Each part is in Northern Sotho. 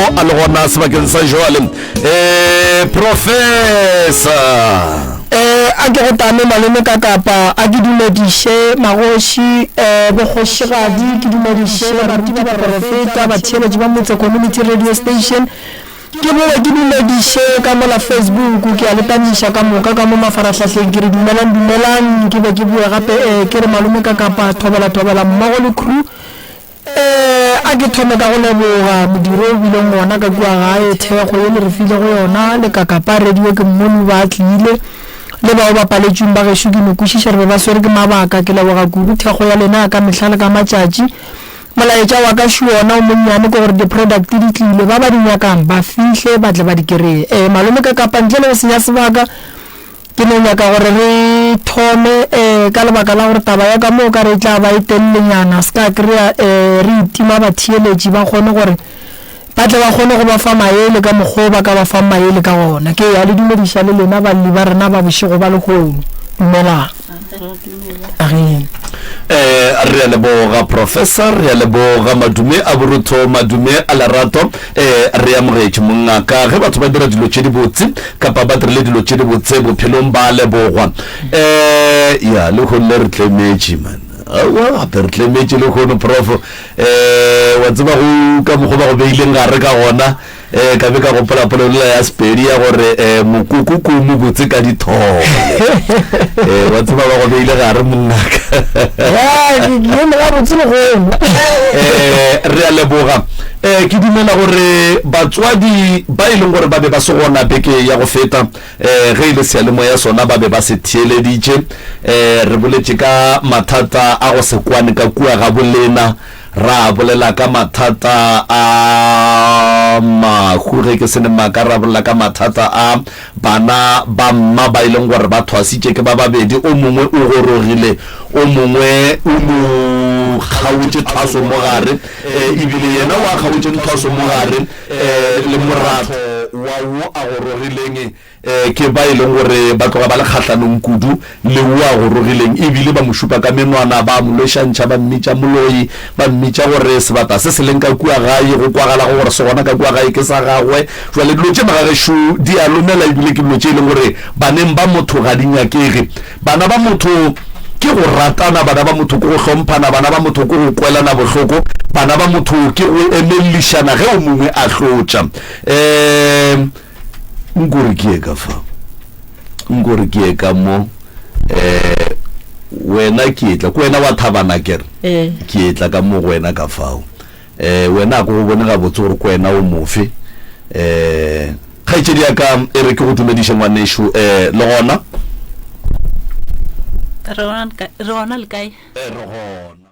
a le gona sebakeng sa jwale. Eh, Professor. Eh, a ke go tame malome ka kapa, a ke dumediše magoši, eh, bokgošigadi, ke dumediše le baruti baporofeta, batheeletši ba Motse Community Radio Station, ke bowe ke dumediše ka mola Facebook, ke a le tamiša ka moka ka mo mafarahlahleng, ke re dumelang dumelang, ke be ke bowe gape, eh, ke re malome ka kapa, thobela thobela mmogo le crew. Ee, a ke thome ka go leboga modiro o bileng gona ka kua gae, thekgo ye le re filego yona, le Kakapa Radio ke mmone ba tlile, le bao ba paletšweng ba gešo ke no kwešiša re be ba swere ke mabaka, ke leboga kudu thekgo ya lena ya ka mehla le ka matšatši. Molaetša wa ka šo wona o monnyane ke gore di-product di tlile, ba ba di nyakang ba fihle ba tle ba di kereye. Ee, malome Kakapa ntle le go senya sebaka, Ke no nyaka gore re thome um ka lebaka la gore taba ya ka mo o ka re e tla ba e telelenyana, se ka kry-a um re itima batheeletši ba kgone gore ba tle ba kgone go ba fa maele ka mokgwa o ba ka ba fang maele ka gona. Ke ya le dumediša le lena balli ba rena ba bošego ba lehono. Dumelang. Ageng. Eh, re a leboga professor, re a leboga madume a borutho, madume a lerato. Eh, re amogetše mongaka. Ge batho ba dira dilo tše dibotse kapa ba dirile dilo tše dibotse bophelong ba lebogwa. Eh, ya lehono le re tlemetše man. Aowa, gape re tlemetše lehono prof. Eh, wa tseba go ka mokgwa ba go beileng gare ka gona. Eh, ka be ka gopola polelo ya Sepedi ya gore eh, mokoko ko mobotse ka dithole. Eh, wa tseba ba go beile gare monnaka. Ya, ke ke eme gabotse lehono. Eh, re a leboga. Eh, ke dumela gore batswadi ba e leng gore ba be ba se gona beke ya go feta, eh, ge e le seyalemoya sona ba be ba se theeleditše. Eh, re boletše ka mathata a go se kwane ka kua ga bolena. Ra bolela ka mathata a mahu, ge ke se ne maaka, ra bolela ka mathata a bana ba mma ba e leng gore ba thwasitše ke ba babedi, o mongwe o gorogile, o mongwe o mo kgaotše thwaso mo gare, ebile yena o a kgaotšeng thwaso mo gare le moratho wa wo a gorogileng. Ke ba e leng gore ba tloga ba le kgahlanong kudu le wo a gorogileng, e bile ba mo šupa ka menwana, ba mo lwešantšha, ba mmitša moloi, ba mmitša gore sebata se se leng ka kua gae, go kwagalago gore se gona ka kua gae ke sa gagwe. Bjale dilo tše magagešo di a lomela e bile ke dilo tše e leng gore baneng ba motho ga di nyakege. Bana ba motho ke go ratana, bana ba motho ke go hlomphana, bana ba motho ke go kwelana bohloko, bana ba motho ke go emellišana ge o mongwe a hlotša. Um. Nko re ke ye ka fa, nko re ke ye ka mo, eh, wena ke etla, ke wena wa thabana kere, Eh. ke etla ka mo go wena ka fao. Eh, wena a ko go bone gabotse gore ke wena o mofe. Eh, kgaetšedi ya ka, e re ke go dumediše ngwanešu, eh, le gona? Re gona le kae? Re gona le kae? Eh, re gona.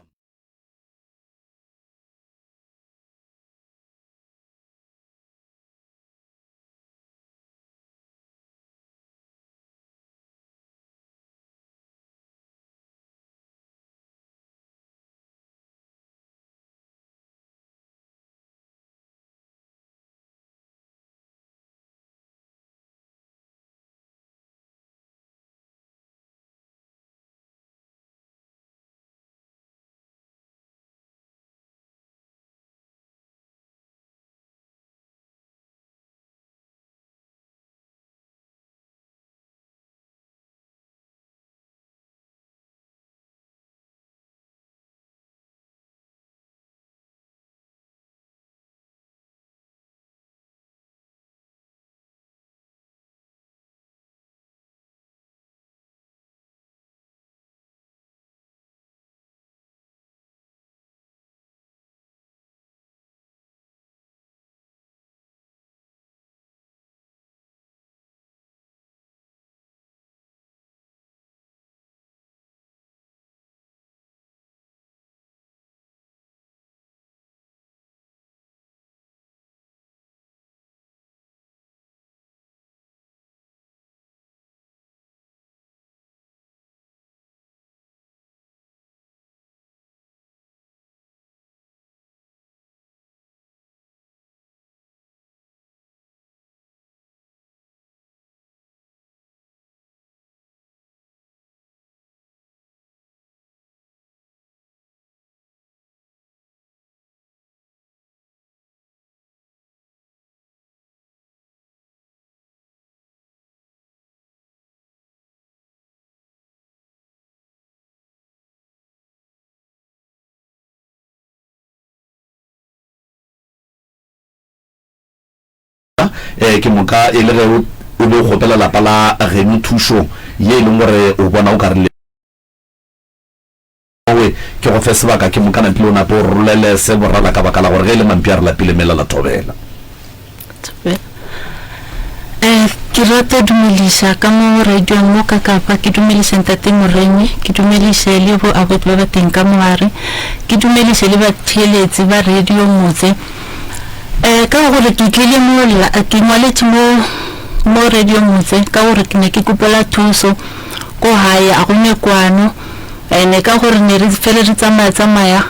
gona um ke moka e le ge o be o kgopela lapa la geno thušo ye e leng gore o bona o ka re le Owe, ke go fe sebaka ke moka napile o nape o rolele se borala ka baka la gore ge e le mampi a re lapile mela la thobela. Thobela. Eh, ke rata dumeliša ka mo radiong mo ka Kapa, ke dumeliše ntate Moremi, ke dumeliše le bo abuti ba ba teng ka mo gare, ke dumeliše le batheeletsi ba radio motse. Eh, ka gore ke tlile mo la, ke ngwaletše mo mo radio motse ka gore ke ne ke kopela thuso ko gae a go ne kwano. Ene ka gore ne re fele re tsamaya tsamaya,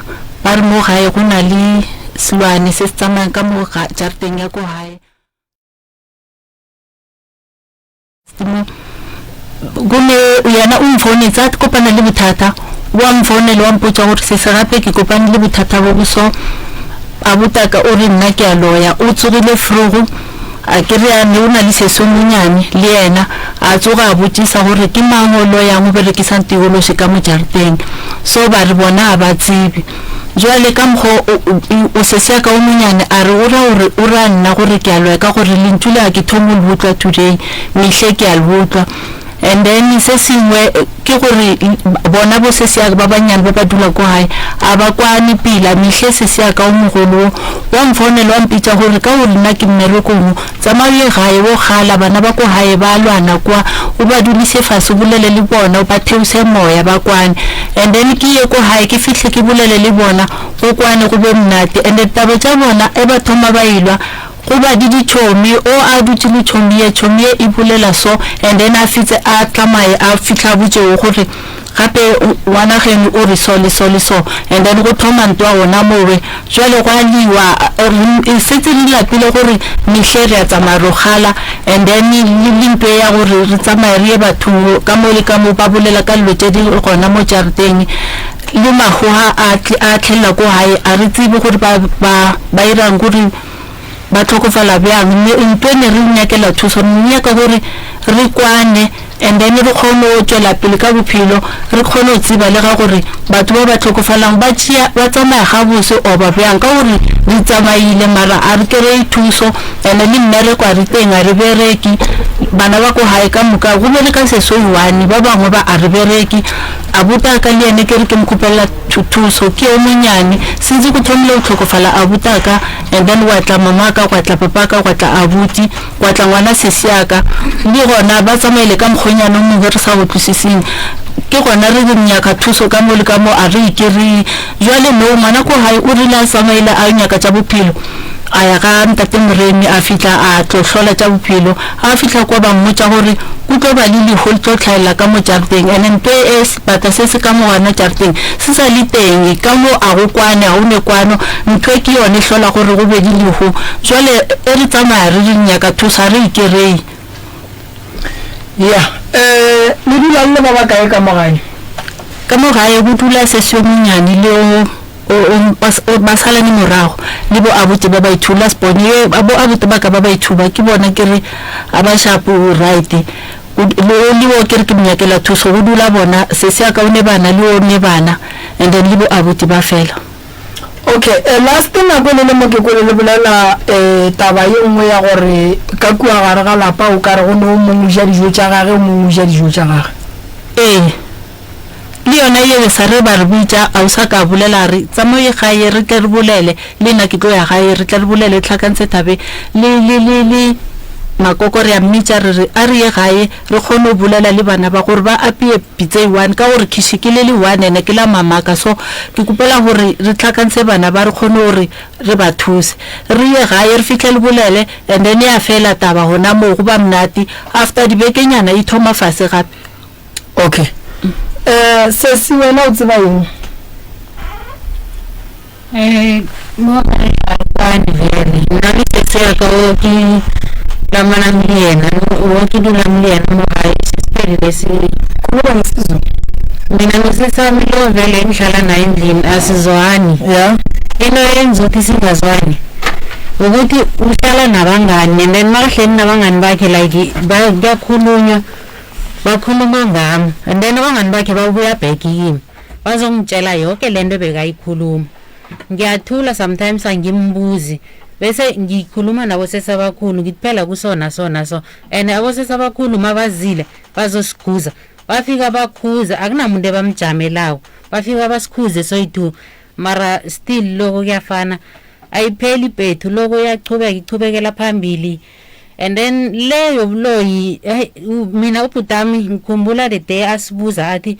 ba re mo gae go na le selwane se se tsamayang ka mo jarateng ya ko gae. Mo gomme yena o mfounetse a kopana le bothata, wa mfounela wa mpotša gore sese gape ke kopane le bothata bo bo so. Abutaka o re nna ke a loya, o tsogile frogo. A ke re a ne o na le sesi o monyane le yena, a tsoga a botšisa gore ke mang o loyang o berekisang tiološi ka mo jareteng. So ba re bona a ba tsebe. Jwale ka mokgwa o, o sesi ya ka o monyane a re o ra gore o ra nna gore ke a loya ka gore lentšu le ga ke thome go le utlwa today, mehle ke a le utlwa. And then se sengwe ke gore bona bo sesi ya ba bannyane ba ba dula ko gae a ba kwane pila mehle sesi ya ka o mogolo wo wa mfounela wa mpitša gore ka gore nna ke mmerekong tsamaya o ye gae wo gala bana ba ko gae ba lwana kwa o ba dulise fase o bolele le bona o ba theose moya ba kwane and then ke ye ko gae ke fihle ke bolele le bona go kwane go be monate and taba tša bona e ba thoma ba elwa Go ba di ditšhomi, o a dutše le tšhomi ye, tšhomi ye e bolela so, and then a fitse a tlamaye a fihla a botše wo gore gape ngwana geno o re so le so le so, and then go thoma ntwa gona mowe. Jwale gwa liwa, re setse re lapile gore mehle re a tsamaya ro gala, and then le le ntwe ya gore re tsamaye re ye bathong ka mo le ka mo ba bolela ka dilo tše di gona mo jareteng, le mahoha a a tlhelela ko gae a re tsebe gore ba ba ba irang gore ba hlokofala bjang. Mme ntwe ne re nyakela thuso, re nyaka gore re kwane and then re kgone go tšwela pele ka bophelo, re kgone go tseba le ga gore batho ba ba hlokofalang ba tšea ba tsamaya gabose oba bjang, ka gore re tsamaile mara a re kry-e thuso and le mmereko a re teng a re bereke, bana ba ko gae ka moka go bereka seso one ba bangwe ba a re bereke. Abutaka le yene ke re ke mo kgopelela thuso ke yo monyane since go thomile go hlokofala abutaka and then gwa tla mamaka gwa tla papaka gwa tla abuti gwa tla ngwana sesi yaka le gona ba tsamaile ka mokgonyana o mongwe re sa go tlisiseng ke gona re re nyaka thuso ka mo le ka mo a re ikere jwale no ngwana ko gae o rile a tsamaile a nyaka tša bophelo a ya ga ntate Moremi a fihla a tlo hlola tša bophelo a fihla kwa ba mmotša gore go tlo ba le lehu le tlo hlaelela ka mo jareteng ene nto e sebata se se ka mo gona jareteng se sa le teng ka mo a go kwane ga o ne kwano ntho e ke yone e hlola gore go be le lehu jwale e re tsamaya re re nyaka thuso ga re e kerei. Ya eh le dula le le ba bakae ka mo gae? Ka mo gae go dula sesi yo monyane le o O, o, ba, o, ba salane morago le bo abuti ba ba ithu last born ye bo abuti ba ka ba ba ithu ba ke bona ke re a ba shapo right o le o le o ke re ke mnyakela thuso go dula bona sesi ya ka o ne bana le o ne bana and then le bo abuti ba fela. Okay, eh, last nako le le mo ke kwele le bolela eh, taba ye nngwe ya gore ka kua gare ga lapa o ka re go ne o mongwe o ja dijo tša gage o mongwe o ja dijo tša gage. Ee. Le yona ye be sa re ba re bitša, a o sa ka bolela a re, Tsamao ye gae, re tle re bolele, le nna ke tlo ya gae, re tle re bolele, tlhakantse thabe le, le, le, le Makoko re a mmitša re re a re ye gae re kgone go bolela le bana ba gore ba apeye pitsa e one ka gore khiši ke le le one ene ke la mamaka so ke kopela gore re tlhakantshe bana ba re kgone gore re ba thuse re ye gae re fihle le bolele and then ya fela taba gona moo go ba monate after dibekenyana e thoma fase gape. Okay. Eh, sesi wena o tseba eng? Eh, mo gae ga re kwane bjale. Nna le sesi ya ka o ke lamanang le yena, o ke dulang le yena mo gae, se sepedile se. Khuluma ngesiZulu. Mina nosisi wami lo vele engihlala naye endlini asizwani. Yeah. Into eyenza ukuthi singazwani ukuthi uhlala nabangani and then makahleli nabangani bakhe like kuyakhulunywa Bakhuluma ngami and then abangani bakhe babuya back kimi bazongitshela yoke lento ebekayikhuluma. Ngiyathula sometimes angimbuzi. Bese ngikhuluma nabosesi abakhulu ngithi phela kusona so na so, and abosesi abakhulu mabazile bazosikhuza, bafika bakhuza, akunamuntu ebamjamelako, bafika basikhuze soyi-two, mara still loko kuyafana, ayipheli ibhethu, loko iyachubeka, ichubekela phambili. And then le yobuloyi, hey, mina ubhutami ngikhumbula the day asibuza athi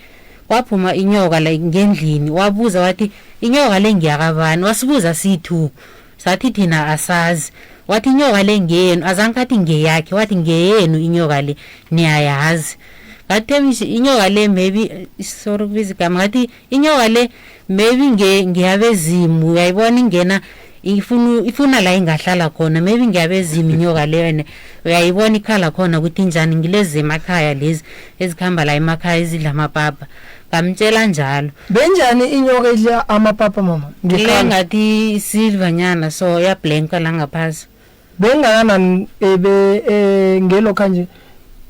kwaphuma inyoka like ngendlini, wabuza wathi inyoka le ngiyakabani, wasibuza siyi-two, sathi thina asazi, wathi inyoka le ngeyenu, azange athi ngeyakhe, wathi ngeyenu inyoka le, niyayazi. Ngathi inyoka le maybe, sorry ukubiza igama, ngathi inyoka le maybe ngeyabezimu, uyayibona ingena ifuna la ingahlala khona, maybe ngeyabezimu inyoka leyo, ene uyayibona ikhala khona ukuthi injani, ngilezi emakhaya lezi ezikhamba la emakhaya ezidla amapapa, ngamtshela njalo. Benjani inyoka idla amapapa mama? Le Ngikhala. Ngathi silver nyana so yablanka la ngaphasi. Bengakanani ebe ngelo kanje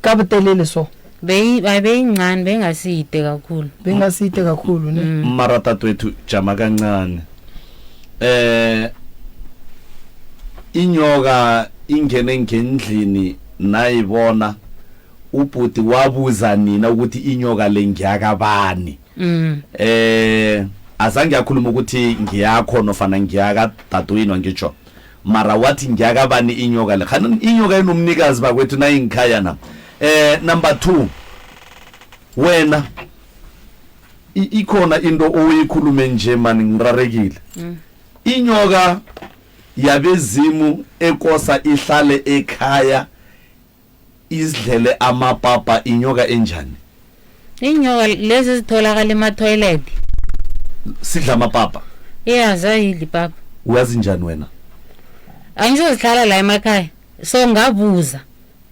ka botelele so? Beyincane, bengaside kakhulu. Bengaside kakhulu ne. Mara tatwethu, jama kancane, inyoka ingene ngendlini, nayibona ubhuti wabuza nina ukuthi inyoka le ngiyakabani? Azange akhuluma ukuthi ngiyakho nofana ngiyaka dadwenu, ngitsho, mara wathi ngiyakabani inyoka le? Khani inyoka inomnikazi bakwethu nayingikhaya na? Number 2, wena ikhona into oyikhulume nje mani, ngirarekile. Inyoka yabezimu ekosa ihlale ekhaya izidlele amapapa, inyoka enjani? Inyoka lezi ezitholakala ema-toilet. Sidla amapapa? Iya, zayidla ipapa. Uyazi njani wena? Angizozihlala la emakhaya, so ngabuza,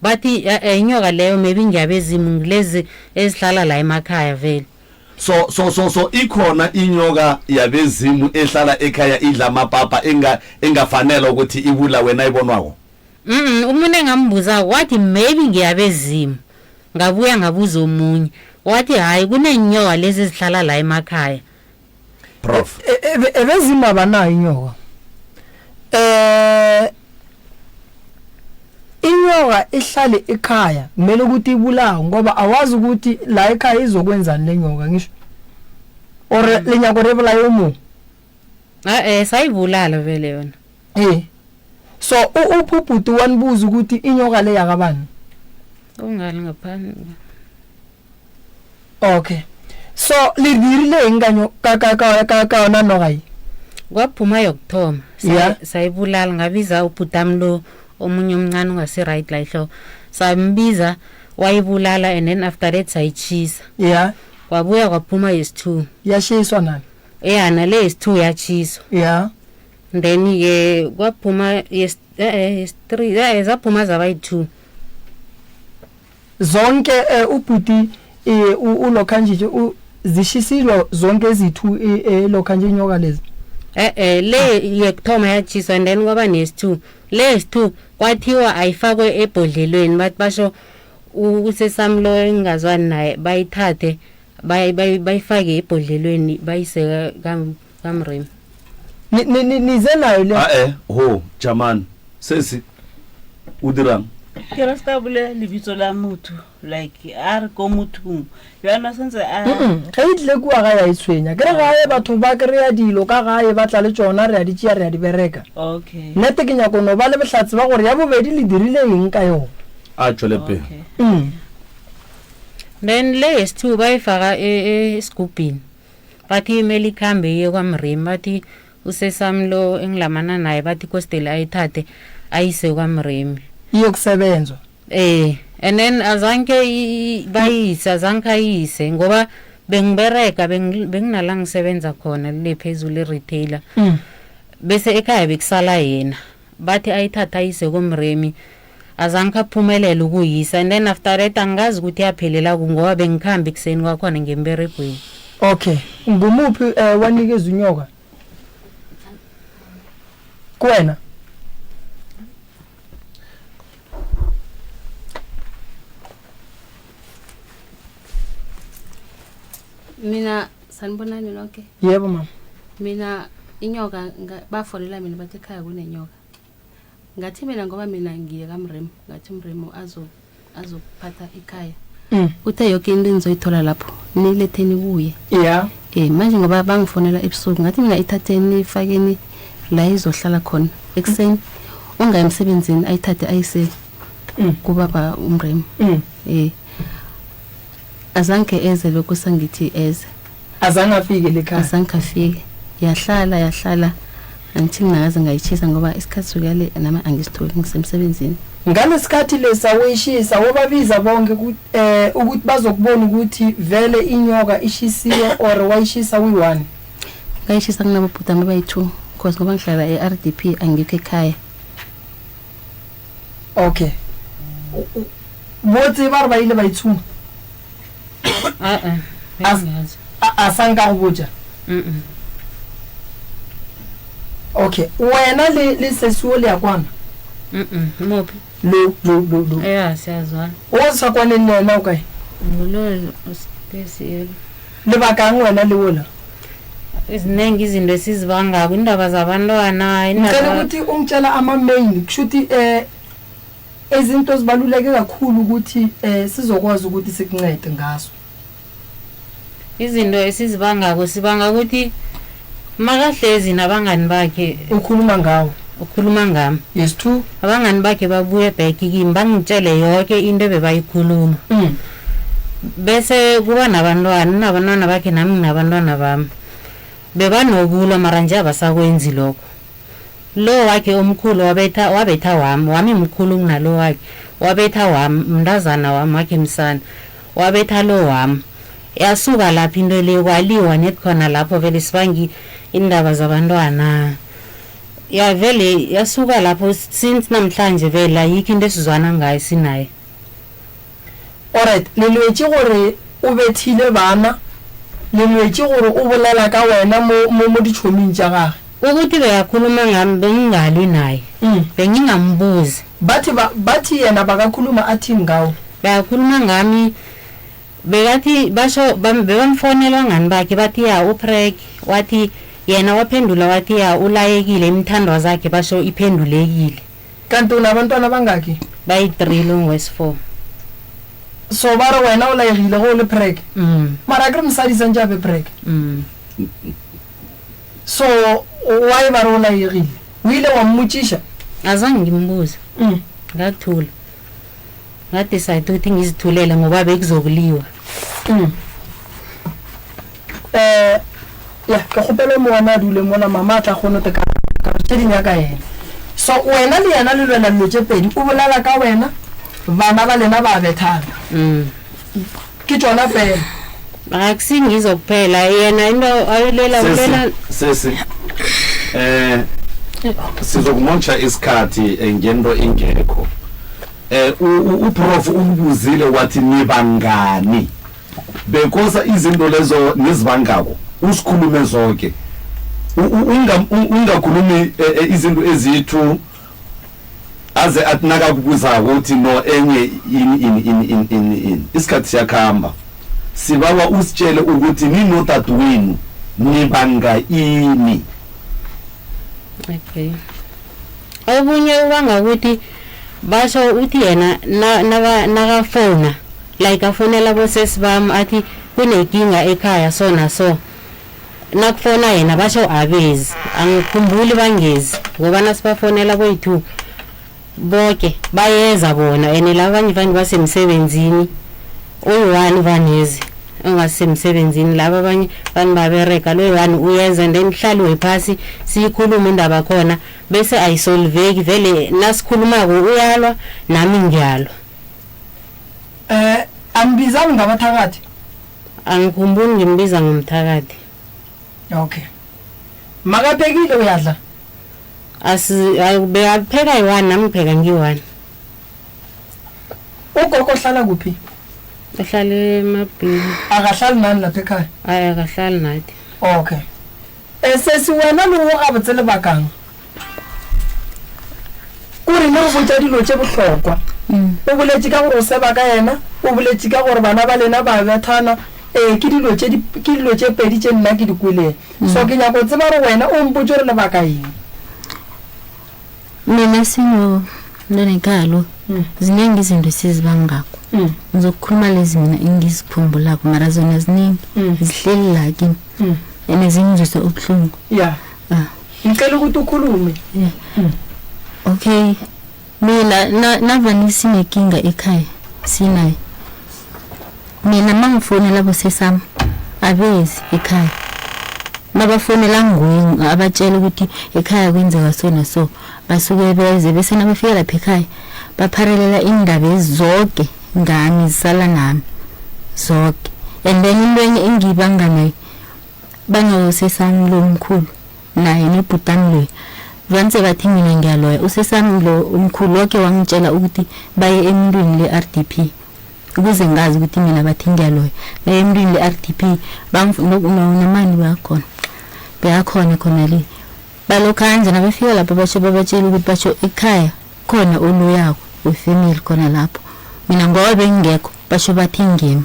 bathi inyoka leyo maybe ngiyabezimu, ngilezi ezihlala la emakhaya vele. So ikhona inyoka yabezimu ehlala ekhaya idla amapapa engafanele ukuthi ibulawe nayibonwako? Umuntu engambuzako wathi maybe ngiyabezimu. Ngabuya ngabuza omunye, wathi hayi, kuneenyoka lezi ezihlala la emakhaya. Prof. Ebezimu abanayo inyoka. Inyoka ihlale ekhaya kumele ukuthi ibulawe, ngoba awazi ukuthi la ekhaya izokwenzani le nyoka, ngisho or lenyako re bolaye o mongwe. Sayibulala vele yona. So uphubhuti wanibuza ukuthi inyoka le yakabani? Ungali ngaphandle. Okay, so le dirile eng ka ka ka ka ka yona noga ye? Kwaphuma yokuthoma, sayibulala, ngabiza ubhutami lo omunye omncane ongasi-right la ihloko, sambiza wayibulala, and then after that sayitshisa. Kwabuya kwaphuma yesi-two. Yashiswa nani? Ya, nale yesi-two yatshiswa. Then-ke kwaphuma yesi-three, zaphuma zaba yi-two. Zonke ubhuti ulokha nje zishisilo zonke ezithu lokha nje inyoka lezi? Le yekuthoma yatshiswa, and then kwaba nesi-two. Le yesi-two kwathiwa ayifakwe ebhodlelweni, bathi basho usesami lo engingazwani naye, bayithathe bayifake ebhodlelweni bayise kamremi. Nize nayo le? Ah ho, jamani, sesi o dirang? Ke re se ka bolela lebitso la motho, like a re ko mothong bjana sentse a Ge e tlile kua ga ya e tshwenya, ke re gae batho ba kry-a dilo ka gae, ba tla le tšona, re a di tšea, re a di bereka. Nnete ke nyako no ba le bohlatse ba gore ya bobedi le dirile eng ka yona. A tšwele pele. Okay. Then le yesi-two bayifaka esigubhini, bathi imele ikhambe iye kwamremi, bathi usesami lo engilamana naye, bathi kostele ayithathe ayise kwamremi. Iyokusebenzwa. And then azange bayise, azange ayise ngoba bengibereka, benginala ngisebenza khona le phezulu e-retailer. Bese ekhaya bekusala yena, bathi ayithathe ayise komremi, azange aphumelele ukuyisa, and then after that angazi ukuthi yaphelela ku, ngoba bengikhambi ekuseni kwakhona ngemberegweni. Okay, ngumuphi wanikeza inyoka kuwena? Mina, sanibonani nonke. Yebo mama. Mina inyoka bafonela mina bathi ekhaya kunenyoka. Ngathi mina ngoba mina ngiye kamremu ngathi mremu azophatha ikhaya. Mm. Uthe yoke into enizoyithola lapho niletheni kuye. Ya. Eh manje ngoba bangifonela ebusuku ngathi mina ithatheni ifakeni la izohlala khona ekuseni ungayi emsebenzini ayithathe ayise kubaba umremu. Eh azange eze lokhu sangithi eze. Azange afike lekhaya. Azange afike. Yahlala yahlala angithi ngakaze ngayitshisa ngoba isikhathi sokuyale nami angisitholi ngisemsebenzini. Ngalesikhathi lesa uyishisa wababiza bonke ku, eh ukuthi bazokubona ukuthi vele inyoka ishisiwe or wayishisa uyi-one. Ngayishisa kunabobhuti bami abayi-two cause ngoba ngihlala e-R_D_P angikho ekhaya. Okay. Botse ba re ba ile ba itshuma. A-a, A- bengingazi. A a sa nka go botša. Mm-mm. Okay, wena le le sesi o le ya kwana? Mm-mm, muphi? Lo lo lo lo. Ya, siyazwana. O sa kwaneng le yena o kae? Ngulo usipesi. Lebakang wena le ola? Izinengi izinto esizibangako, indaba zabantwana, Ngicela indaba ukuthi ungitshela ama main kushuthi eh izinto ezibaluleke kakhulu ukuthi eh sizokwazi ukuthi sikuncede ngazo. Izinto esizibangako sibanga ukuthi makahlezi nabangani bakhe ukhuluma ngawo. Ukhuluma ngami. Yes true. Abangani bakhe babuye back kimi bangitshele yonke into ebebayikhuluma. Bese kuba nabantwana, unabantwana bakhe nami nginabantwana bami. Bebanokulwa mara nje abasakwenzi lokho. Lo wakhe omkhulu wabetha wabetha wami, wami mkhulu kunalo wakhe. Wabetha wami, mntazana wami wakhe msana. Wabetha lo wami. Yasuka lapho into le kwaliwa net khona lapho vele sibangi indaba zabantwana. Ya vele yasuka lapho since namhlanje vele ayikho into esizwana ngayo sinaye. Alright, le lwetše gore o bethile bana, le lwetše gore o bolela ka wena mo, mo, mo ditšhoming tša gage. Ukuthi bekakhuluma ngami bengingalwi naye. Bengingambuzi. Bathi ba, bathi yena bakakhuluma athini ngawe? Bekakhuluma ngami bekathi basho bam, bebamfonela abangani bakhe bathi ya upreg wathi yena waphendula wathi ya ulayekile imithandwa zakhe basho iphendulekile. Kanti unabantwana bangaki? Bayi-3 lo ngowesi-4. So ba re wena o laegile ge o le preg? Mm. Mara akere mosadi santše a be preg? Mm. So why ba re o laegile? O ile wa mmotšiša? Azange ngimbuze. Mm. Ngathula. Ngadecide ukuthi ngizithulele ngoba bekuzokuliwa. Mm. Eh ya ke kgopela mo wena a dule mola mama a tla kgone go ka tše di nyaka yena. So wena le yena le lwela dilo tše pedi, o bolela ka wena, bana ba lena ba bethana. Mm. Ke tšona fela. Akusingizo kuphela yena into ayilela ulela Sesi eh sizokumontsha isikhathi eh, ngento ingekho. Eh uprof ubuzile wathi nibangani. Bekosa izinto lezo nizibangako usikhulume zonke. Ungakhulumi eh, eh, izinto ezithu aze athi nakakubuza ukuthi no enye ini ini ini ini ini ini isikhathi siyakhamba sibawa usitshele ukuthi ninodadewenu nibanga ini. Okay. Okunye ubanga ukuthi basho uthi yena nakafona like afonela bosesi bami athi kunenkinga ekhaya so na so. Nakufona yena basho abezi angikhumbuli bangezi ngoba nasibafonela boyi-2 boke bayeza bona and labanye vane basemsebenzini uyi-one vanezi ongasemsebenzini laba abanye vane babereka lo yi-one uyeza and then kuhlaliwe phasi siyikhulume indaba khona bese ayisolveki vele nasikhulumako uyalwa nami ngiyalwa. Eh ambizani ngabathakathi? Angikhumbuli ngimbiza ngomthakathi. Okay. Makaphekile uyadla? Asi bekapheka yi-one nami ngipheka ngiyi-one. Ugogo uhlala kuphi? Uhlala emabhini. Akahlali nani lapha ekhaya? Hayi akahlali nathi. Okay. Eh sesi wena le o gabotse lebakang? Kore le go botša dilo tše bohlokwa. O boletše ka gore o seba ka yena, o boletše ka gore bana ba lena ba bethana. Ee, ke dilo tše ke dilo tše pedi tše nna ke di kweleng. So ke nyaka go tseba gore wena o mpotše gore lebaka eng. Mina sino mntwana lo ziningi izinto esizibangako. Ngizokukhuluma lezi mina engizikhumbulako mara zona ziningi zihleli la kimi and zingizwisa ubuhlungu. Ya. Ah. Ngicela ukuthi ukhulume. Yeah. Okay. Mina na navane sinekinga ekhaya sinayo. Mina mangifonela bosesami abezi ekhaya. Mabafonela nguye abatshela ukuthi ekhaya kwenzeka so na so basuke beze bese nabafika lapha ekhaya bapharelela indaba ezizoke ngami zisala nami zoke. And then into enye engiyibanga nayo banosesami lo mkhulu naye nebhutani loyo vantse bathi mina ngiyaloya usesami lo umkhulu wake wangitshela ukuthi baye emntwini le-r d p ukuze ngazi ukuthi mina bathi ngiyaloya baye emntwini le-r d p namani bayakhona beyakhona khona le balokhu kanje nabafika lapho basho babatshela ukuthi basho ekhaya khona oloyako wefemeli khona lapho mina ngoba bengingekho basho bathi ngimi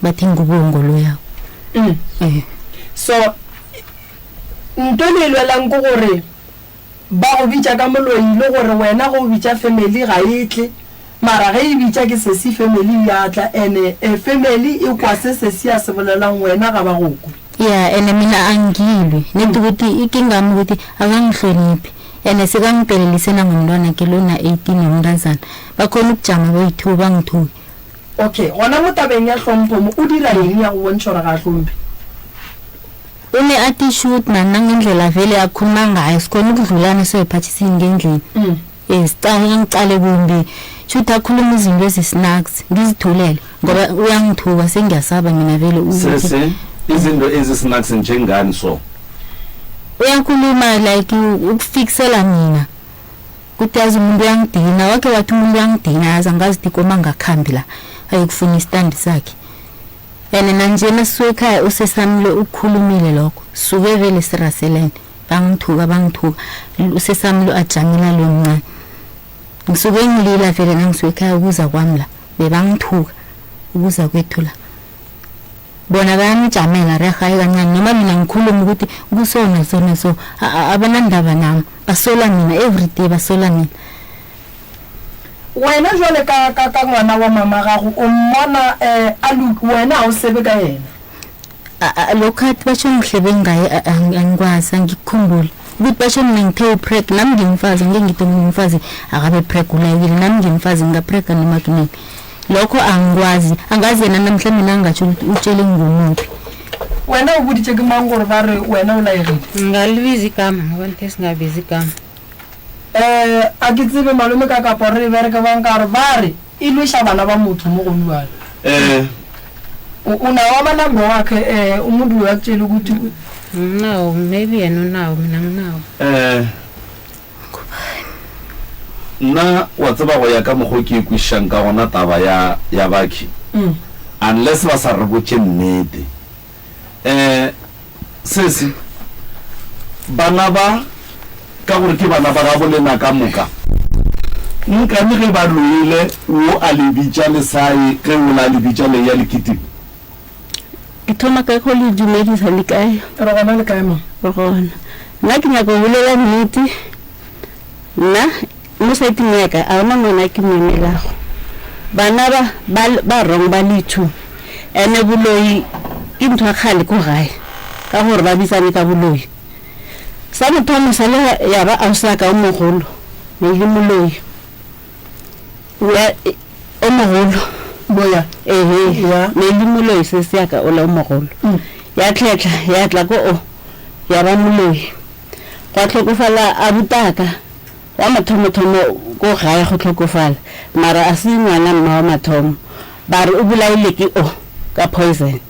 bathi ngubongo loyako. Eh. So nto le lwelang ke gore ba go bitša ka moloi le gore wena go bitša family ga e tle mara ge e bitša ke sesi family ya tla ene e family e kwa se sesi a se bolelang wena ga ba go kwe. Ya ene mina angilwi nedi ukuthi ikingami ukuthi akangihloniphi ene sekangiphelelise nangomntwana ke lona 18 nomntazana bakhona ukujama boyi-two bangithuke. Okay gona mo tabeng ya hlompho mo o dira eng ya go bontšha gore ga a hlomphe? O ne a ti shoot nana ngendlela vele akhuluma ngayo sikhona ukudlulana soyiphathisini ngendlini. Eh sicale ngicale kumbi shuthi akhuluma izinto ezisnacks ngizithulele ngoba uyangithuka sengiyasaba mina vele ukuthi Sesi izinto ezisnacks njengani so? Uyakhuluma like ukufikisela mina kuthi yazi umuntu uyangidina wake wathi umuntu uyangidina yazi angazi ukuthi koma ngakhambi la ayokufuna isitandi sakhe and nanjena sisuke ekhaya usesamile ukukhulumile lokho suke vele siraselene bangithuka bangithuka usesamile ajamela lo mncane ngisuke ngilila vele nangisuke ekhaya ukuza kwami la bebangithuka ukuza kwethu la bona bayangijamela rehayi kancane noma mina ngikhuluma ukuthi kusona sona so abanandaba nami basola mina everyday basola mina. Wena jwale ka ka ka ngwana wa mama gago o mmona eh a look wena ha o sebe ka yena. Lokhu athi basho ngihlebe ngaye angikwazi angikukhumbuli ukuthi basho mina ngithe upreg nami ngimfazi ngeke ngithi omunye umfazi akabe preg ulayekile nami ngimfazi ngingaprega noma kunini lokho angikwazi angazi yena namhla mina ngingatsho ukuthi utshele ngumuphi. Wena o boditše ke mang gore ba re wena o laegile? Ngalibiza igama ngoba nithe singabizi igama. Eh a ke tsebe malome ka kapa re bereke bang ka gore ba re e lweša bana ba motho mo go bjalo. Eh. O nawo amanamba wakhe eh umuntu loyo akutshela ukuthi Nginawo maybe yena unawo mina nginawo. Eh. Nna wa tseba go ya ka mokgo ke e kwešišang ka gona taba ya ya bakhi unless ba sa re botše nnete. Eh sesi bana ba ka gore ke bana ba gabo lena ka moka nkane ge ba loile wo a le bitša le sa ye ge wola a le bitša le ya le kitima. Ke thoma ka go le dumedisa le kae? Re gona le kae ma? Re gona. Nna ke nyaka go bolela nnete. Nna mo saeteng ya ka a gona ngwana ke mo emelago. Bana ba ba ba wrong ba le two. Ene boloi ke ntho ya kgale ko gae ka gore ba bitsane ka boloi. Sa mothomo sa le ya ba ausi wa ka o mogolo ne e le moloi. Ya o mogolo. Boya. Ehe. Ya. Ne e le moloi se se ya ka ola o mogolo. Ya tlhetla ya tla ko o ya ba moloi. Gwa tlhokofala abutaka wa mathomothomo ko gae go tlhokofala mara a se ngwana mma wa mathomo ba re o bolaile ke o ka poison.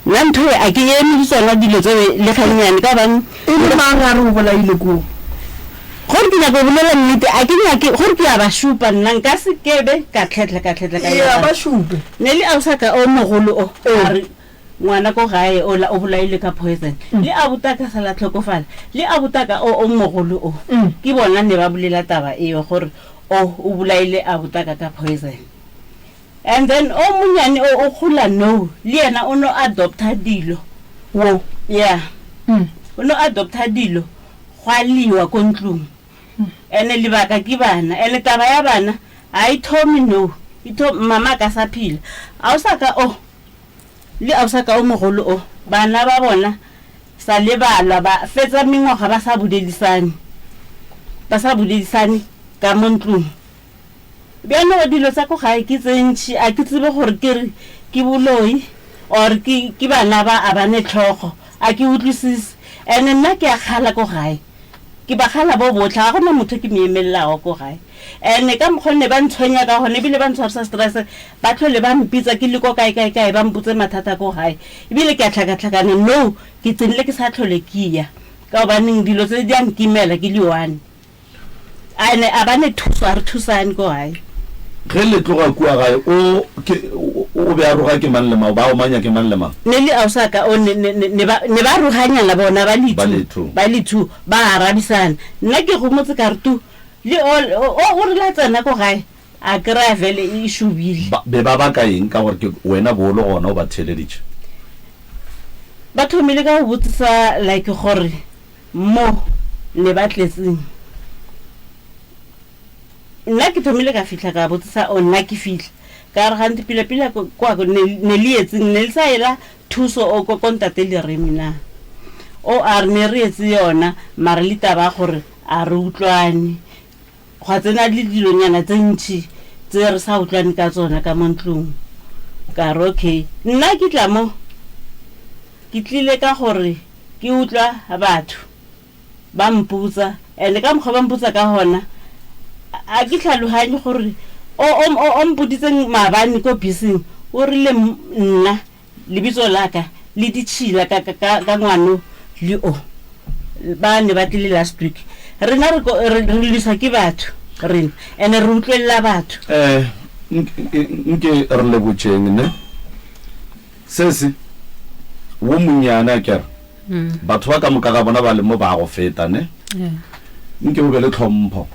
Nna ntho e a ke eme le tsona dilo tse le gannyane ka gobane E le mang a re o bolaile koo? Gore ke nyaka go bolela nnete a ke nyake gore ke ya ba šupa nna nka se kebe ka tlhetla ka tlhetla ka Ya ba šupe. Ne le ausaka o mogolo o a re ngwana ko gae ola o bolaile ka poison le abutaka sa la tlhokofala le abutaka o o mogolo o ke bona ne ba bolela taba eo gore o o bolaile abutaka ka poison. And then o monyane o o gola no le yena o no adopta dilo wo yeah o no adopta dilo gwa liwa ko ntlong. Ene lebaka ke bana. Ene taba ya bana ga e thome no. E tho mama a ka sa phela. Ausaka o le ausaka o mogolo o bana ba bona sa le ba lwa ba fetsa mengwaga ba sa bolelisane. Ba sa boledisane ka mo ntlong. Bjalo dilo tsa ko gae ke tse ntši a ke tsebe gore ke re ke boloi or ke ke bana ba a ba ne tlhogo a ke utlwisise. Ene nna ke a kgala ko gae. Ke ba kgala bo botlhe, ga gona motho ke mo emelelago ko gae. Ene ka mokgwa ne ba ntshwenya ka gona ebile ba ntshwarisa stress, ba tlhole ba mpitsa ke le ko kae kae kae ba mpotse mathata ko gae. Ebile ke a tlhakatlhakana nou ke tsenile ke sa tlhole ke ya ka gobaneng dilo tse di a nkimela ke le one. Ene a ba ne thuso, a re thusane ko gae. Ge le tloga kua gae, o, ke, o be a roga ke mang le mang? O ba omanya ke mang le mang? Ne le ausaka o, ne, ne, ne, ne ba, ne ba roganyana bona ba le two, ba le two, ba arabisana. Nna ke gomotse ka re tu, le o, o, o rile a tsena ko gae, a kry-a vele e šobile. Ba be ba baka eng ka gore ke wena bo o le gona o ba theeleditše? Ba thomile ka go botsisa like gore mo ne ba tletseng. Nna ke thomile ka fihla ka botsisa o nna ke fihla ka re gante pila pila kwa ne ne le etseng ne le sa ela thuso o ko ko ntate Leremi na o a re ne re etse yona mara le taba gore a re utlwane gwa tsena le dilonyana tse ntši tse re sa utlwane ka tsona ka mo ntlong ka re okay nna ke tla mo ke tlile ka gore ke utlwa batho Ba mpotsa, and ka mokgwa ba mpotsa ka gona, a ke tlhaloganye gore o, o, o, o mpoditseng maabane ko beseng, o rile nna, lebitso la ka, le ditšhila ka, ka, ka, ka ngwano le o. Ba ne ba tlile last week. Rena re, re, re lwiswa ke batho, rena, and re utlwelela batho. Eh, nke re le botšeng, ne? Sesi, wo monnyane, a ke re, batho ba ka moka ga bona ba le mo ba go feta, ne? Nke o be le tlhompho.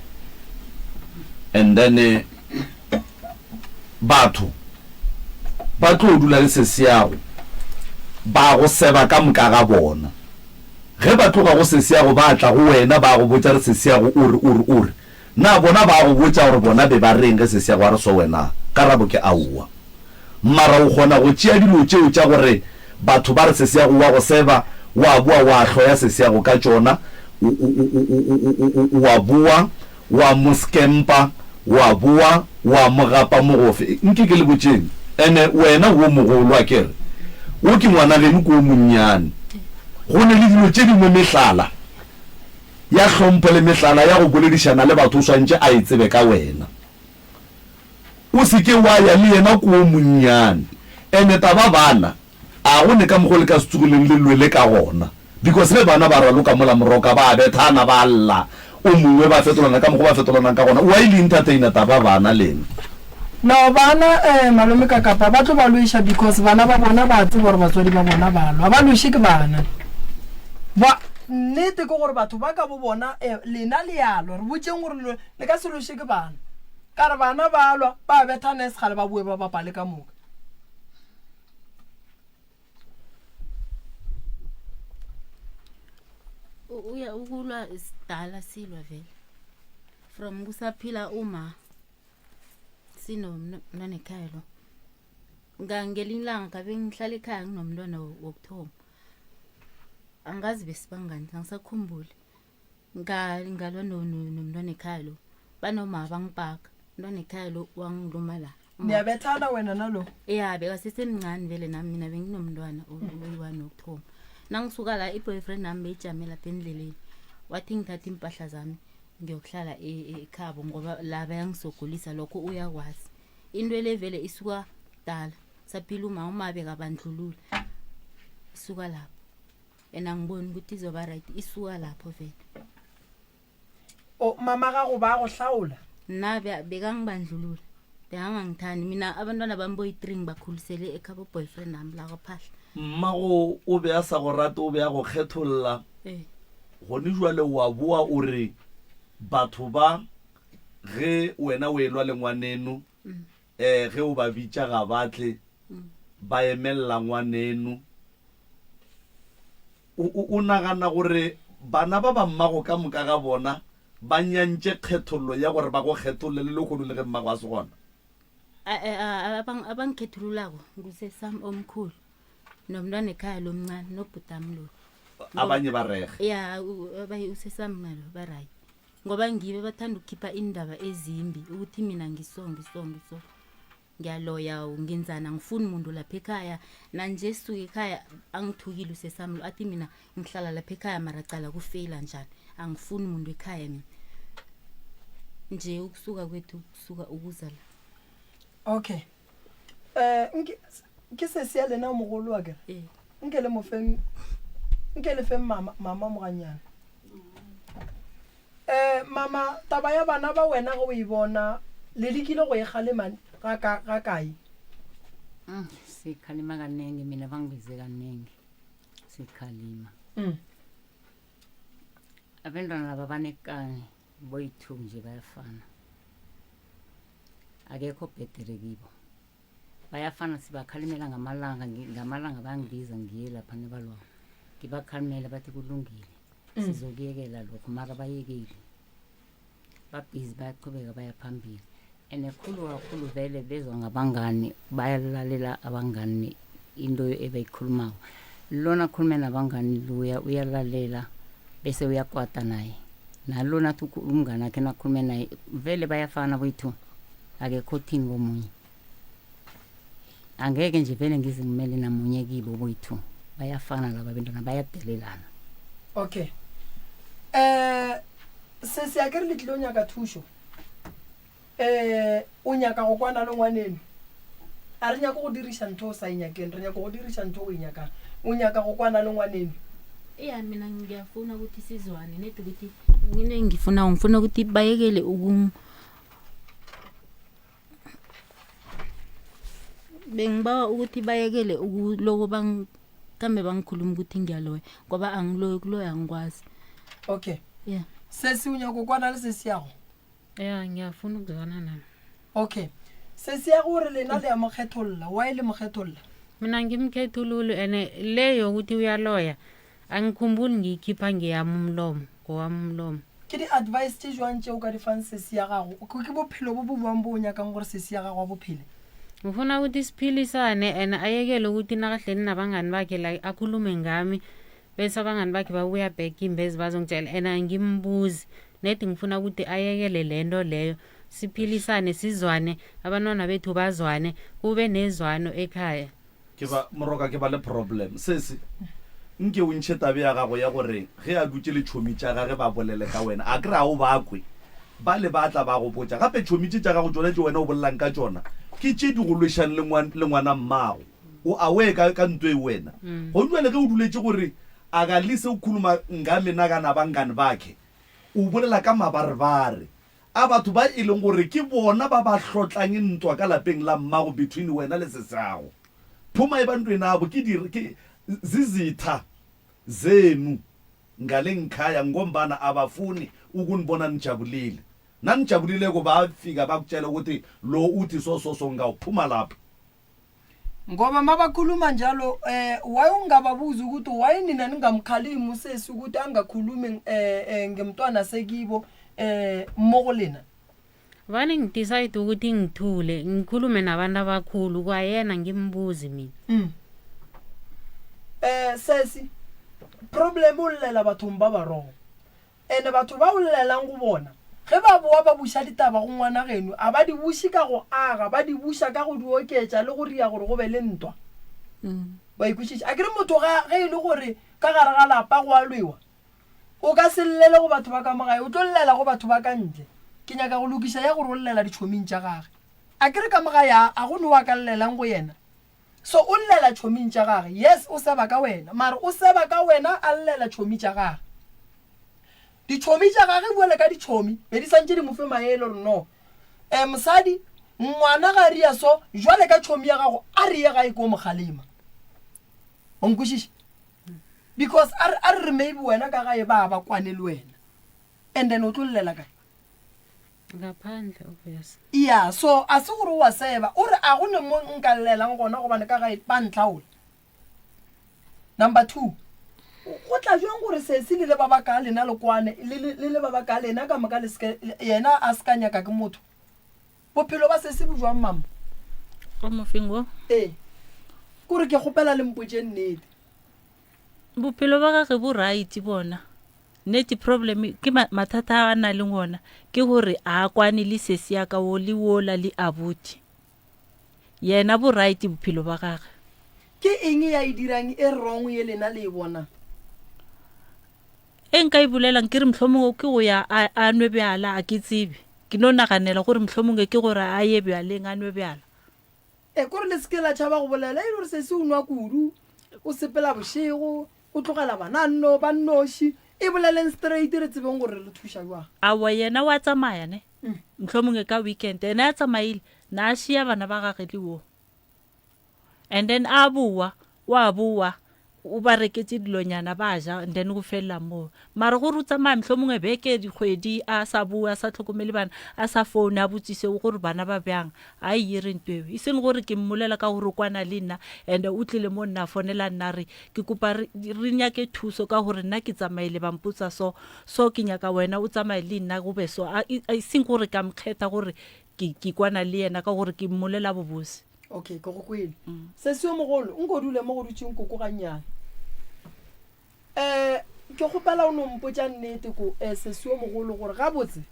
And then batho ba tlo dula le sesiago, ba go seba ka moka ga bona. Ge ba tloga go sesiago ba tla go wena ba go botša re sesiago o re, o re, o re. Na bona ba go botša gore bona be ba reng ge sesiago a re so wena? Karabo ke aowa. Mara o kgona go tšea dilo tšeo tša gore batho ba re sesiago wa go seba, wa boa wa hloya sesiago ka tšona, o, o, o, o, o, o, o, wa boa wa mo skempa, wa boa wa mo gapa mogofe. Nke ke le botšeng, ene wena wo mogolo, akere wo ke ngwana geno ke wo monnyane, go ne le dilo tše dingwe mehlala ya hlompho le mehlala ya go boledišana le batho o swantše a e tsebe ka wena. O se ke wa ya le yena ko monnyane. Ene taba bana, a go ne ka mokgo le ka se tsogileng le lwele ka gona. Because ge bana ba raloka mola moroka, ba a bethana, ba a lla, o mongwe ba fetolana ka mokgo ba fetolanang ka gona. Why le entertainer taba bana lena? No bana eh malome ka kapa ba tlo ba lweša because bana ba bona ba tseba gore batswadi ba bona ba lwa. Ba lweše ke bana. Ba nnete ke gore batho ba ka bo bona eh lena le ya lwa. Re botšeng gore le ka se lweše ke bana. Ka re bana ba lwa, ba bethana e se kgale ba boe ba bapale ka moka. Uya ukulwa sidala silwa vele from kusaphila uma sinomntwana lo ngelinye ilanga ngabe ngihlala ekhaya nginomntwana wokuthoma angazi besibangani angisakhumbuli ngalwa nomntwana ekhaya lo banoma bangipaka umntwana ekhaya lo wangiluma la niyabethana wena nalo ya bekasesemncane vele nami mina benginomntwana oyi-one wokuthoma nangisuka la i-boyfriend nami beyijame lapha endleleni wathi ngithatha iimpahla zami ngiyokuhlala e, e, ekhabo ngoba la bayangisogolisa lokho uyakwazi into le vele isuka kudala saphila uma uma bekabandlulula isuka lapho and angiboni ukuthi izoba right isuka lapho vele O, mama gago ba go hlaola? Nna bekangibandlulula bekangangithandi mina abantwana bami boyi-three ngibakhulisele ekhabo boyfriend nami la kwaphahla Mmago o be a sa go rate o be a go kgetholla ee gone jwale wa boa o re batho ba ge wena o elwa le ngwaneno um ge o ba bitša ga ba tle ba emelela ngwaneno O, o, o nagana gore bana ba ba mmago ka moka ga bona Ba nyantše kgethollo ya gore ba go kgetholle le lehono le ge mmago a se gona. Abangikhethululako ngusesami omkhulu nomntwana ekhaya lomncane nobhutami lo. Abanye ba rege. Ya, usesami nalo ba right. Ngoba ngibe bathanda ukukhipha iindaba ezimbi ukuthi mina ngiso ngiso ngiso. Ngiyaloya ngenzani angifuni muntu lapha ekhaya nanje sisuke ekhaya angithukile usesami lo athi mina ngihlala lapha ekhaya mara cala kufeyila njani angifuni muntu ekhaya mina nje ukusuka kwethu kusuka ukuza la. Okay eh nke ke sesi ya lena o mogolo wa kere Ee. nke le mo feng nke le feng mama mama moganyana. Eh mama taba ya bana ba wena ge o e bona le lekile go e kgalema ga ka ga kae? Mm, sikhalima kaningi mina bangibize kaningi sikhalima. Abantwana laba banekani boyi-two nje bayafana akekho obhedere kibo bayafana sibakhalimela ngamalanga ngamalanga bangibiza ngiye lapha nebalwako ngibakhalimele bathi kulungile sizokuyekela lokho mara bayekeli babhizi bayaqhubeka baya phambili and khulu kakhulu vele bezwa ngabangani bayalalela abangani into ebayikhulumako lona akhulume nabangani luya uyalalela bese uyakwata naye nalona athi umngani akhe nakhulume naye vele bayafana boyi-two akekho othini komunye angeke nje vele ngize ngimele namunye kibo boyi-two bayafana laba bentwana bayadelelana. Okay eh sesi a ke re le tlile o nyaka thušo eh o nyaka go kwana le ngwaneno a re nyake go diriša ntho o sa e nyakeng re nyaka go diriša ntho o e nyakang o nyaka go kwana le ngwaneno. Iya mina ngiyafuna ukuthi sizwane nedi ukuthi mina ngifuna ngifuna ukuthi bayekele uku Bengibawa ukuthi bayekele ukuloko kambe bangikhuluma ukuthi ngiyaloya ngoba angiloyi kuloya angikwazi. Okay. Yeah. Sesi o nyaka go kwana le sesi yago? Ya, ngiyafuna ukuzwana naye. Okay. Sesi ya gore lena le ya mo kgetholla, why le mo kgetholla? Mina ngimkhethululi ene le yokuthi uyaloya angikhumbuli ngiyikhipha ngeyami umlomo, ngowami umlomo. Ke di-advice tše jwang tše o ka di fang sesi ya gago? Ke bophelo bo bo bjang bo o nyakang gore sesi ya gago a bo phele? Ngifuna ukuthi siphilisane and ayekele ukuthi nakahleli nabangani bakhe like akhulume ngami bese abangani bakhe babuya back imbezi bazongitshela and angimbuzi nedi ngifuna ukuthi ayekele lento leyo siphilisane sizwane abantwana bethu bazwane kube nezwano ekhaya. Ke ba, Moroka, ke ba le problem. Sesi, nke o ntšhe tabe ya gago ya gore ge a dutše le tšhomi tša gage ba bolele ka wena. A ke re a o ba kwe? Ba le ba tla ba go botša. Gape tšhomi tše tša gago tšona tše wena o bolelang ka tšona ke tše di go lwešang le ngwa, le ngwana mmago. O aware ka, ka nto e wena? Gong jwale ge o duletše gore a ga lese o khuluma ngame nagana bangani bakhe, o bolela ka mabarebare. A batho ba e leng gore ke bona ba ba hlotlang ntwa ka lapeng la mmago between wena le sesago. Phuma ebantwini abo ke di ke zizitha zenu ngale ngikhaya ngombana abafuni ukunibona nijabulile. Nanijabulileko bafika bakutjela ukuthi lo uthi so so so ngawu phuma lapho. Ngoba mabakhuluma njalo eh why ungababuzi ukuthi why nina ningamkhalimi usesi ukuthi angakhulumi eh, eh ngemntwana sekibo eh mo go lena. Vane ngidecide ukuthi ngithule ngikhulume nabantu abakhulu kwayena ngimbuzi mina. Mm. Eh sesi problem o llela bathong ba ba wrong. Ene batho ba o llelang go bona, ge ba boa ba buša ditaba go ngwana geno, a ba di buše ka go aga, ba di buša ka go di oketša le go ria gore go be le ntwa. Wa e kwešiša? A ke re motho ga, ge e le gore ka gare ga lapa go a lwewa, o ka se llele go batho ba ka mo gae, o tlo llela go batho ba ka ntle. Ke nyaka go lokiša ya gore o llela ditšhoming tša gage. A ke re ka mo gae a, a go ne wa ka llelang go yena? So o llela tšhoming tša gage. Yes o seba ka wena mara o seba ka wena a llela tšhomi tša gage. Ditšhomi tša gage bjale ka ditšhomi be di santše di mo fe maele gore no eh mosadi ngwana ga ria so jwale ka tšhomi ya gago a re ye gae ko mo kgalema. O nkwešiša? Because a re a re re maybe wena ka gae ba ba kwane le wena and then o tlo llela kae? Ngaphandle obvious. Ya, so a se gore o a seba, o re a go ne mo nka llelang gona gobane ka gae ba ntlhaola. Number 2, Go tla bjang gore sesi le le ba ba ka lena le kwane, le le, le le ba ba ka lena ka moka le se ke, yena a se ka nyaka ke motho? Bophelo ba sesi bo jwang, mama? O mofeng wo? Ee. Kore ke kgopela le mpotše nnete. Bophelo ba gage bo right bona. Nnete problem ke mathata a a na leng ona ke gore a kwane le sesi ya ka wo le wola le abuti. Yena bo right bophelo ba gage. Ke eng ya e dirang e wrong ye lena le e bonang? E nka e bolelang ke re mohlomongwe ke go ya a, a nwe bjala, a ke tsebe. Ke no naganela gore mohlomongwe ke gore a ye bjaleng a nwe bjala. E kore le seke la tšhaba go bolela e le gore sesi o nwa kudu, o sepela bošego, o tlogela bana nno ba nnoši. E boleleng straight re tsebeng gore re thuša jwang. Aowa yena wa tsamaya ne, mohlomongwe ka weekend ene a tsamaile na a šia bana ba gage le wo. And then a bowa, wa bowa o ba reketše dilonyana ba ja and then go felela moo. Mara gore o tsamaya mohlomongwe beke dikgwedi a sa bowe a sa tlhokomele bana a sa foune a botsise gore bana ba bjang a e ere nto eo. E seng gore ke mmolela ka gore o kwana le nna and o tlile mo nna a fonela nna a re ke kopa re re nyake thuso ka gore nna ke tsamaile ba mpotsa so so ke nyaka wena o tsamaye le nna go be so a e seng gore ka mokgetha gore ke ke kwana le yena ka gore ke mmolela bobose. Okay, ke go kwele. Sesi yo mogolo, nko dule mo go dutšeng koko gannyane. Eh, ke kgopela o no mpotša nnete ko eh, sesi yo mogolo gore gabotse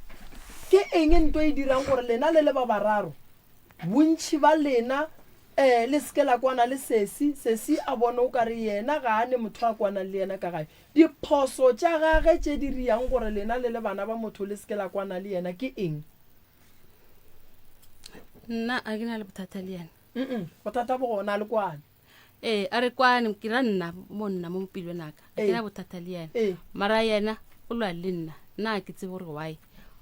ke eng nto e dirang gore lena le le ba bararo bontši ba lena eh le seke la kwana le sesi, sesi a bone o kare yena ga a ne motho a kwanang le yena ka gae. Diphoso tša gage tše di riang gore lena le le bana ba motho le seke la kwana le yena ke eng? Nna a ke na le bothata le yena. Mm bothata bo gona a le kwane. Ee, a re kwane ke ra nna mo nna mo pelong aka. A ke na bothata le yena. Ee. Mara yena o lwa le nna. Nna a ke tsebe gore why.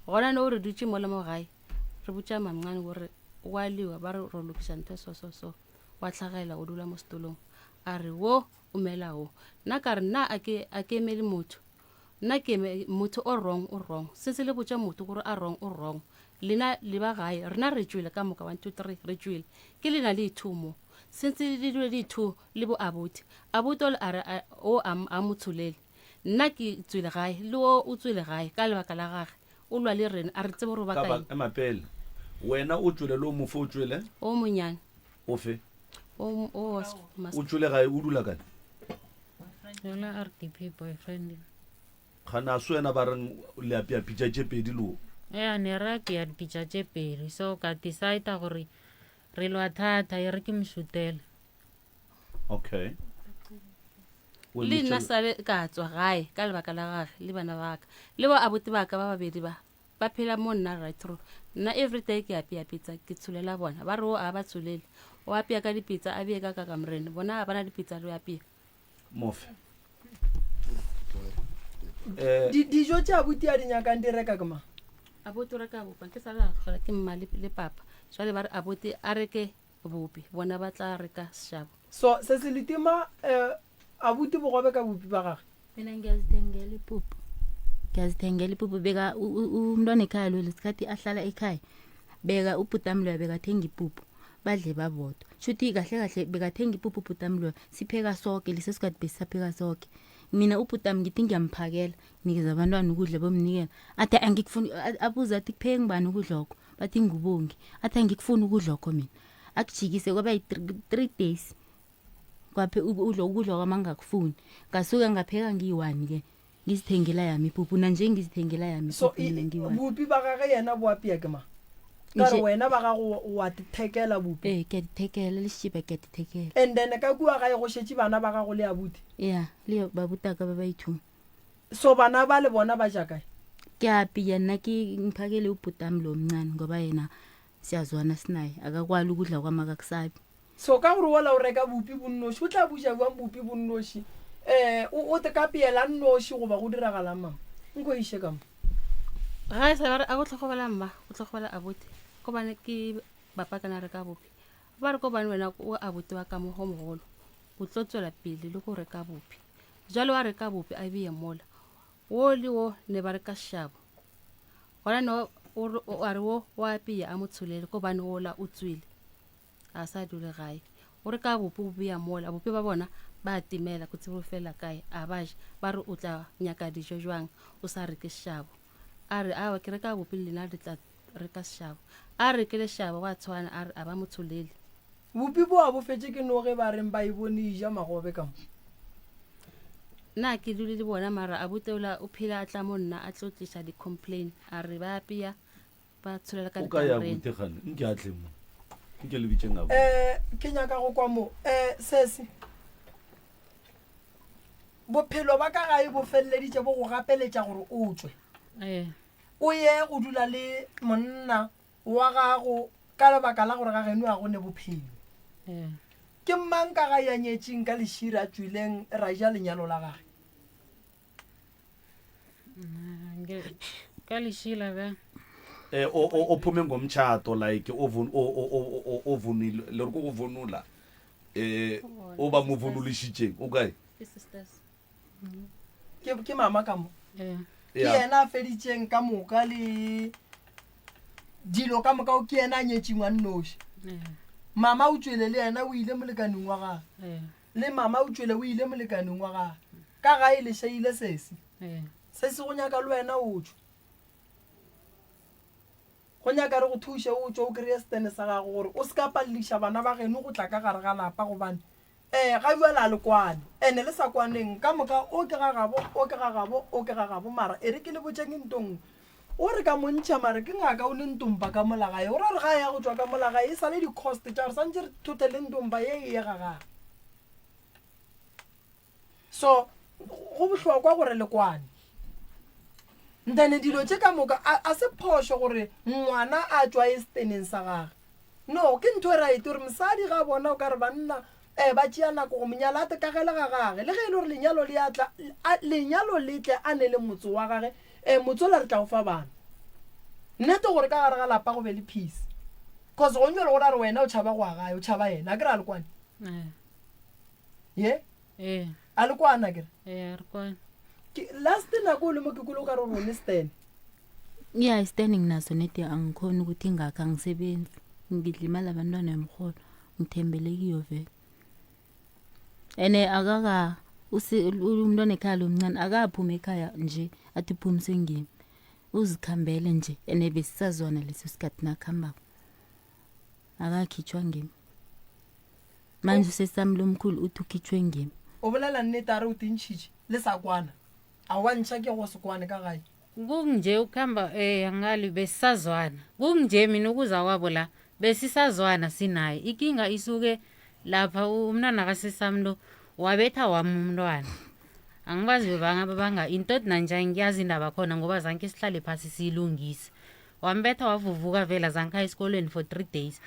Gona no re dutše mola mo gae. Re botša mamncane gore wa lewa ba re ro lokiša ntho so so so. Wa tlhagela o dula mo setulong. A re wo o mela wo. Nna ka re nna a ke a ke emele motho. Nna ke eme motho o wrong o wrong. Setse le botša motho gore a wrong o wrong. Lena le ba gae rena re tšwele ka moka 1 2 3 re tšwele. Ke lena le two mo. Sentse le dule le two le bo abuti. Abuti ole a re o a a mo tsholele. Nna ke tswele gae le o o tswele gae ka lebaka la gage. O lwa le rena a re tsebe gore o Ka baka ba eng. ema pele. Wena o tšwele le o mofe o tšwele? O monyane. Ofe? O o wa O tšwele gae o dula kae? Yola RDP boyfriend. Gana a se wena ba reng le apea pitša tše pedi le o? Ea ne re apea dipitša tše pedi so ka decide gore re lwa thata e re ke mošutele. Okay. O Le nna emetše- sale ka tswa gae ka lebaka la gage le bana ba ka le ba abuti ba ka ba babedi ba ba phela mo nna right through nna everyday ke apea pitsa ke tsholela bona ba re o a ba tsholele o apea ka dipitsa a bee ka ka kamoreng bona ga bana dipitsa le apea mofe eh Di- dijo tše abuti a di nyakang di reka ke mang abuti o reka bopa ke sa le tlhola ke mma le le papa jwale ba re abuti a reke bopi bona ba tla reka seshabo so se se letima um abuti bogobe ka bopi ba gage Mina ngiyazithengela ipuphu. Ngiyazithengela ipuphu beka umntwana ekhaya lo lesikhathi ahlala ekhaya. Beka ubhutami loya bekathenga ipuphu. Badle babodwa. Shuthi kahle kahle bekathenga ipuphu ubhutami loya sipheka soke leso sikhathi besisapheka soke. Mina ubhutami ngithi ngiyamphakela nginikeza abantwana ukudla bomnikela. Athi angikufuni abuze athi kupheke ngubani ukudlokho. Bathi ngubongi. Athi angikufuni ukudlokho mina. Akujikise kwaba yi 3 days. Kwaphe ukudla ukudla kwami angakufuni ngasuka ngapheka ngiyi-one ke ngizithengela yami ipuphu nanje ngizithengela yami so ipuphu mina ngiyi-one bopi ba gage yena bo apea ke mang ka re Nje- wena ba gago wa dithekela bopi ee ke a dithekela le šeba ke a dithekela and then ka kua gae go šetše bana ba gago le abuti ya le babutaka ba ba ithong so bana ba le bona ba ja kae ke apea nna ke ngiphakele ubhutami lo omncane ngoba yena siyazwana sinaye akakwali ukudla kwami akakusabi So ka gore wola o reka bupi bo nnoši, o tla buša bjang bupi bo nnoši? Eh, o, o te ka peela nnoši goba go diragalang, mama? Nko iše ka mo. Ga e sa ba re a go tlhokobela mma, go tlhokobela abuti, gobane ke bapa kana reka bupi. Ba re gobane wena o abuti wa ka mo go mogolo, o tlo tswela pele le go reka bupi. Jwale wa reka bupi a beye mola. Wo le wo ne ba reka shabo. Gona no o re, o a re wo wa apea a mo tsholele gobane wola o tswile. A sa dule gae. O re ka bopi o bea mola, bopi ba bona Ba timela, ko tsebe o fela kae, a ba ja. Ba re o tla nyaka dijo jwang o sa reke sešabo. A re, Aowa, ke reka bopi le lena le tla reka sešabo. A re ke lešabo gwa tshwana, a re a ba mo tsholele. Bopi bo a bo fetše ke noge ba reng ba e bone e ja magobe ka mo. Nna ke dule le bona mara abuti ola o phela a tla mo nna a tlo tliša di complain a re ba apea ba tsholela ka O kae dikamoreng. abuti gane? Nke a tle mo. Nke le bitšeng abuti. Eh, ke nyaka go kwa mo. Eh, sesi. Bophelo ba ka gae bo feleleditše bo go gapeletša gore o tšwe. Ee. O ye go dula le monna wa gago ka lebaka la gore ga geno ga go ne bophelo. Ee. Ke mang ka gae ya nyetšeng ka lešira a tšwileng ra ja lenyalo la gage? Ka lešila bjang? Eh, o o o phume ngomtshato like o vun o o o o o vunile le re ko go vunula eh o ba mo vunulišitšeng o kae? Ke sisters. Ke ke mama ka mo. Ee. Ke yena a feditšeng ka moka le dilo ka moka ke yena a nyetšeng wa nnoši. Ee. Mama o tšwele le yena o ile molekaneng wa gagwe. Ee. Le mama o tšwele o ile molekaneng wa gagwe. Ka gae le šeile sesi. Ee. Sesi go nyaka le wena o tšwe. Go nyaka re go thuše o tšwe o kreye setene sa gago gore o se ka palediša bana ba geno go tla ka gare ga lapa gobane um ga bjale a le kwane ene le sa kwaneng ka moka o ke ga gabo o ke ga gabo o ke ga gabo mara e re ke le botšeng nto nngwe o re ka mo ntšha mara ke ngaka o ne ntompa ka mola gae o ra re ga ya go tšwa ka mola gae e sale di-cost tša gore santše re thothe le ntompa ye e ye ga gage So go bohlokwa gore le kwane. Then dilo tše ka moka a, a se phošo gore ngwana a tšwa ye seteneng sa gage. No, ke ntho e right gore mosadi ga a bona o ka re banna eh, ba tšea nako go mo nyala a tekagele ga gage. Le ge e le gore lenyalo le a tla, a, lenyalo le tle a ne le motse wa gage, eh, motse ola re tla o fa bana. Nnete gore ka gare ga lapa go be le peace. Cause gong jwale go ra re wena o tšhaba go ya gae, o tšhaba yena. A ke re a le kwane? Eh. Ye? Ee. A le kwana kere? Ee, re kwana. Ke last nako o le mo ke kolo ka re rone stand. Ya standing naso nedi angikhoni ukuthi ingakho angisebenzi. Ngidla imali abantwana yomrholo. Ngithembele kiyo vele. Ene akaka umntwana ekhaya lomncane akaphumi ekhaya nje athi phumi sengimi. Uzikhambele nje ene besisazwana leso sikhathi nakuhambako. Akakhitshwa ngimi. Manje usesami lomkhulu uthi ukhitshwe ngimi. O bolela nnete a re o tintšhitše le sa kwana. A wa ntšha ke go se kwane ka gae. Kunje ukuhamba eh angali besisazwana. Kunje mina ukuza kwabo la besisazwana sinaye. Ikinga isuke lapha umntwana kasesami lo wabetha wami umntwana. Angibazi bebanga banga into nanje ngiyazi indaba khona ngoba zanke sihlale phasi siyilungise. Wambetha wavuvuka vele azange aye esikolweni for 3 days.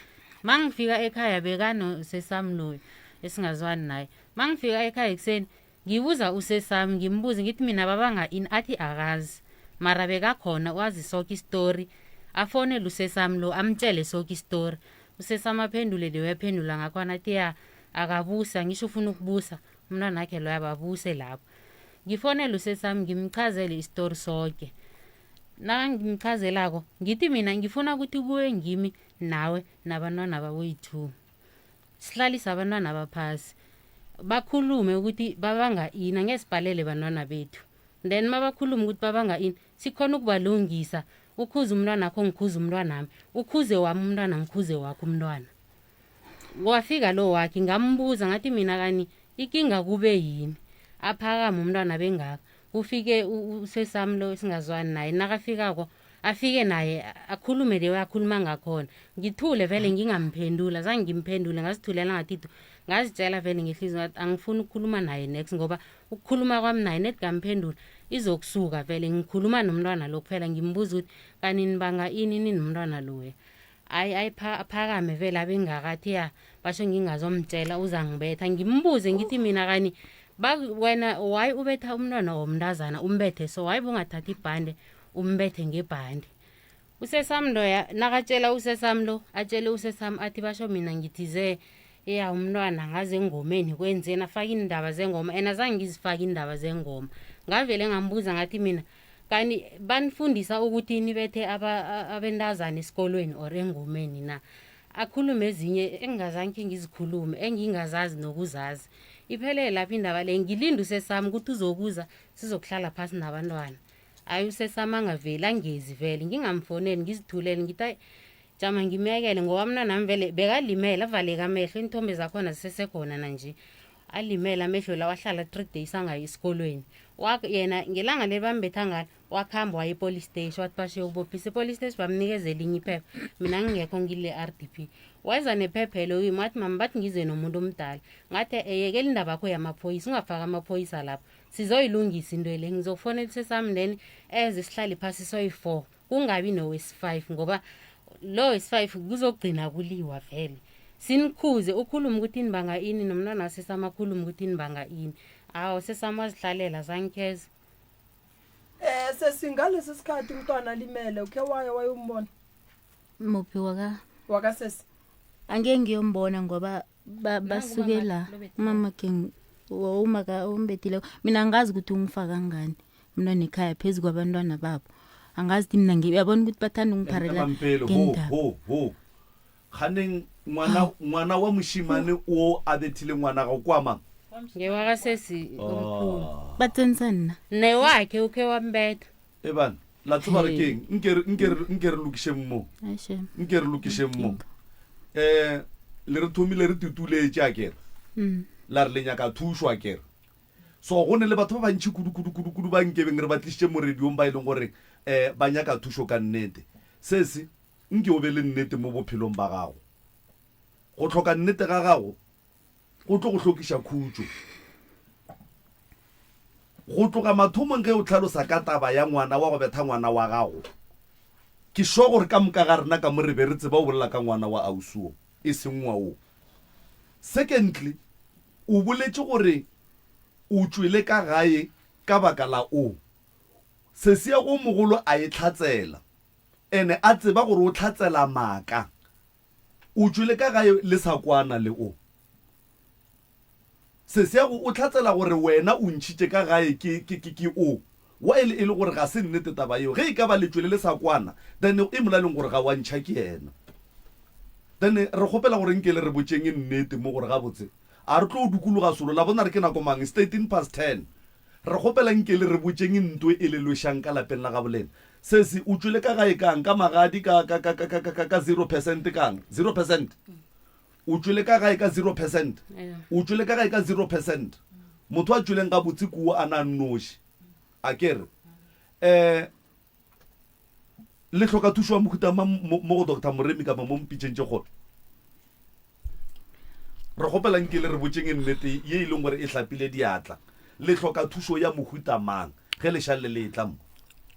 Mangifika ekhaya bekano sesami loyo esingazwani naye. Mangifika ekhaya ekuseni ngibuza usesami ngimbuze ngithi mina babanga ini athi akazi. Mara bekakhona wazi soke isitori. Afonele usesami lo amtshele soke isitori. Usesami aphendule leyo yaphendula ngakhona athi ya akabusa ngisho ufuna ukubusa umntwana wakhe loyo ababuse lapho. Ngifonele usesami ngimchazele isitori soke. Nakangimchazelako ngithi mina ngifuna ukuthi kuwe ngimi nawe nabantwana baboyi-two. Sihlalise abantwana baphasi bakhulume ukuthi babanga ini angeke sibhalele bantwana bethu. Then mabakhuluma ukuthi babanga ini sikhona ukubalungisa. Ukhuze umntwana wakho ngikhuze umntwanami, ukhuze wami umntwana ngikhuze wakho umntwana. Wafika lo wakhe ngambuza ngathi mina kani ikinga kube yini? Aphakame umntwana bengaka. Kufike usesami lo esingazwani naye nakafikako afike naye akhulume leyo akhuluma ngakhona. Ngithule vele ngingamphendula, zange ngimphendule ngazithulela ngathi du. Ngazitshela vele ngehliziyo ngathi angifuni ukukhuluma naye next ngoba ukukhuluma kwami naye net ngamphendula izokusuka vele ngikhuluma nomntwana lo kuphela ngimbuza ukuthi kanti nibanga ini ninomntwana loya. Ayi ayiphakame vele abengakathi ya basho ngingazomtshela uzangibetha ngimbuze ngithi mina kani ba wena why ubetha umntwana womntazana umbethe so why bungathathi ibhande umbethe ngebhande usesami loya nakatshela usesami lo atshele usesami athi basho mina ngithize ya umntwana ngaze engomeni kwenzeni afake iindaba zengoma and azange ngizifake iindaba zengoma ngavele ngambuza ngathi mina kanti banifundisa ukuthi nibethe abentazana esikolweni or engomeni na akhulume ezinye engingazange ngizikhulume engingazazi nokuzazi. Iphelele lapho indaba le ngilinde usesami ukuthi uzokuza sizokuhlala phasi nabantwana. Ayi usesami angaveli angezi vele ngingamfoneli ngizithulele ngithi ayi jama ngimyekele ngoba mna nami vele bekalimele avaleke amehlo iinthombe zakhona zisesekhona nanje. Alimele amehlo la wahlala 3 days angayi esikolweni. Yena ngelanga leli bambetha ngalo wakhamba waya e-police station wathi bashiye ukubophisa e-police station bamnikeza elinye iphepha. Mina ngingekho ngile R_D_P. Weza nephephelo kimi wathi mama bathi ngize nomuntu omdala. Ngathi eyekela indaba yakho yamaphoyisa ungafaki amaphoyisa lapho. Sizoyilungisa into le ngizokufonela usesami then eze sihlale phasi soyi-4 kungabi nowesi-5 ngoba lo wesi-5 kuzogcina kuliwa vele. Sinikhuze ukhulume ukuthi nibanga ini nomntwana wasesami akhulume ukuthi nibanga ini. Awu sesami wazihlalela zangikheza. Eh sesingalesi sikhathi umntwana alimele ukhe waya wayombona. Muphi waka? Wakasesi. Angeke ngiyombona ngoba basuke la umama ke uma ka umbethile mina angazi ukuthi ungifaka ngani umntwana ekhaya phezu kwabantwana babo angazi ukuthi mina ngiyabona ukuthi bathanda ungipharela Mampele, ho ngendaba ho ho ganeng ngwana ngwana wa mošimane o a bethile ngwana ga o kwa mang Ngewakasesi omkhulu. Oh. Batsenisa nna. Newakhe ukhe wambetha. E bana la tseba re keng nke re nke re nke re lokišeng mo Ai, shame. nke re lokišeng mo eh le re thomile re tutuletše a kere la re le nyaka thušo a kere so go ne le batho ba bantši kudu kudu kudu kudu ba nkebeng re ba tlišitše mo radiong ba e leng gore um ba nyaka thušo ka nnete sese nke o be le nnete mo bophelong ba gago go hloka nnete ga gago go tlo go hlokiša khutšo. Go tloga mathomong ge o hlalosa ka taba ya ngwana wa go betha ngwana wa gago, ke sure gore ka moka ga rena ka mo re be re tseba o bolela ka ngwana wa ausi wo, e seng wa wo. Secondly, o boletše gore o tšwele ka gae ka baka la o. Sesi ya go mogolo a e hlatsela, ene a tseba gore o hlatsela maaka. O tšwele ka gae le sa kwana le o. Sesiago o hlatsela gore wena o ntšhitše ka gae ke, ke, ke, ke o. While e le gore ga se nnete taba yeo. Ge e ka ba le tšwele le sa kwana, then e molaleng gore ga wa ntšha ke yena. Then re kgopela gore nke le re botšeng nnete mo gore gabotse a re tlo dukologa solo. La bona re ke nako mang? It's 13 past 10. Re kgopela nke le re botšeng ntwe e le lwešang ka lapeng la gabolena. Sesi, o tšwele ka gae kang? Ka magadi ka, ka, ka, ka, ka, ka, ka 0% kang? 0%? O tšwele ka gae ka 0%? O tšwele ka gae ka 0%? Motho a tšweleng gabotse kuo a na nnoši. A ke re, eh, le hloka thušo ya mohuta mang mo, mo go Doctor Moremi kapa mo mpitšeng tše kgolo? Re kgopela nke le re botšeng nnete ye e leng gore e hlapile diatla. Le hloka thušo ya mohuta mang ge le šalle le etla mo?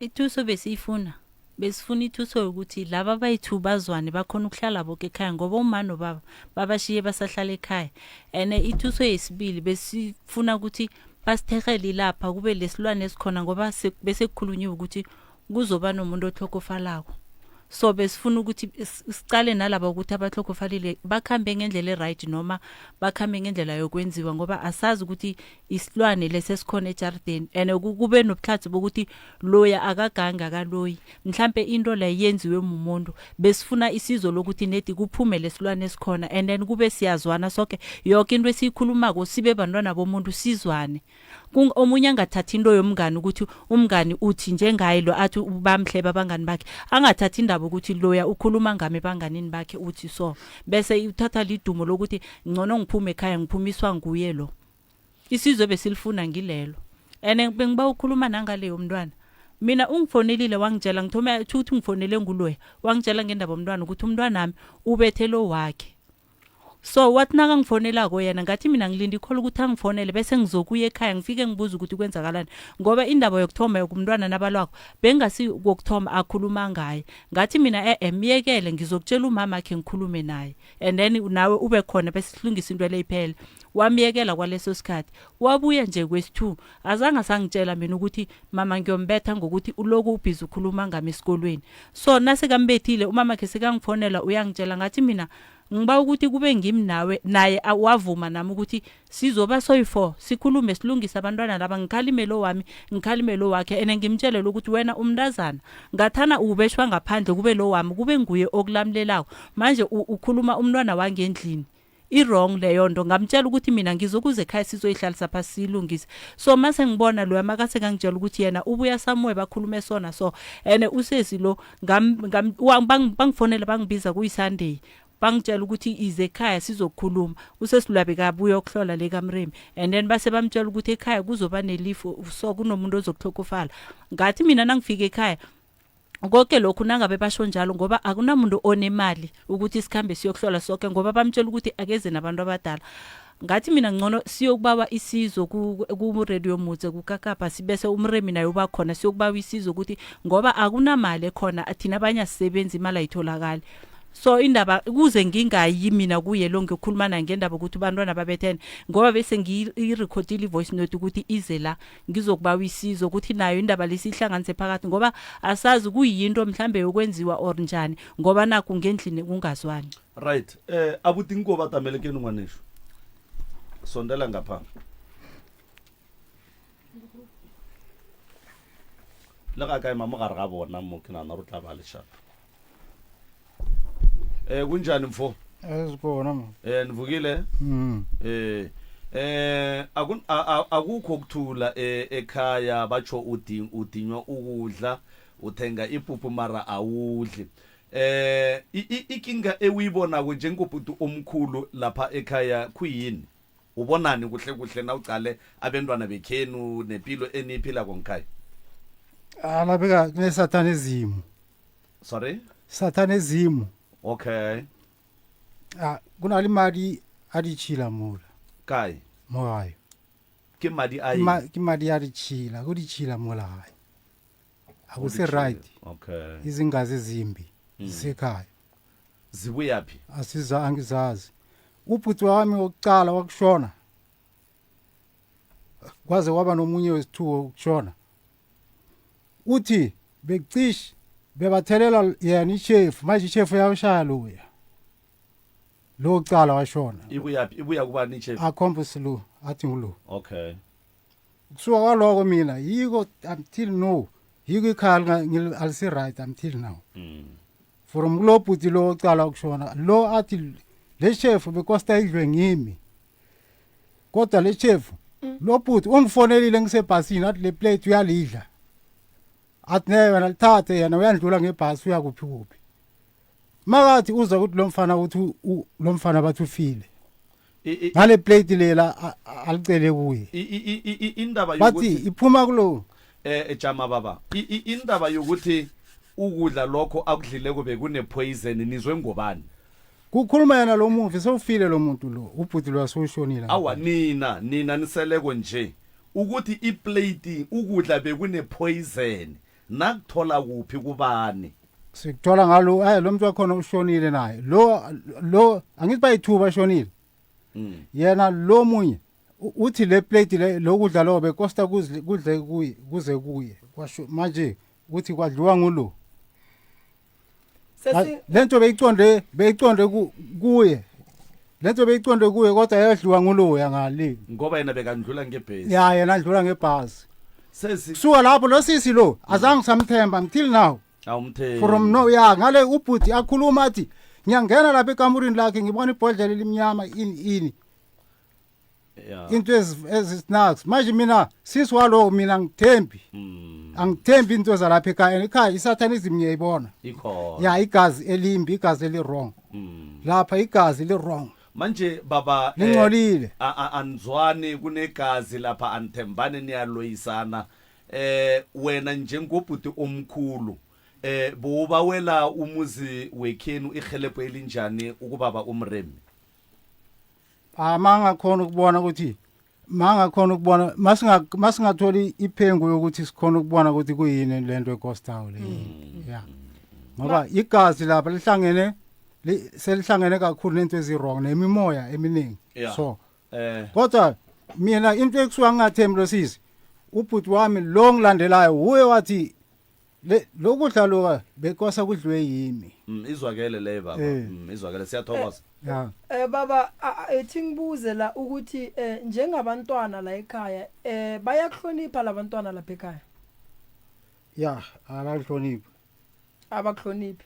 Ithuso besiyifuna besifuna ithuso yokuthi laba abayi-two bazwane bakhona ukuhlala boke ekhaya ngoba uma nobaba babashiye basahlala ekhaya and ithuso yesibili besifuna ukuthi basithekgele ilapha kube lesilwane esikhona ngoba bese kukhulunyiwe ukuthi kuzoba nomuntu otlhokofalako so besifuna ukuthi sicale nalaba ukuthi abatlhokofalile bakhambe ngendlela e-right noma bakhambe ngendlela yokwenziwa ngoba asazi ukuthi isilwane lesi esikhona ejardeni and kube nobuhlatsi bokuthi loya akagangi akaloyi mhlampe into leyo yenziwe mumuntu besifuna isizo lokuthi nedi kuphume lesilwane esikhona and then kube siyazwana soke yoke into esiyikhulumako sibe bantwana bomuntu sizwane omunye angathathi into yomngani ukuthi umngani uthi njengaye lo athi bamhleba abangani bakhe angathathi indaba ukuthi loya ukhuluma ngami ebanganini bakhe uthi so bese uthatha lidumo lokuthi ngcono ngiphume ekhaya ngiphumiswa nguye lo isizwe besilifuna ngilelo and bengiba ukhuluma nangaleyo mntwana mina ungifonelile wangitshela ngithome ukuthi ungifonele nguloya wangitshela ngendaba yomntwana ukuthi umntwanami ubethe lo wakhe so wathi nakangifonelako yena ngathi mina ngilinde ikhola ukuthi angifonele bese ngizokuya ekhaya ngifike ngibuze ukuthi kwenzakalani ngoba indaba yokuthoma yokumntwana nabalwako bengasi kokuthoma akhuluma ngaye ngathi mina e-e myekele ngizokutshela umama akhe ngikhulume naye and then nawe ube khona bese silungisa into leyiphele wamyekela kwaleso sikhathi wabuya nje kwesi-two azange asangitshela mina ukuthi mama ngiyombetha ngokuthi uloku ubhizi ukhuluma ngami esikolweni so nasekambethile umama khe sekangifonela uyangitshela ngathi mina ngiba ukuthi kube ngimi nawe naye wavuma nami ukuthi sizoba soyi-four sikhulume silungise abantwana laba ngikhalime lo wami ngikhalime lo wakhe ene ngimtshele lokuthi wena umntazana ngathana ubeshwa ngaphandle kube lo wami kube nguye okulamulelako manje ukhuluma umntwana wangendlini. I-wrong leyo nto. Ngamtshela ukuthi mina ngizokuza ekhaya sizoyihlalisa phasi siyilungise. So mase ngibona loya makase kangitshela ukuthi yena ubuya somewhere bakhulume sona so and usesi lo bangifonela bangibiza kuyi-Sunday bangitshela ukuthi ize ekhaya sizokhuluma. Usesi loya bekabuya ukuhlola le kamremi and then base bamtshela ukuthi ekhaya kuzoba nelifu so kunomuntu ozokuhlokofala. Ngathi mina nangifika ekhaya konke lokhu nangabe basho njalo ngoba akunamuntu onemali ukuthi sikhambe siyokuhlola sonke ngoba bamtshela ukuthi akeze nabantu abadala. Ngathi mina ngcono siyokubawa isizo ku-radio Motse kukakapa sibese umremi naye uba khona siyokubawa isizo ukuthi ngoba akunamali ekhona thina abanye asisebenzi imali ayitholakali. So indaba kuze ngingayi mina kuye lo ngiyokhuluma naye ngendaba ukuthi abantwana babethene ngoba bese ngiyirekhodile i-voice note ukuthi ize la ngizokubawa isizo ukuthi nayo indaba lesihlanganise phakathi ngoba asazi kuyinto mhlambe yokwenziwa or njani ngoba nakhu ngendlini kungazwani. Right, abuti nko batamele ke ngwanesho. Sondela ngapha. Le ga kae mamo gare ga bona mo ke nana ro tla ba leshapa. Kunjani mfo? Esikhona ma. Nivukile? Akukho ukuthula ekhaya batsho udinywa ukudla uthenga ipuphu mara awudli. Ikinga ewuyibonako njengobhuti omkhulu lapha ekhaya kuyini? Ubonani kuhle kuhle nawucale abantwana bekhenu nempilo eniyiphilako ngikhaya? Alabeka kunesatanism. Sorry? Satanism. Okay. Ah, kunali madi a ditšhila mola. Kae? Mo gae. Ke madi a eng? Ke madi a ditšhila, go ditšhila mola gae. A go se right. Okay. Izingazi ezimbi zisekhaya. Zibuyaphi? Asiza angizazi. Ubhuti wami wokuqala wakushona. Kwaze kwaba nomunye wesithuko ukushona. Uthi bekucishe bebathelela yena ishefu, manje ishefu yawushaya loya. Lo kuqala washona. Ibuyaphi? Ibuya kubani ishefu? Akhomba lo, athi ngulo. Okay. Kusuka kwaloko mina yiko until now, yiko ikhaya alisi right until now. From kulo bhuti lo ocala ukushona, lo athi le chef bekosta idlwe ngimi. Kodwa le chef lo bhuti ungifonelile ngisebhasini athi le plate uyalidla. Athi ne wena lithathe yena uyandlula ngebhasi uya kuphi kuphi. Makathi uza ukuthi lo mfana uthi lo mfana bathi ufile. Ngale plate lela alicele kuye. Indaba Bathi yokuthi iphuma kulo. Jama baba. Indaba yokuthi ukudla lokho akudlileko bekune poison nizwe ngobani? Kukhuluma yena lo mufi sewufile lo muntu lo, ubhuti lo asewushonile. Awa nina niseleko nje ukuthi iplate ukudla bekune poison nakuthola kuphi kubani? Sikuthola ngalo lo muntu wakhona ushonile naye. Lo angithi bayithuba shonile. Yena lo munye uthi le plate le lokudla lo bekosta kudle kuye kuze kuye. Kwasho manje uthi kwadliwa ngulo. Lento beyiconde kuye. Lento beyiconde kuye kodwa yadliwa ngulo yangale. Ngoba yena bekandlula ngebhasi. Ya yena andlula ngebhasi. Sesi Suka lapho lo sisi lo azange samthemba until now. Awumthembi. From now ya ngale ubhuti akhuluma athi ngiyangena lapha ekamurini lakhe ngibona ibhodlela elimnyama ini ini. Into ezi snacks manje mina sisi walo mina ngithembi. Angithembi into zalapha ekhaya ekhaya isatanism ngiyayibona. Ikhona. Ya igazi elimbi igazi eli wrong. Lapha igazi li wrong. Manje baba Lingcolile. Anzwani kunegazi lapha anithembane niyaloyisana. Wena njengobhuti omkhulu bowubawela umuzi wekhenu ihelebho elinjani ukubaba umremi? Mangakhona ukubona ukuthi mangakhona ukubona masingatholi iphengu yokuthi sikhona ukubona ukuthi kuyini lento ecostayo le. Ya. Ngoba igazi lapha lihlangene selihlangene kakhulu nento ezi wrong nemimoya eminingi. So kodwa mina into ekusuka ngingathembi lo sisi ubhuti wami lo ngilandelayo uye wathi lokudla lokha bekosa kudliwe yimi. Izwakele le baba. Izwakele siyathokoza. Baba ethi ngibuze la ukuthi njengabantwana la ekhaya bayakuhlonipha labantwana lapha ekhaya? Ya, abakuhloniphi. Abakuhloniphi.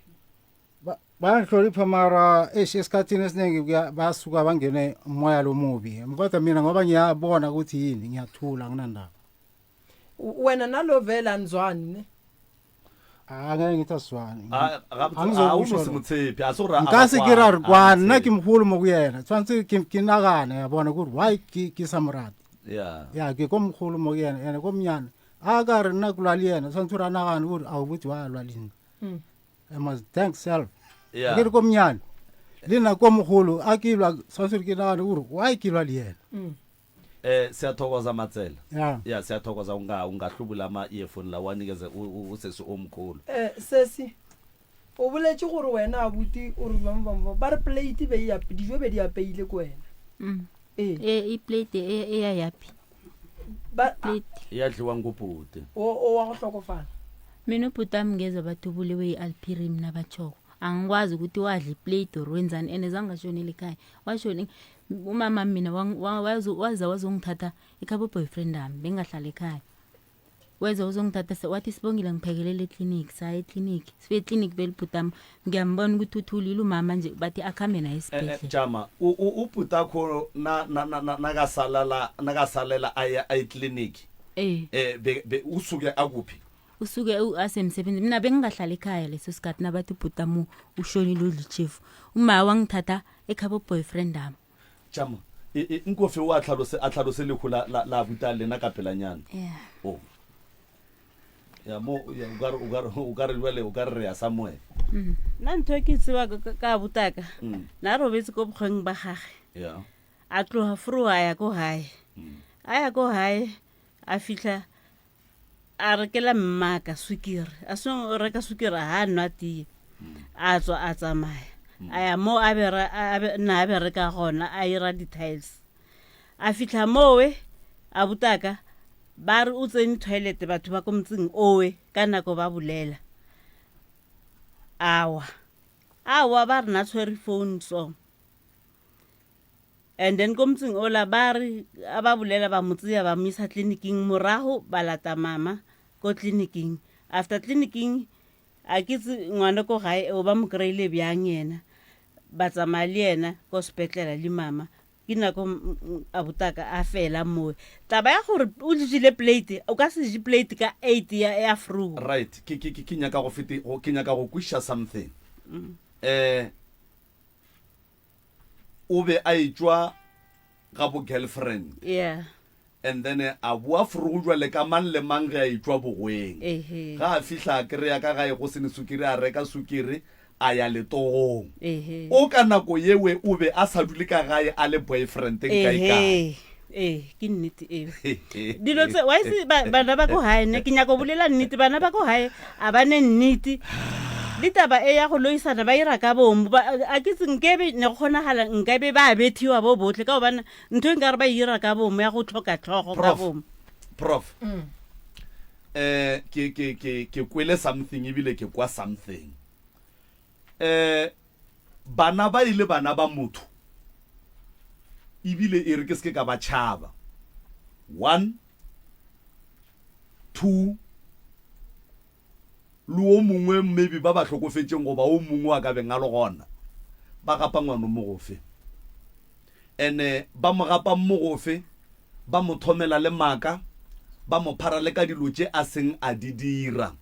Bayangihlonipha mara eish esikhathini esiningi kuya- basuka bangene umoya lomubi kodwa mina ngoba ngiyabona ukuthi yini ngiyathula anginandaba. Wena nalo vele anizwani ne? Angeke ngithi asizwani. Ah, gabotse, Angizokusho a o no se lokho. mo tshepe, a se gore a Nka se ba ke ra re kwane, kwane a mo nna ke tshepe. mogolo mo go yena tshwanetse ke ke nagane ya bona gore why ke ke sa mo rate. Yeah. Ya ke ko mogolo mo go yena ene ko monyane a ka re nna ke lwa le yena tshwanetse gore a nagane gore a o botse wa lwa le nna. I must thank self. Yeah. Ke re ko monyane le nna ko mogolo a ke lwa tshwanetse gore ke nagane gore why ke lwa le yena. Eh siyathokoza Matsela. Yeah. Yeah siyathokoza unga ungahlubula ama earphone lawa anikeze usesi omkhulu. Eh sesi o boletše gore wena abuti o re bang bang ba re plate be ya dijo be di apeile ko wena. Ee. E e plate e e ya yapi. Ba Plate. Ya dliwa ngubhuti. O o wa go hlokofala. Mina ubhuti wami ngezwa bathi ubulewe yi-alpirim nabatshoko. Angikwazi ukuthi wadla iplate or wenzani and zange ashonele ekhaya. Washona umama mina waza wazongithatha ekhabo boyfriend ami bengahlala ekhaya. Weza uzongithatha wathi Sibongile ngiphekelele ekliniki saya ekliniki. Sifike ekliniki belibhuti wami ngiyambona ukuthi uthulile umama nje bathi akhambe naye esibhedlela. Jama ubhuti akho na na na nakasalala nakasalela aya ekliniki. Eh. Eh usuke akuphi? Usuke asemsebenzini mina bengingahlala ekhaya leso sikhathi nabathi ubhuti wami ushonile udla ichefu. Uma wangithatha ekhabo boyfriend ami. Jama nkofe o a tlhalose a tlhalose lehu la la la buta lena ka pelanyana. Yeah. Oh. Ya mo ya o ka re o ka re o ka re jwale o ka re re ya somewhere. Nna ntho e ke tseba ka butaka. Na robetse ko bokgweng ba gage. Yeah. A tloga fro a ya ko hae. A ya ko hae a fitlha a rekela mmaka sukiri. A se reka sukiri ha nwa tee. A tswa a tsamaya. A ya mo a bera a be na a bereka gona a ira di-tiles. A fitlha mowe a butaka ba re o tsene toilet batho ba ko motseng owe ka nako ba bolela. Awa. Awa ba re na tshwere phone so. And then ko motseng ola ba re a ba bolela ba mo tseya ba mo isa tleliniking morago ba lata mama ko tleliniking. After tleliniking a ke tse ngwana ko gae o ba mo kry-ile bjang yena ba tsamaya le yena ko sepetlele le mama ke nako a botaka a fela moe taba ya gore o jile plate o ka se je plate ka 8 ya ya fru Right ke ke ke nyaka go fete ke nyaka go kwisha something. Eh o be a etšwa ga bo girlfriend. Yeah. And then a boa forogo jwale ka mang le mang ge a etšwa bogweng. Ehe. Ga a fihla a kry-a ka gae go se ne sukiri a reka sukiri a ya letogong. Ehe. O ka nako yewe o be a sa dule ka gae a le boyfriend kae kae. Ehe. Ee, ke nnete eo. Dilo tse wa itse bana ba ko gae ne ke nyaka go bolela nnete bana ba ko gae a ba ne nnete. Le taba e ya go loisana ba ira ka bomo a ke tse nkebe ne go kgonagala nkabe ba bethiwa bo botlhe ka gobane ntho e nkare ba ira ka bomo ya go tlhoka tlhogo ka Prof. bomo. Prof. Eh ke ke ke ke kwele something ebile ke kwa something. Eh bana ba ile bana ba motho ebile e re ke se ke ka ba tšhaba. 1 2 le o mongwe maybe ba ba hlokofetšeng goba o mongwe a ka beng a le gona ba gapa ngwano mogofe ene ba mo gapa mogofe ba mo thomela le maaka ba mo phara le ka dilo tše a seng a di dira.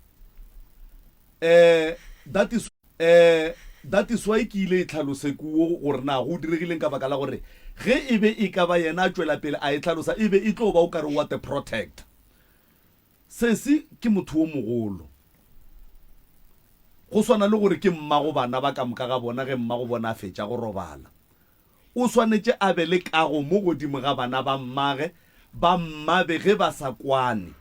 Eh that is eh that is why ke ile e tlhalose kuo gore na go diregileng ka baka la gore ge e be e ka ba yena a tšwela pele a e tlhalosa e be e tlo ba o kare wa the protect. Sesi ke motho wo mogolo. Go swana le gore ke mmago bana ba ka moka ga bona ge mmago bona a fetša go robala. O swanetše a be le kago mo godimo ga bana ba mmage ba mmabe ge ba sa kwane.